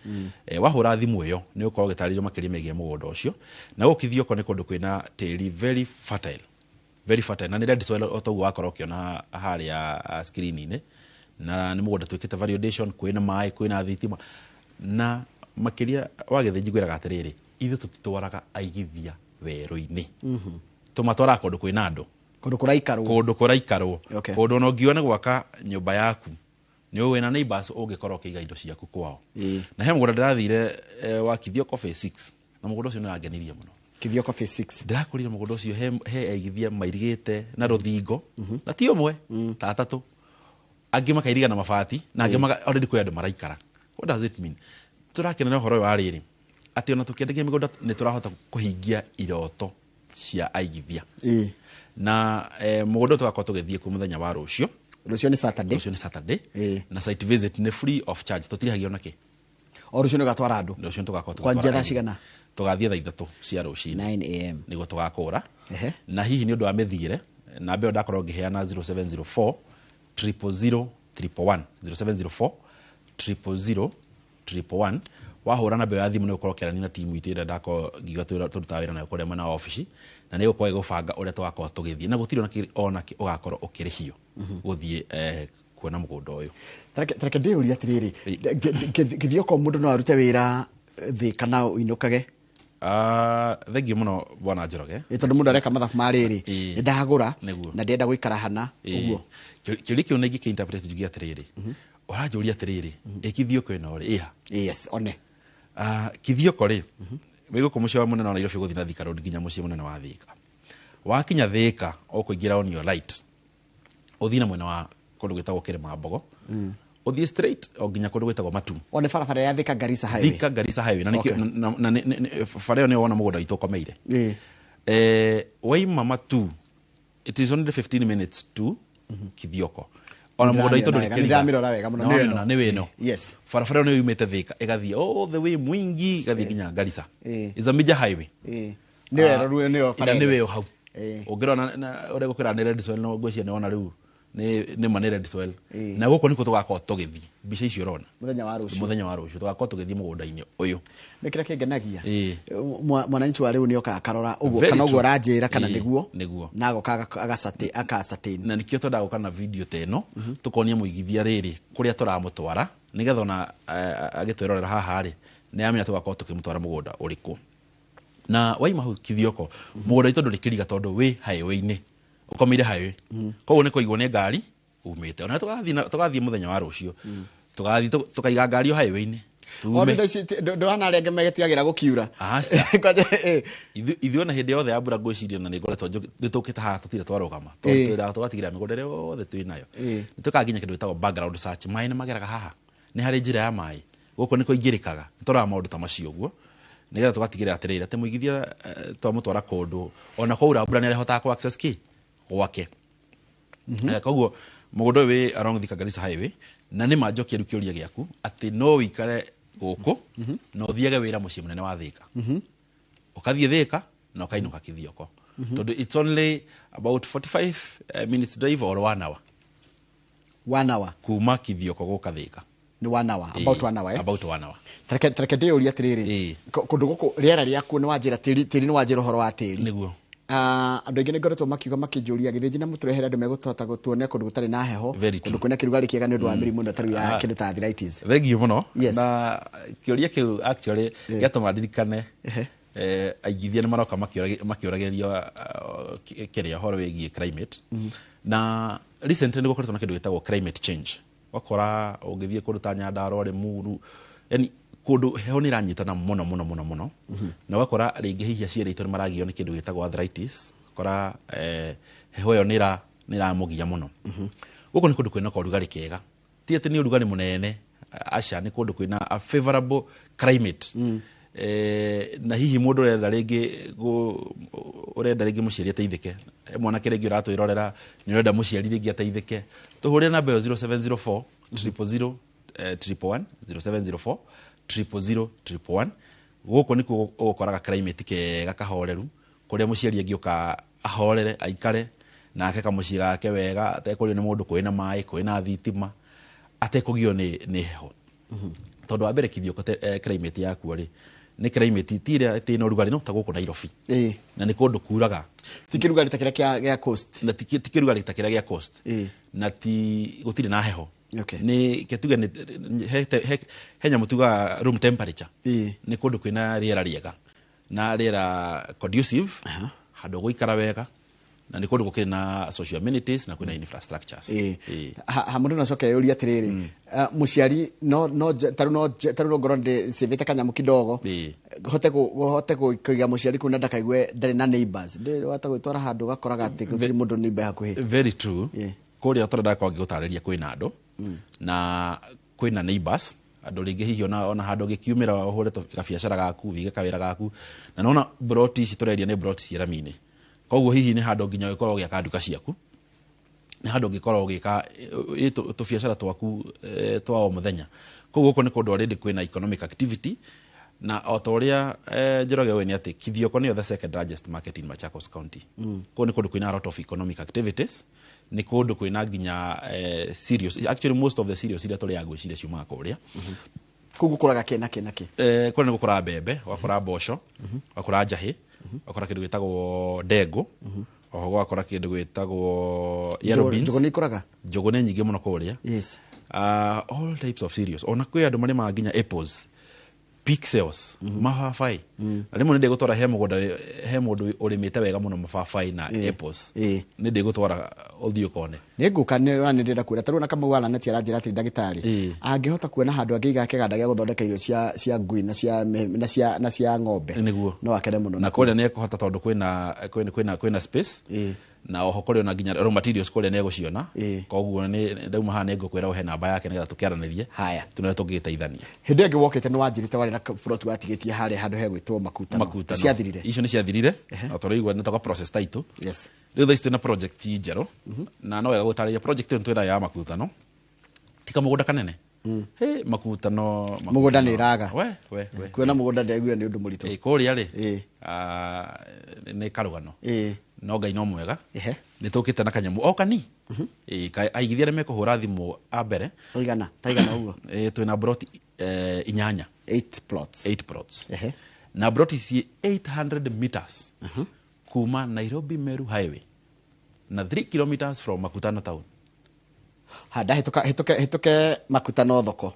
Wahũra thimũ ĩyo nĩ ũkorwo ũgĩtarĩrio makĩria megiĩ mũgũnda ũcio. Na gũkũ Kithioko nĩ kũndũ kwĩna tĩri very fertile, very fertile, na nĩ red soil o ta ũguo wakorwo ũkĩona harĩa screen-inĩ. Na nĩ mũgũnda twĩkĩte value addition, kwĩna maĩ, kwĩna thitima. Na makĩria wa Gĩthĩnji ngwĩraga atĩrĩrĩ, ithuĩ tũtitwaraga aigithia werũ-inĩ. Tũmatwaraga kũndũ kwĩna andũ, kũndũ kũraikarwo, kũndũ kũraikarwo, kũndũ ona ũngiuga nĩ gwaka nyũmba yaku nĩ wĩna neighbors ũngĩkorwo ũkĩiga indo ciaku kwao. Na he mũgũnda ndĩrathire wa Kithioko phase 6, na mũgũnda ũcio nĩ ũrangenirie mũno. Kithioko phase 6 ndĩrakorire mũgũnda ũcio he aigithia mairigĩte na rũthingo, na ti ũmwe, ta atatũ, angĩ makairiga na mabati, na angĩ already kwĩ andũ maraikara. What does it mean? Tũrakenera ũhoro ũyũ wa rĩrĩ, atĩ ona tũkĩendagia mĩgũnda nĩ tũrahota kũhingia iroto cia aigithia. Na mũgũnda tũgakorwo tũgĩthiĩ kuo mũthenya wa rũciũ. Rũciũ nĩ Saturday. Rũciũ nĩ Saturday. Na site visit nĩ free of charge, tũtirĩhagio ona kĩ. O rũciũ nĩ ũgatwara andũ? Rũciũ tũgakorwo tũgĩtwara Kwanjia thaa andũ. cigana? Tũgathiĩ thaa 3 cia rũcinĩ. 9 am. Nĩguo tũgakũra. Na hihi nĩ ũndũ wa mĩthiĩre, namba ĩyo ndakorwo ngĩheana 0704 000 111. 0704 000 111. Wahũra namba ĩyo ya thimũ nĩ ũgũkorwo ũkĩaranĩria na timu itũ ĩrĩa ndakorwo ngiuga tũrutaga wĩra nayo kũrĩa mwena wa obici, na nĩ ĩgũkorwo ĩgũbanga ũrĩa tũgakorwo tũgĩthiĩ, na gũtirĩ ona kĩ ũgakorwo ũkĩrĩhio gũthiĩ kuona mũgũnda ũyũ. Tareke ndĩyũrie atĩrĩrĩ, Kithioko mũndũ no arute wĩra thĩ kana ũinũkage? Thengiũ mũno bwana Njoroge. Tondũ mũndũ areka mathabu ma rĩrĩ, nĩ ndagũra na ndĩrenda gũikara hana ũguo. Kĩũria kĩu nĩ ingĩkĩ-interpret njuge atĩrĩrĩ, ũranjũria atĩrĩrĩ, ĩ Kithioko ĩno rĩ, ĩha? Yes, one. Kithioko rĩ, wĩ gũkũ mũciĩ wa mũnene wa Nairobi ũgũthiĩ na Thika Road nginya mũciĩ mũnene wa Thika. Wakinya Thika ũkũingĩra on your right, ũthiĩ na mwena wa kũndũ gwĩtagwo Kĩrĩma Mbogo, ũthiĩ straight o nginya kũndũ gwĩtagwo Matu. O nĩ barabara ya Thika Garissa Highway. Thika Garissa Highway, na nĩkĩo bara ĩyo nĩyo wona mũgũnda witũ ũkomeire. Waima Matu, it is only 15 minutes to Kithioko. Ona mũgũnda witũ ndũrĩ kĩriga. Nĩndamĩrora wega mũno. Nĩ wĩno. Nĩ wĩno. Yes. Barabara ĩyo nĩyo yumĩte Thika ĩgathiĩ all the way Mwingi ĩgathiĩ nginya Garissa. It's a major highway. Nĩyo ĩyo nĩyo bara Nĩ wĩyo hau. Ũngĩrora na ũrĩa gũkwĩra nĩ red soil, no ngwĩciria nĩ wona rĩu nĩ ma nĩ red soil. Na gũkũ nĩkuo tũgakorwo tũgĩthiĩ mbica icio ũrona. Mũthenya wa rũciũ. Mũthenya wa rũciũ tũgakorwo tũgĩthiĩ mũgũnda-inĩ ũyũ. Nĩ kĩrĩa kĩngenagia. Mwananchi wa rĩu nĩ okaga akarora ũguo Very kana ũguo true. ũranjĩra kana nĩguo. Nĩguo. Na agoka agacertain. Na nĩkĩo twendaga gũka na video ta ĩno, tũkonia mũigithia rĩrĩ kũrĩa tũramũtwara, nĩgetha ona agĩtwĩrorera haha rĩ, nĩ amenya tũgakorwo tũkĩmũtwara mũgũnda ũrĩkũ. Na waima hau Kithioko, mũgũnda witũ ndũrĩ kĩriga tondũ wĩ highway-inĩ, ũkomeire highway. Koguo nĩ kũigwo nĩ ngari umĩte. Ona tũgathiĩ mũthenya wa rũciũ, tũgathiĩ tũkaiga ngari o highway-inĩ, Ndona arĩa angĩ megetiagĩra gũkiura. Aca. Ithuĩ ona hĩndĩ yothe ya mbura ngwĩciria na nĩngoretwo nĩtũkĩte haha tũtirĩ twarũgama. Tondũ twĩraga tũgatigĩrĩra mĩgũnda ĩrĩa yothe twĩ nayo. Nĩtwĩkaga nginya kĩndũ gĩtagwo background search. Maĩ nĩ mageraga haha. Nĩ harĩ njĩra ya maĩ. Gũkũ nĩ kũingĩrĩkaga. Nĩtũroraga maũndũ ta macio ũguo. Nĩgetha tũgatigĩrĩra atĩrĩrĩ atĩ mũigithia twamũtwara kũndũ ona kwaura mbura nĩarĩhotaga kũ access kĩ gwake. Koguo mũgũnda ũyũ wĩ along Thika Garissa Highway na nĩ ma njokie rĩu kĩũria gĩaku atĩ no ũikare gũkũ na ũthiage wĩra mũciĩ mũnene wa Thika. Ũkathiĩ Thika na ũkainũka Kithioko. Tondũ it's only about 45 minutes drive or 1 hour. 1 hour. Kuma Kithioko gũka Thika. Nĩ 1 hour, about 1 hour. About 1 hour. Tareke ndĩyũrie atĩrĩrĩ, kũndũ gũkũ rĩera rĩakuo nĩ wanjĩra tĩri, tĩri nĩ wanjĩra ũhoro wa tĩri. Nĩguo. Andũ aingĩ nĩ ngoretwo makiuga makĩnjũria gĩthĩnji na mũtũrehere andũ megũtũhota gũtuonia kũndũ gũtarĩ na heho, kũndũ kwĩna kĩrugarĩ kĩega nĩ ũndũ wa mĩrimũ ĩno tarĩu ya kĩndũ ta arthritis. Thengiũ mũno. Na kĩũria kĩu actually gĩatũma ndirikane aigithia nĩ maroka makĩũragĩrĩria kĩrĩa ũhoro wĩgiĩ climate. Na recently nĩ gũkoretwo na kĩndũ gĩtagwo climate change. Wakora ũngĩthiĩ kũndũ ta Nyandarua, Limuru, yani kũndũ heho nĩ ĩranyitana mũno mũno mũno mũno. Na ũgakora rĩngĩ hihi aciari aitũ nĩ maragio nĩ kĩndũ gĩtagwo arthritis, ũgakora heho ĩyo nĩ ĩramũgia mũno. Gũkũ nĩ kũndũ kwĩna kaũrugarĩ kega, ti atĩ nĩ ũrugarĩ mũnene, aca, nĩ kũndũ kwĩna a favorable climate. Na hihi mũndũ ũrenda rĩngĩ ũrenda rĩngĩ mũciari ateithĩke, mwanake rĩngĩ ũratwĩrorera nĩ ũrenda mũciari rĩngĩ ateithĩke, tũhũrĩre namba ĩyo 0704 000 111, 0704 000 111. Gũkũ nĩkuo ũgũkoraga climate kega kahoreru, kũrĩa mũciari angĩũka ahorere aikare nake kamũciĩ gake wega, atekũrio nĩ mũndũ, kwĩna maĩ, kwĩna thitima, atekũgio nĩ heho. Tondũ wa mbere Kithioko climate yakuo rĩ nĩ climate ti ĩrĩa ĩtĩ na ũrugarĩ no ta gũkũ Nairobi. Na nĩ kũndũ kuraga. Ti kĩrugarĩ ta kĩrĩa gĩa coast. Na ti kĩrugarĩ ta kĩrĩa gĩa coast. Na ti gũtirĩ na heho. Nĩ ketuge nĩ he nyamũ tugaga room temperature. Nĩ kũndũ kwĩna rĩera rĩega na rĩera conducive, handũ gũikara wega, na nĩ kũndũ gũkĩrĩ na social amenities na kwĩna infrastructures. Ha mũndũ no acoke eyũrie atĩrĩrĩ, mũciari no tarĩu no ngorwo ndĩcĩvĩte kanyamũ kidogo, hote kũiga mũciari kũu na ndakaigue ndarĩ na neighbors, wahota gwĩtwara handũ ũgakoraga atĩ gũtirĩ mũndũ neighbor hakuhĩ. Very true. Kũrĩa tũrenda kwa ngĩgũtarĩria kwĩna andũ na kwĩna neighbors, andũ rĩngĩ hihi ona handũ gĩkiumĩra ũhũre gabiacara gaku, wĩige kawĩra gaku, na nona broti ici tũrendia nĩ broti ciĩ rami-inĩ. Koguo hihi nĩ handũ nginya ũngĩkorwo ũgĩaka nduka ciaku, nĩ handũ ũngĩkorwo ũgĩka tũbiacara twaku twa o mũthenya. Koguo gũkũ nĩ kũndũ already kwĩna economic activity, na o ta ũrĩa Njoroge ũĩ nĩ atĩ Kithioko nĩyo the second largest market in Machakos County. Koguo nĩ kũndũ kwĩna a lot of economic activities, nĩ kũndũ kwĩna nginya cereals. Actually most of the cereals iria tũrĩaga ngwĩciria ciumaga kũrĩa. Kũu gũkũraga kĩ na kĩ na kĩ? Kũrĩa nĩ gũkũraga mbembe, ũgakora mboco, ũgakora njahĩ, ũgakora kĩndũ gĩtagwo ndengũ, oho ũgakora kĩndũ gĩtagwo yellow beans. Njũgũ nĩ ikũraga? Njũgũ nĩ nyingĩ mũno kũrĩa. All types of cereals. Ona kwĩ andũ marĩmaga nginya apples, peak sales, mababaĩ. Na rĩmwe nĩ ndĩgũtwara he mũgũnda, he mũndũ ũrĩmĩte wega mũno mababaĩ na apples. Nĩ ndĩgũtwara ũthiĩ ũkone. Nĩ ngũka nĩ ndĩrenda kuona. Tarĩu ona Kamau wa Lanet aranjĩra atĩ ndagĩtarĩ, angĩhota kuona handũ angĩiga kĩganda gĩa gũthondeka irio cia ngui na cia ng'ombe. Nĩguo. No akene mũno. Na kũrĩa nĩ ekũhota tondũ kwĩna space. Na oho kũrĩ ona nginya raw materials kũrĩa nĩ egũciona. Koguo nĩ ndauma haha nĩ ngũkwĩra ũhe namba yake nĩgetha tũkĩaranĩrie. Tũnere tũngĩteithania. Hĩndĩ ĩngĩ wokĩte nĩ wanjĩrĩte warĩ na plot watigĩtie harĩa handũ hegwĩtwo Makutano. Makutano. Ciathirire? Icio nĩ ciathirire. Na tũraigua nĩ toka process title. Rĩu thaa ici twĩna project njerũ. Na no wega gũtarĩria project ĩno twĩnayo ya Makutano. Ti kamũgũnda kanene. He Makutano, Makutano. Mũgũnda nĩ ĩraga. We. Kuona mũgũnda ndĩraiguire nĩ ũndũ mũritũ. Kũrĩa rĩ, nĩ karũgano. No Ngai no mwega. Nĩ tũkĩte na kanyamũ o kani. Aigithia arĩa mekũhũra thimũ a mbere. Ũigana, ta igana ũguo. Twĩna broti 8. 8 plots. 8 plots. Na broti ici 800 meters kuma Nairobi Meru Highway na 3 kilometers from Makutano town. Ha, hĩtũke Makutano thoko.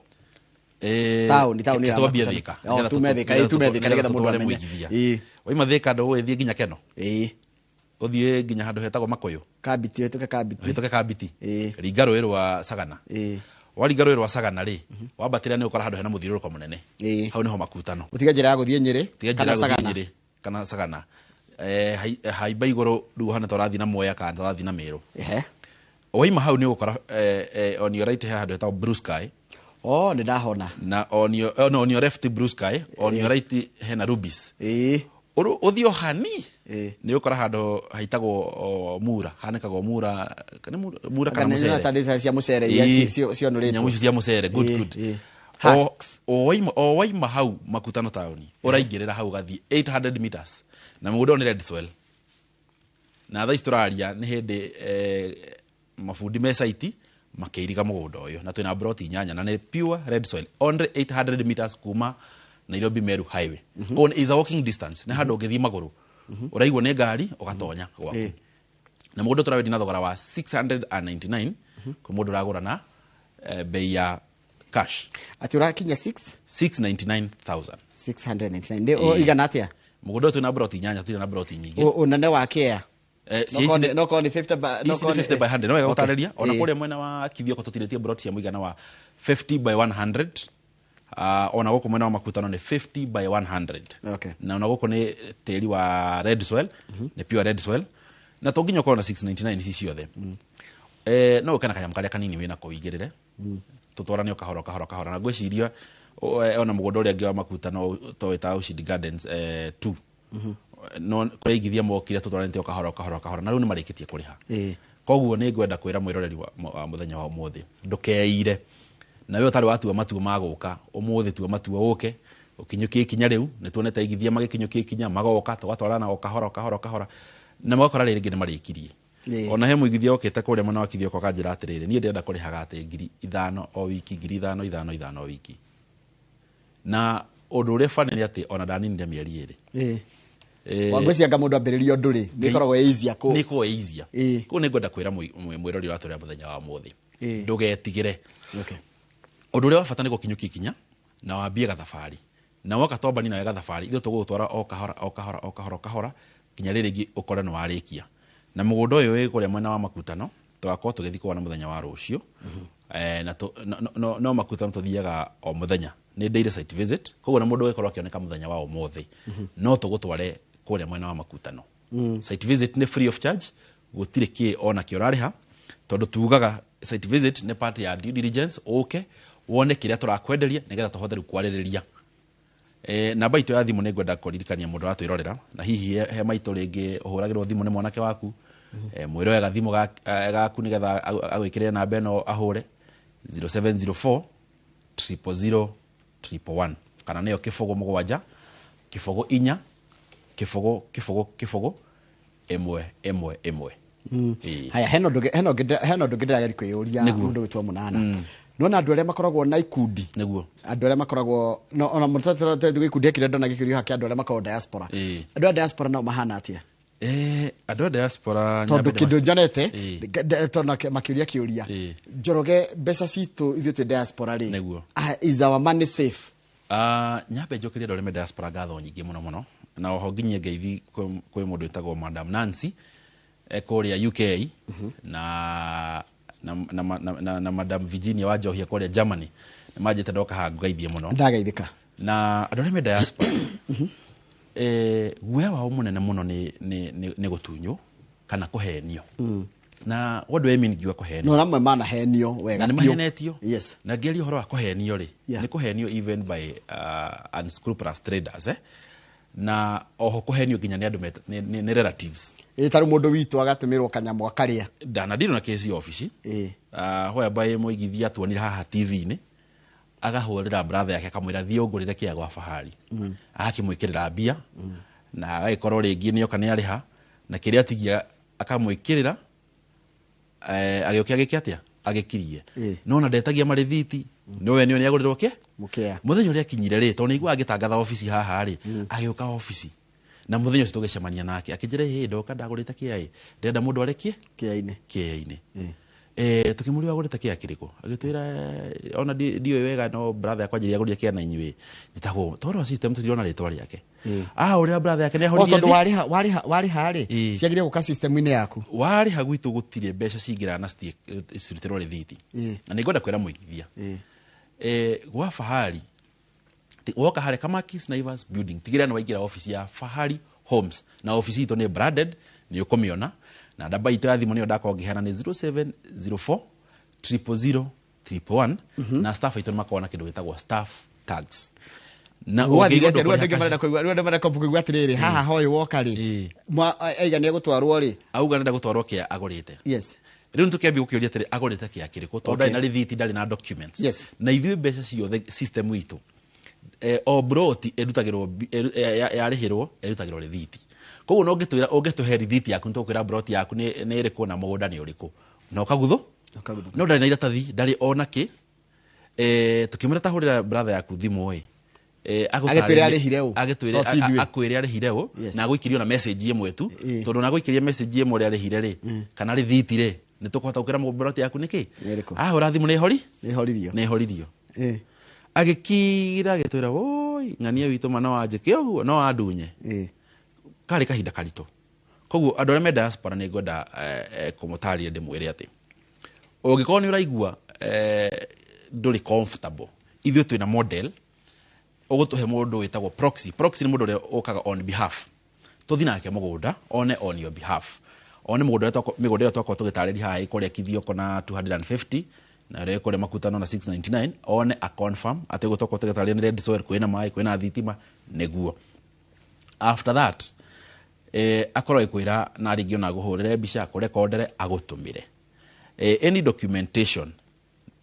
Taũni ya Twambie Makutano. Thika. Oh, tume Thika, tume Thika nĩgetha mũndũ Tũtware amenye. mũigithia. Waima Thika ndũgũgĩthiĩ nginya Keno. Ũthiĩ nginya handũ hetagwo Makũyũ. Kabiti, hĩtũke Kabiti. Hĩtũke Kabiti. Ringa rũĩ rwa Sagana. Waringa rũĩ rwa Sagana rĩ, wambatĩra nĩ ũkora handũ hena mũthiũrũrũko mũnene. Hau nĩho Makutano. Ũtige njĩra ya gũthiĩ Nyĩrĩ Tiga njĩra kana ya gũthiĩ Sagana. Nyĩrĩ kana Sagana. Haimba igũrũ rĩu ũhana ta ũrathiĩ na Mwea kana ta ũrathiĩ na Mĩrũ. Waima hau nĩ ũgũkora on your right he handũ hetagwo Blue Sky. Oh, nĩ ndahona. Na on your, no, on your left Blue Sky, on your right hena Rubies. Ũthiĩ o hani nĩ ũkora handũ haitagwo Mura, hanĩkagwo Mura, kana Mura kana Kana mũcere. nĩ cia mũcere iria cionũrĩtwo. Nyamũ icio cia mũcere, good, good. Husks. O waima hau Makutano taũni, ũraingĩrĩra hau ũgathiĩ 800 meters. Na mũgũnda ũyũ nĩ red soil. Na thaa ici tũraria nĩ hĩndĩ mabundi me site makĩiriga mũgũnda ũyũ, na twĩna broti 8 na nĩ pure red soil, only 800 meters kuma Nairobi Meru Highway. Koguo is a walking distance, nĩ handũ ũngĩthiĩ magũrũ. Ũraigwo nĩ ngari ũgatonya gwaku. Na mũgũnda tũrawendia na thogora wa 699, kwĩ mũndũ ũragũra na bei ya cash. Atĩ ũrakinya 6? 699,000. 699. Nĩ igana atĩa? Mũgũnda ũyũ twĩna broti 8, tũtirĩ na broti nyingĩ. Ũnene wa kĩa? No korwo nĩ 50 by, no Ici korwo nĩ nĩ 50 by 100. No wega gũtarĩria. Ona kũrĩa mwena wa Kithioko tũtinĩtie broti cia mũigana wa 50 by 100. Ona gũkũ mwena wa Makutano nĩ 50 by 100. Na ona gũkũ nĩ tĩri wa red soil, nĩ pure red soil. Na to nginya ũkorwo na 699 ici ciothe. No ũke na kanyamũ karĩa kanini wĩnako ũigĩrĩre. Tũtwarane o kahora kahora kahora. Na ngwĩciria ona mũgũnda ũrĩa ũngĩ wa Makutano to wĩtaga Ushindi Gardens 2. No kũrĩa aigithia mokire tũtwaranĩte o kahora kahora kahora, na rĩu nĩ marĩkĩtie kũrĩha. Koguo nĩ ngwenda kwĩra mwĩroreri wa mũthenya wa ũmũthĩ, ndũkeire. Na we ũtarĩ watua matua ma gũka, ũmũthĩ tua matua ũke, ũkinyũkie ikinya rĩu, nĩ tuonete aigithia magĩkinyũkia ikinya, magoka, tũgatwarana o kahora kahora kahora, na magakora rĩrĩ rĩngĩ nĩ marĩkirie. Ona he mũigithia okĩte kũrĩa mwena wa Kithioko akanjĩra atĩrĩrĩ, niĩ ndĩrenda kũrĩhaga atĩ ngiri ithano o wiki, ngiri ithano, ithano, ithano o wiki. Na ũndũ ũrĩa funny nĩ atĩ ona ndaninire mĩeri ĩrĩ. Wangwĩciria anga mũndũ ambĩrĩria ũndũ rĩ, nĩ ĩkoragwo ĩ easier Nĩ ĩkoragwo ĩ easier. Koguo nĩ ngwenda kwĩra mwĩroreri wa tũrĩa mũthenya wa ũmũthĩ, ndũgetigĩre. Ũndũ ũrĩa wa bata nĩ gũkinyũkia ikinya na wambie gathabarĩ. Na woka twambani nawe gathabarĩ, ithuĩ tũgũgũtwara o kahora, o kahora, o kahora, o kahora, nginya rĩrĩ rĩngĩ ũkore nĩ warĩkia. Na mũgũnda ũyũ wĩ kũrĩa mwena wa Makutano, tũgakorwo tũgĩthiĩ kuona mũthenya wa rũciũ. Na no Makutano tũthiaga o mũthenya. Nĩ daily site visit, koguo na mũndũ ũgĩkorwo akĩoneka mũthenya wa ũmũthĩ, no tũgũtware kũrĩa mwena wa Makutano. Site visit nĩ free of charge, gũtirĩ kĩ ona kĩ ũrarĩha, tondũ tugaga site visit nĩ part ya due diligence, ũke wone kĩrĩa tũrakwenderia nĩgetha tũhote rĩu kwarĩrĩria. Namba itũ ya thimũ nĩ ngwenda kũririkania mũndũ ũratwĩrorera, na hihi he maitũ rĩngĩ ũhũragĩrwo thimũ nĩ mwanake waku, mwĩre wega thimũ gaku nĩgetha agwĩkĩrĩre namba ĩno ahũre 0704 000 111, kana nĩyo kĩbũgũ mũgwanja kĩbũgũ inya kĩbũgũ kĩbũgũ kĩbũgũ ĩmwe ĩmwe ĩmwe. Haya, hena ũndũ ũngĩ ndĩrageria kwĩyũria mũndũ gwĩtwo Mũnana. Nĩwona andũ arĩa makoragwo na ikundi. Andũ arĩa makoragwo no ona mũtatũ gĩkundi kĩrĩa ndona gĩkĩũrio hake andũ arĩa makoragwo diaspora. Andũ a diaspora nao mahana atĩa? Andũ a diaspora tondũ kĩndũ njonete tondũ makĩũria kĩũria. Njoroge mbeca citũ ithuĩ twĩ diaspora rĩ. Is our money safe? Nyambe njokerie andũ arĩa me diaspora ngatho nyingĩ mũno mũno. Na oho nginyie ngeithi kwĩ mũndũ wĩtagwo Madam Nancy kũrĩa UK na Madam Virginia wa Njohia kũrĩa Germany. Nĩ manjĩte ndoka haha ngaithie mũno. Ndagaithĩka. Na andũ arĩa me diaspora guoya wao mũnene mũno nĩ gũtunywo kana kũhenio. Na what do I mean ngiuga kũhenio? No ramwe manahenio wega. Na nĩ mahenetio. Yes. Na ngĩaria ũhoro wa kũhenio rĩ, nĩ kũhenio even by unscrupulous traders Na oho kũhenio nginya nĩ andũ nĩ relatives. Tarĩ mũndũ witũ agatũmĩrwo kanyamũ akarĩa. Ndanadiro na kesi ofici. Whereby mũigithia tuonire haha TV-inĩ agahũrĩra brother yake akamwĩra thiĩ ũngũrĩre kĩa gwa Fahari. Agakĩmwĩkĩrĩra mbia na agagĩkorwo rĩngĩ nĩoka nĩarĩha na kĩrĩa atigia akamwĩkĩrĩra agĩũke agĩke atĩa agĩkirie. No na ndetagia marĩthiti nowe nĩo nĩagũrĩrwo kĩ mũkĩa. Mũthenya ũrĩa akinyire rĩ, tondũ nĩaiguaga agĩtangatha obici haha rĩ, agĩũka obici. Na mũthenya ũcio tũgĩcemania nake akĩnjĩra, ĩ ndoka ndagũrĩte kĩa ĩ, ndĩrenda mũndũ arekie kĩa-inĩ. Kĩa-inĩ. Tukĩmũria agũrĩte kĩa kĩrĩkũ, agĩtwĩra ona ndiũĩ wega, no brother yakwa njĩrire agũrire kĩa na inyuĩ njĩtagwo tondũ wa system tũtirona rĩtwa rĩake. Ahũrĩra brother yake nĩ O ahũrire tondũ warĩha rĩ, ciagĩrĩire gũka system-inĩ yaku. Warĩha gwitũ gũtirĩ mbeca cingĩraga na cirutĩrwo rĩthiti. Na nĩngwenda kwĩra mũigithia gwa Fahari, woka harĩa Kamakis Naivas building, tigĩrĩra nĩ waingĩra office ya Fahari Homes, na office itũ nĩ branded, nĩ ũkũmĩona, na namba itũ ya thimũ nĩyo ndakorwo ngĩheana nĩ 0704 000 111. Na staff aitũ nĩ makoragwo na kĩndũ gĩtagwo staff tags. Na Gwathire ũngĩigua atĩa? Rĩu andũ ndũkũrĩha aingĩ marenda kũigua, rĩu andũ marenda kũigua atĩrĩrĩ, haha hoyũ woka rĩ, aiga nĩ egũtwarwo rĩ? Auga nenda gũtwarwo kĩa agũrĩte. Rĩu nĩtũkĩambia gũkĩũria atĩrĩ, agũrĩte kĩa kĩrĩkũ, tondũ ndarĩ na rĩthiti, ndarĩ na documents. Na ithuĩ mbeca ciothe system itũ, o broti ĩrutagĩrwo yarĩhĩrwo ĩrutagĩrwo rĩthiti. Koguo no ũngĩtwĩra, ũngĩtũhe rĩthiti yaku, nĩtũgũkwĩra broti yaku nĩ ĩrĩkũ na mũgũnda nĩ ũrĩkũ, na ũkaguthũ no ndarĩ na iratathi, ndarĩ ona kĩ. Tũkĩmwĩra tahũrĩra brother yaku thimũ ĩ, Agĩtwĩre arĩhire ũ. Agĩtwĩre To ti ithuĩ. Akwĩre arĩhire ũ, na agũikĩrie ona message ĩmwe tu, tondũ ona agũikĩrie message ĩmwe ũrĩa arĩhire rĩ, kana rĩthiti rĩ, nĩ tũkũhota gũkwĩra broti yaku nĩ kĩ. Ahũra thimũ nĩ hori, nĩ nĩ horirio. Agĩkira agĩtwĩra, woi ng'ania witũ ma no wanjĩke ũguo, no andunye. Karĩ kahinda karitũ. Koguo andũ arĩa me diaspora nĩ ngwenda kũmũtarĩria ndĩmwĩre atĩ ũngĩkorwo nĩ ũraigua ndũrĩ comfortable, ithuĩ twĩna model ũgũtũhe mũndũ wĩtagwo proxy. Proxy nĩ mũndũ ũrĩa ũkaga on behalf, tũthi nake mũgũnda one on your behalf, one mũgũnda ũrĩa mĩgũnda ĩyo twakorwo tũgĩtarĩria haha ĩ kũrĩa Kithioko na 250 na ĩrĩa ĩ kũrĩa Makutano na 699, one a confirm atĩ ũguo twakorwo tũgĩtarĩria nĩ red soil, kwĩna maĩ, kwĩna thitima, nĩguo. After that akorwo agĩkwĩra na rĩngĩ ona agũhũrĩre mbica, akũrekondere, agũtũmĩre any documentation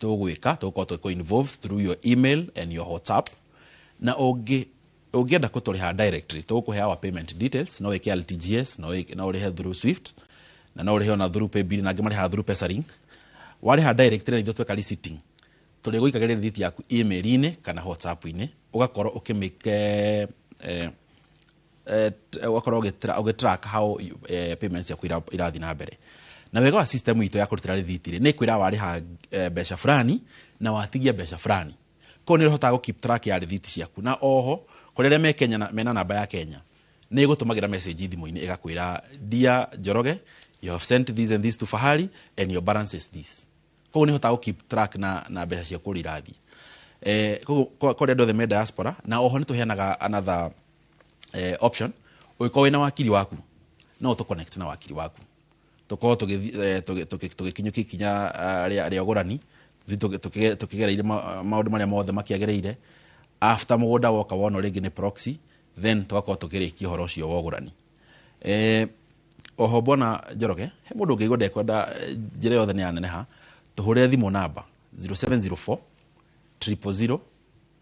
tũgwĩka, tũgũkorwo tũgĩkũ involve through your email and your WhatsApp. Na ũngĩenda kũtũrĩha directly, tũgũkũhe our payment details, no wĩke RTGS, no ũrĩhe through Swift, na no ũrĩhe ona through Paybill, na angĩ marĩhaga through Pesalink. Warĩha directly na ithuĩ tweka receipting, tũrĩgũikagĩria rĩthiti yaku email-inĩ kana WhatsApp-inĩ, ũgakorwo ũkĩmĩke ũgakorwo ũgĩtrack how payments ciaku irathiĩ na mbere. Na wega wa system itũ ya kũrutĩra rĩthiti rĩ, nĩ kwĩra warĩha mbeca fulani na watigia mbeca fulani, koguo nĩ ũhotaga gũ keep track ya rĩthiti ciaku. Na oho kũrĩ arĩa me Kenya na mena namba ya Kenya, nĩ ĩgũtũmagĩra message thimũ-inĩ ĩgakwĩra, "Dear Njoroge, you have sent this and this to Fahari and your balance is this." Koguo nĩ ũhotaga gũ keep track na mbeca ciaku ũrĩa irathiĩ. Koguo kũrĩ andũ othe me diaspora, na oho nĩ tũheanaga another option. Ũngĩkorwo wĩna wakiri waku, no ũtũ connect na wakiri waku, tũkorwo tũgĩkinyũkia ikinya rĩa ũgũrani, tũthiĩ tũkĩgereire maũndũ marĩa mothe makĩagĩrĩire. After mũgũnda woka wonwo rĩngĩ nĩ proxy, then tũgakorwo tũkĩrĩkia ũhoro ũcio wa ũgũrani. Oho bwana Njoroge, he mũndũ ũngĩigua ndekwenda njĩra yothe nĩ yaneneha, tũhũrĩre thimũ namba 0704 000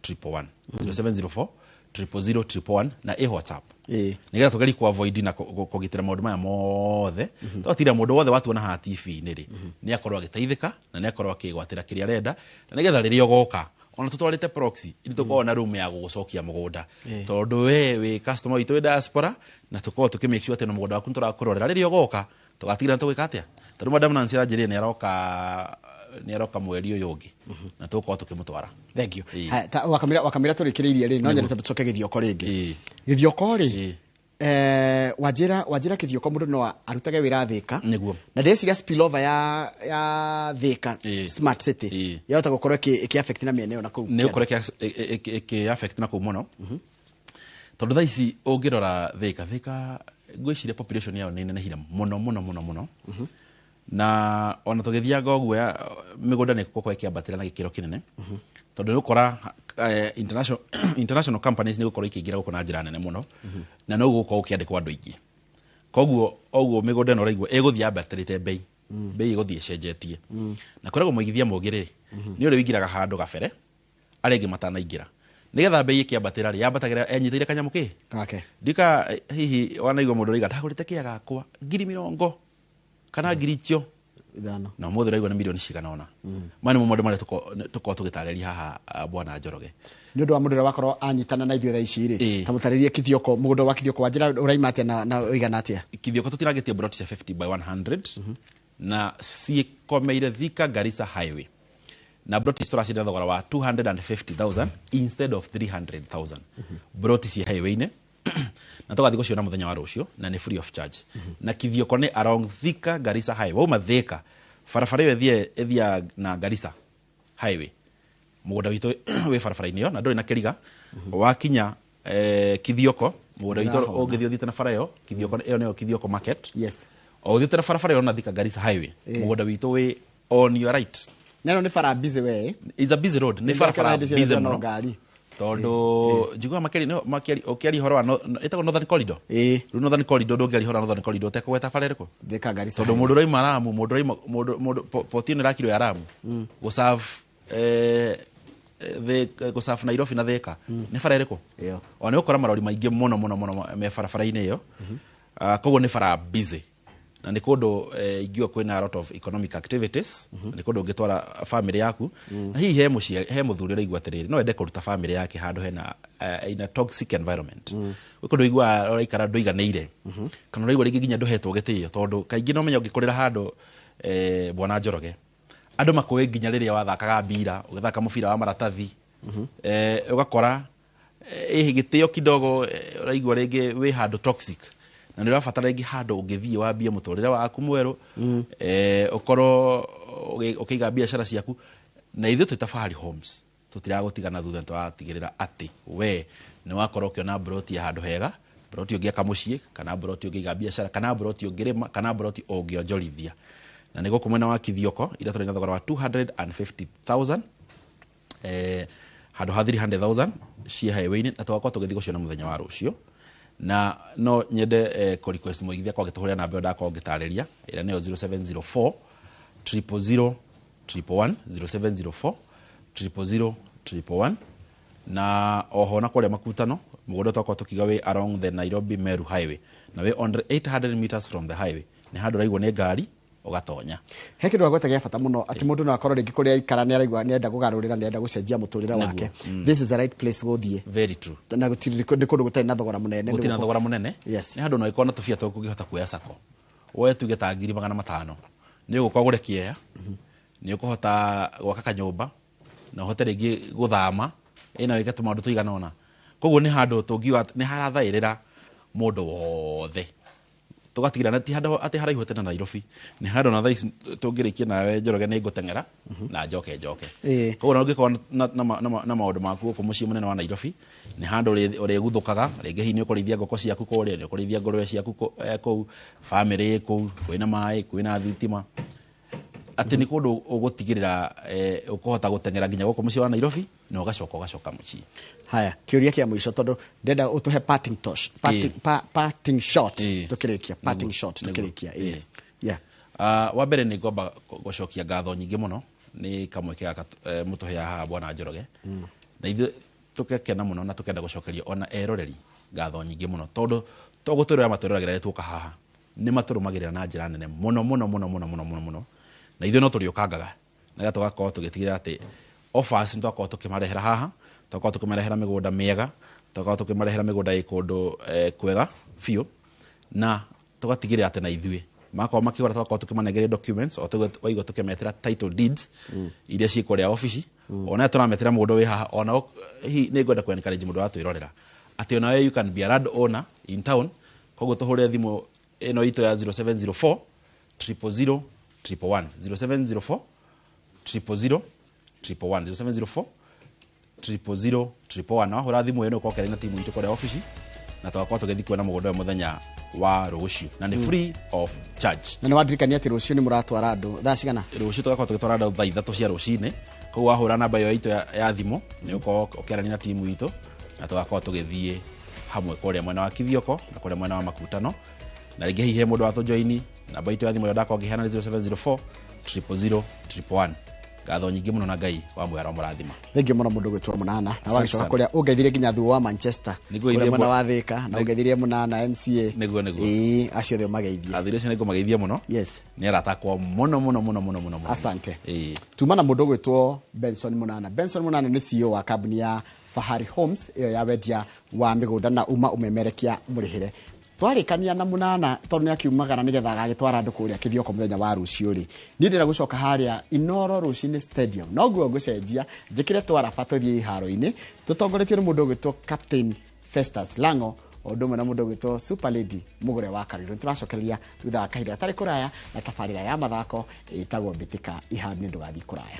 111, 0704 000 111, na ĩ WhatsApp, nĩgetha tũgerie ku avoid na kũgitĩra maũndũ maya mothe. Tũgatigĩrĩra mũndũ wothe watuona haha TV-inĩ rĩ, nĩ akorwo agĩteithĩka na nĩ akorwo akĩgwatĩra kĩrĩa arenda, na nĩgetha rĩrĩa ũgoka ona tũtwarĩte proxy, ithuĩ tũkorwo na room ya gũgũcokia mũgũnda, tondũ we wĩ customer witũ wĩ diaspora, na tũkorwo tũkĩ make sure atĩ na mũgũnda waku nĩtũrakũrorera. Rĩrĩa ũgoka tũgatigĩrĩra nĩtũgwĩka atĩa, tondũ Madam Nancy aranjĩrire nĩ aroka mweri ũyũ ũngĩ, na tũgũkorwo tũkĩmũtwara. Thank you. Ha, ta wakamĩra tũrĩkĩrĩirie rĩ, no nyende tũcoke Gĩthioko rĩngĩ. Gĩthioko rĩ, wanjĩra Kĩthioko mũndũ no arutage wĩra Thĩka. Nĩguo. Na ndĩreciria spillover ya Thĩka Smart City yahota gũkorwo ĩkĩ affect na mĩena ĩyo na kũu. Nĩ gũkorwo ĩkĩ affect na kũu mũno, tondũ thaa ici ũngĩrora Thĩka ngwĩciria population yao nĩ inenehire mũno mũno mũno mũno, na ona tũgĩthianga ũguo mĩgũnda nĩ gũkorwo ĩkĩambatĩra na gĩkĩro kĩnene, tondũ nĩ ũkora international companies nĩ gũkorwo ikĩingĩra gũkũ na njĩra nene mũno, na no gũkorwo gũkĩandĩkwo andũ aingĩ. Koguo oguo mĩgũnda ĩno ũraigua ĩgũthiĩ yambatĩrĩte bei ĩgũthiĩ ĩcenjetie. Na kwĩragwo mũigithia mũũgĩ rĩ, nĩ ũrĩa ũingĩraga handũ gabere arĩa angĩ matanaingĩra, nĩgetha bei ĩkĩambatĩra rĩ, yambatagĩra enyitĩire kanyamũ kĩ gake. Ndika hihi wanaigua mũndũ ũraiga ndagũrĩte kĩa gakwa ngiri mĩrongo kana ngiri icio ithano, na ũmũthĩ ũraigua nĩ mirioni cigana ũna. Maya nĩmo maũndũ marĩa tũkorwo tũgĩtarĩria haha, bwana Njoroge. Nĩ ũndũ wa mũndũ ũrĩa wakorwo anyitana na ithuĩ thaa ici rĩ, ta mũtarĩrie Kithioko, mũgũnda wa Kithioko, wanjĩra ũraima atĩa na ũigana atĩa? Kithioko tũtinangĩtie broti cia 50 by 100. Na ciĩkomeire Thika Garissa Highway, na broti tũraciendia thogora wa 250,000 instead of 300,000. Broti ciĩ highway-inĩ na tũgathiĩ gũciona mũthenya wa rũciũ, na nĩ free of charge. Na Kithioko nĩ along Thika Garissa Highway. Wauma Thika, barabara ĩyo ĩthiaga na Garissa Highway, mũgũnda witũ wĩ barabara-inĩ ĩyo na ndũrĩ na kĩriga. Wakinya Kithioko, mũgũnda witũ Ndĩrahona. ũngĩthiĩ ũthiĩte na bara ĩyo Kithioko, ĩyo nĩyo Kithioko Market. Yes. O ũthiĩte na barabara ĩyo na Thika Garissa Highway, mũgũnda witũ wĩ on your right. Neno nĩ bara busy we. It's a busy road, nĩ barabara busy no mũno ngari. Tondũ njiguaga makĩaria ũkĩaria ũhoro wa ĩtagwo Northern Corridor. Rĩu Northern Corridor, ndũngĩaria ũhoro wa Northern Corridor ũtekũgweta bara ĩrĩkũ? Thika Garissa. Tondũ mũndũ ũraima Ramu, mũndũ ũraima mũndũ port ĩno ĩrakirwo ya Ramu gũserve gũserve Nairobi na Thika nĩ bara ĩrĩkũ? Ĩyo. O nĩ ũkora marori maingĩ mũno mũno mũno me barabara-inĩ ĩyo. Koguo nĩ bara busy na nĩ kũndũ ingiuga kwĩna a lot of economic activities. Nĩ kũndũ ũngĩtwara family yaku, na hihi he mũciari, he mũthuri ũraigua atĩrĩrĩ, no ende kũruta family yake handũ hena in a toxic environment. Gwĩ kũndũ ũiguaga ũraikara ndũiganĩire, kana ũraigua rĩngĩ nginya ndũhetwo gĩtĩo, tondũ kaingĩ no menya ũngĩkũrĩra handũ, bwana Njoroge, andũ makũĩ nginya rĩrĩa wathakaga mbira, ũgĩthaka mũbira wa maratathi, ũgakora gĩtĩo kidogo, ũraigua rĩngĩ wĩ handũ toxic na nĩ ũrabatara rĩngĩ handũ ũngĩthiĩ wambie mũtũrĩre waku mwerũ, ũkorwo ũkĩiga biacara ciaku. Na ithuĩ twĩ ta Fahari Homes tũtiragũtigana thutha, tũratigĩrĩra atĩ we nĩ wakorwo ũkĩona broti ya handũ hega, broti ũngĩaka mũciĩ, kana broti ũngĩiga biacara, kana broti ũngĩrĩma, kana broti ũngĩonjorithia. Na nĩ gũkũ mwena wa Kithioko, iria tũrĩ na thogora wa 250,000 handũ ha 300,000, ciĩ highway-inĩ, na tũgakorwo tũgĩthiĩ gũciona mũthenya wa rũciũ. Na no nyende kũ request mũigithia kwa gĩtũhũrĩra namba ĩyo ndakorwo ngĩtarĩria, ĩrĩa nĩyo 0704 000 111, 0704 000 111. Na oho na kũrĩa Makutano, mũgũnda twakorwo tũkiuga wĩ along the Nairobi Meru Highway, na wĩ on 800 meters from the highway. Nĩ handũ ũraigwo nĩ ngari ũgatonya. He kĩndũ agweta gĩa bata mũno, atĩ mũndũ no akorwo rĩngĩ kũrĩa aikara nĩ araigua nĩ enda kũgarũrĩra, nĩ enda gũcenjia mũtũrĩre wake. This is the right place gũthiĩ. Very true. Na gũtirĩ, nĩ kũndũ gũtarĩ na thogora mũnene. Gũtirĩ na thogora mũnene. Yes. Nĩ handũ no ĩkorwo na tũbia twaku ũngĩhota kuoya sako, woe tuge ta 500,000, nĩ ũgũka ũgũre kĩea, nĩ ũkũhota gwaka kanyũmba, na ũhote rĩngĩ gũthama ĩna wĩke tũmaũndũ tũigana ũna. Koguo nĩ handũ tũngiuga nĩ harathaĩrĩra mũndũ wothe, tũgatigĩrĩra na ti handũ atĩ haraihu atĩ na Nairobi, nĩ handũ na thaa ici tũngĩrĩkia nawe Njoroge nĩ ngũteng'era na njoke njoke. Koguo na ũngĩkorwo na maũndũ maku gũkũ mũciĩ mũnene wa Nairobi, nĩ handũ ũrĩguthũkaga rĩngĩ, hihi nĩ ũkũrĩithia ngũkũ ciaku kũrĩa, nĩ ũkũrĩithia ngũrwe ciaku kũu, family ĩ kũu, kwĩna maĩ, kwĩna thitima, atĩ nĩ kũndũ ũgũtigĩrĩra ũkũhota gũteng'era nginya gũkũ mũciĩ wa Nairobi na ũgacoka ũgacoka mũciĩ. Haya, kĩũria kĩa mũico, tondũ ndenda ũtũhe parting tosh, parting, parting shot. Tũkĩrĩkia parting shot. Tũkĩrĩkia. Yes, yeah. Wa mbere nĩ ngwamba gũcokia ngatho nyingĩ mũno nĩ kamweke gaka mũtũheaga haha, bwana Njoroge, na ithuĩ tũgakena mũno na tũkenda gũcokeria ona eroreri ngatho nyingĩ mũno, tondũ to gũtwĩrora matwĩroragĩra rĩrĩa tuoka haha, nĩ matũrũmagĩrĩra na njĩra nene mũno mũno mũno mũno mũno mũno mũno. Na ithuĩ no tũrĩũkangaga nĩgetha tũgakorwo tũgĩtigĩrĩra atĩ offers nĩ twakorwo tũkĩmarehera haha, tũgakorwo tũkĩmarehera mĩgũnda mĩega, tũgakorwo tũkĩmarehera mĩgũnda ĩ kũndũ kwega biũ, na tũgatigĩrĩra atĩ na ithuĩ makorwo makĩgũra tũgakorwo tũkĩmanengeria documents o tũguo waigua tũkĩmetĩra title deeds iria ciĩ kũrĩa obici. Ona tũrametĩra mũgũnda wĩ haha, ona hihi nĩ ngwenda kũ-encourage mũndũ watwĩrorera atĩ ona we you can be a land owner in town. Koguo tũhũre thimũ ĩno itũ ya 0704 000 111, 0704 000 111, 0704 000 111. Na wahũra thimũ ĩno ũkorwo ũkĩaria na timu itũ kũrĩa obici, na tũgakorwo tũgĩthiĩ kuona mũgũnda ũyũ mũthenya wa rũciũ, na nĩ free of charge. Na nĩ wandirikania atĩ rũciũ nĩ mũratwara andũ thaa cigana? Rũciũ tũgakorwo tũgĩtwara andũ thaa 3 cia rũcinĩ. Koguo wahũra namba ĩyo itũ ya thimũ nĩ ũkorwo ũkĩarania na timu itũ, na tũgakorwo tũgĩthiĩ hamwe kũrĩa mwena wa Kithioko na kũrĩa mwena wa Makutano. Na rĩngĩ hihi he mũndũ watũjoini, namba itũ ya thimũ ĩrĩa ndakorwo ngĩheana nĩ 0704 000 111. Ngatho nyingĩ mũno, na Ngai wa mwera mũrathima. Thengiũ mũno mũndũ gwĩtwo Mũnana, na Asante wagĩcoka sana. kũrĩa ũngeithirie nginya thuo wa Manchester, Nĩguo. Kũrĩa Ithuĩ mwena wa Thika, na ũngeithirie Mũnana MCA. Nĩguo. Ĩĩ, acio othe ũmageithie. Athuri acio nĩngũmageithia mũno. Yes. Nĩ arata akwa mũno mũno mũno mũno mũno mũno. Asante. Ĩĩ. Tuma na mũndũ ũgwĩtwo Benson Mũnana. Benson Mũnana nĩ CEO wa kambuni ya Fahari Homes, ĩyo ya wendia wa mĩgũnda na uma ũmemerekia mũrĩhĩre. Twarĩkania na mũnana tondũ nĩ akiumagara nĩgetha agagĩtwara andũ kũrĩa kĩthioko mũthenya wa rũciũ rĩ. Niĩ ndĩrenda gũcoka harĩa Inoro rũcinĩ stadium. Noguo ngũcenjia njĩkĩre twaraba tũthiĩ iharo-inĩ tũtongoretio nĩ mũndũ ũgwĩtwo Captain Festus Lango o ũndũ ũmwe na mũndũ ũgwĩtwo Super Lady Mũgũre wa Kariro. Nĩtũracokereria thutha wa kahinda gatarĩ kũraya na tabarĩra ya mathako ĩtagwo Mbĩtĩka Iharo-inĩ. Ndũgathiĩ kũraya.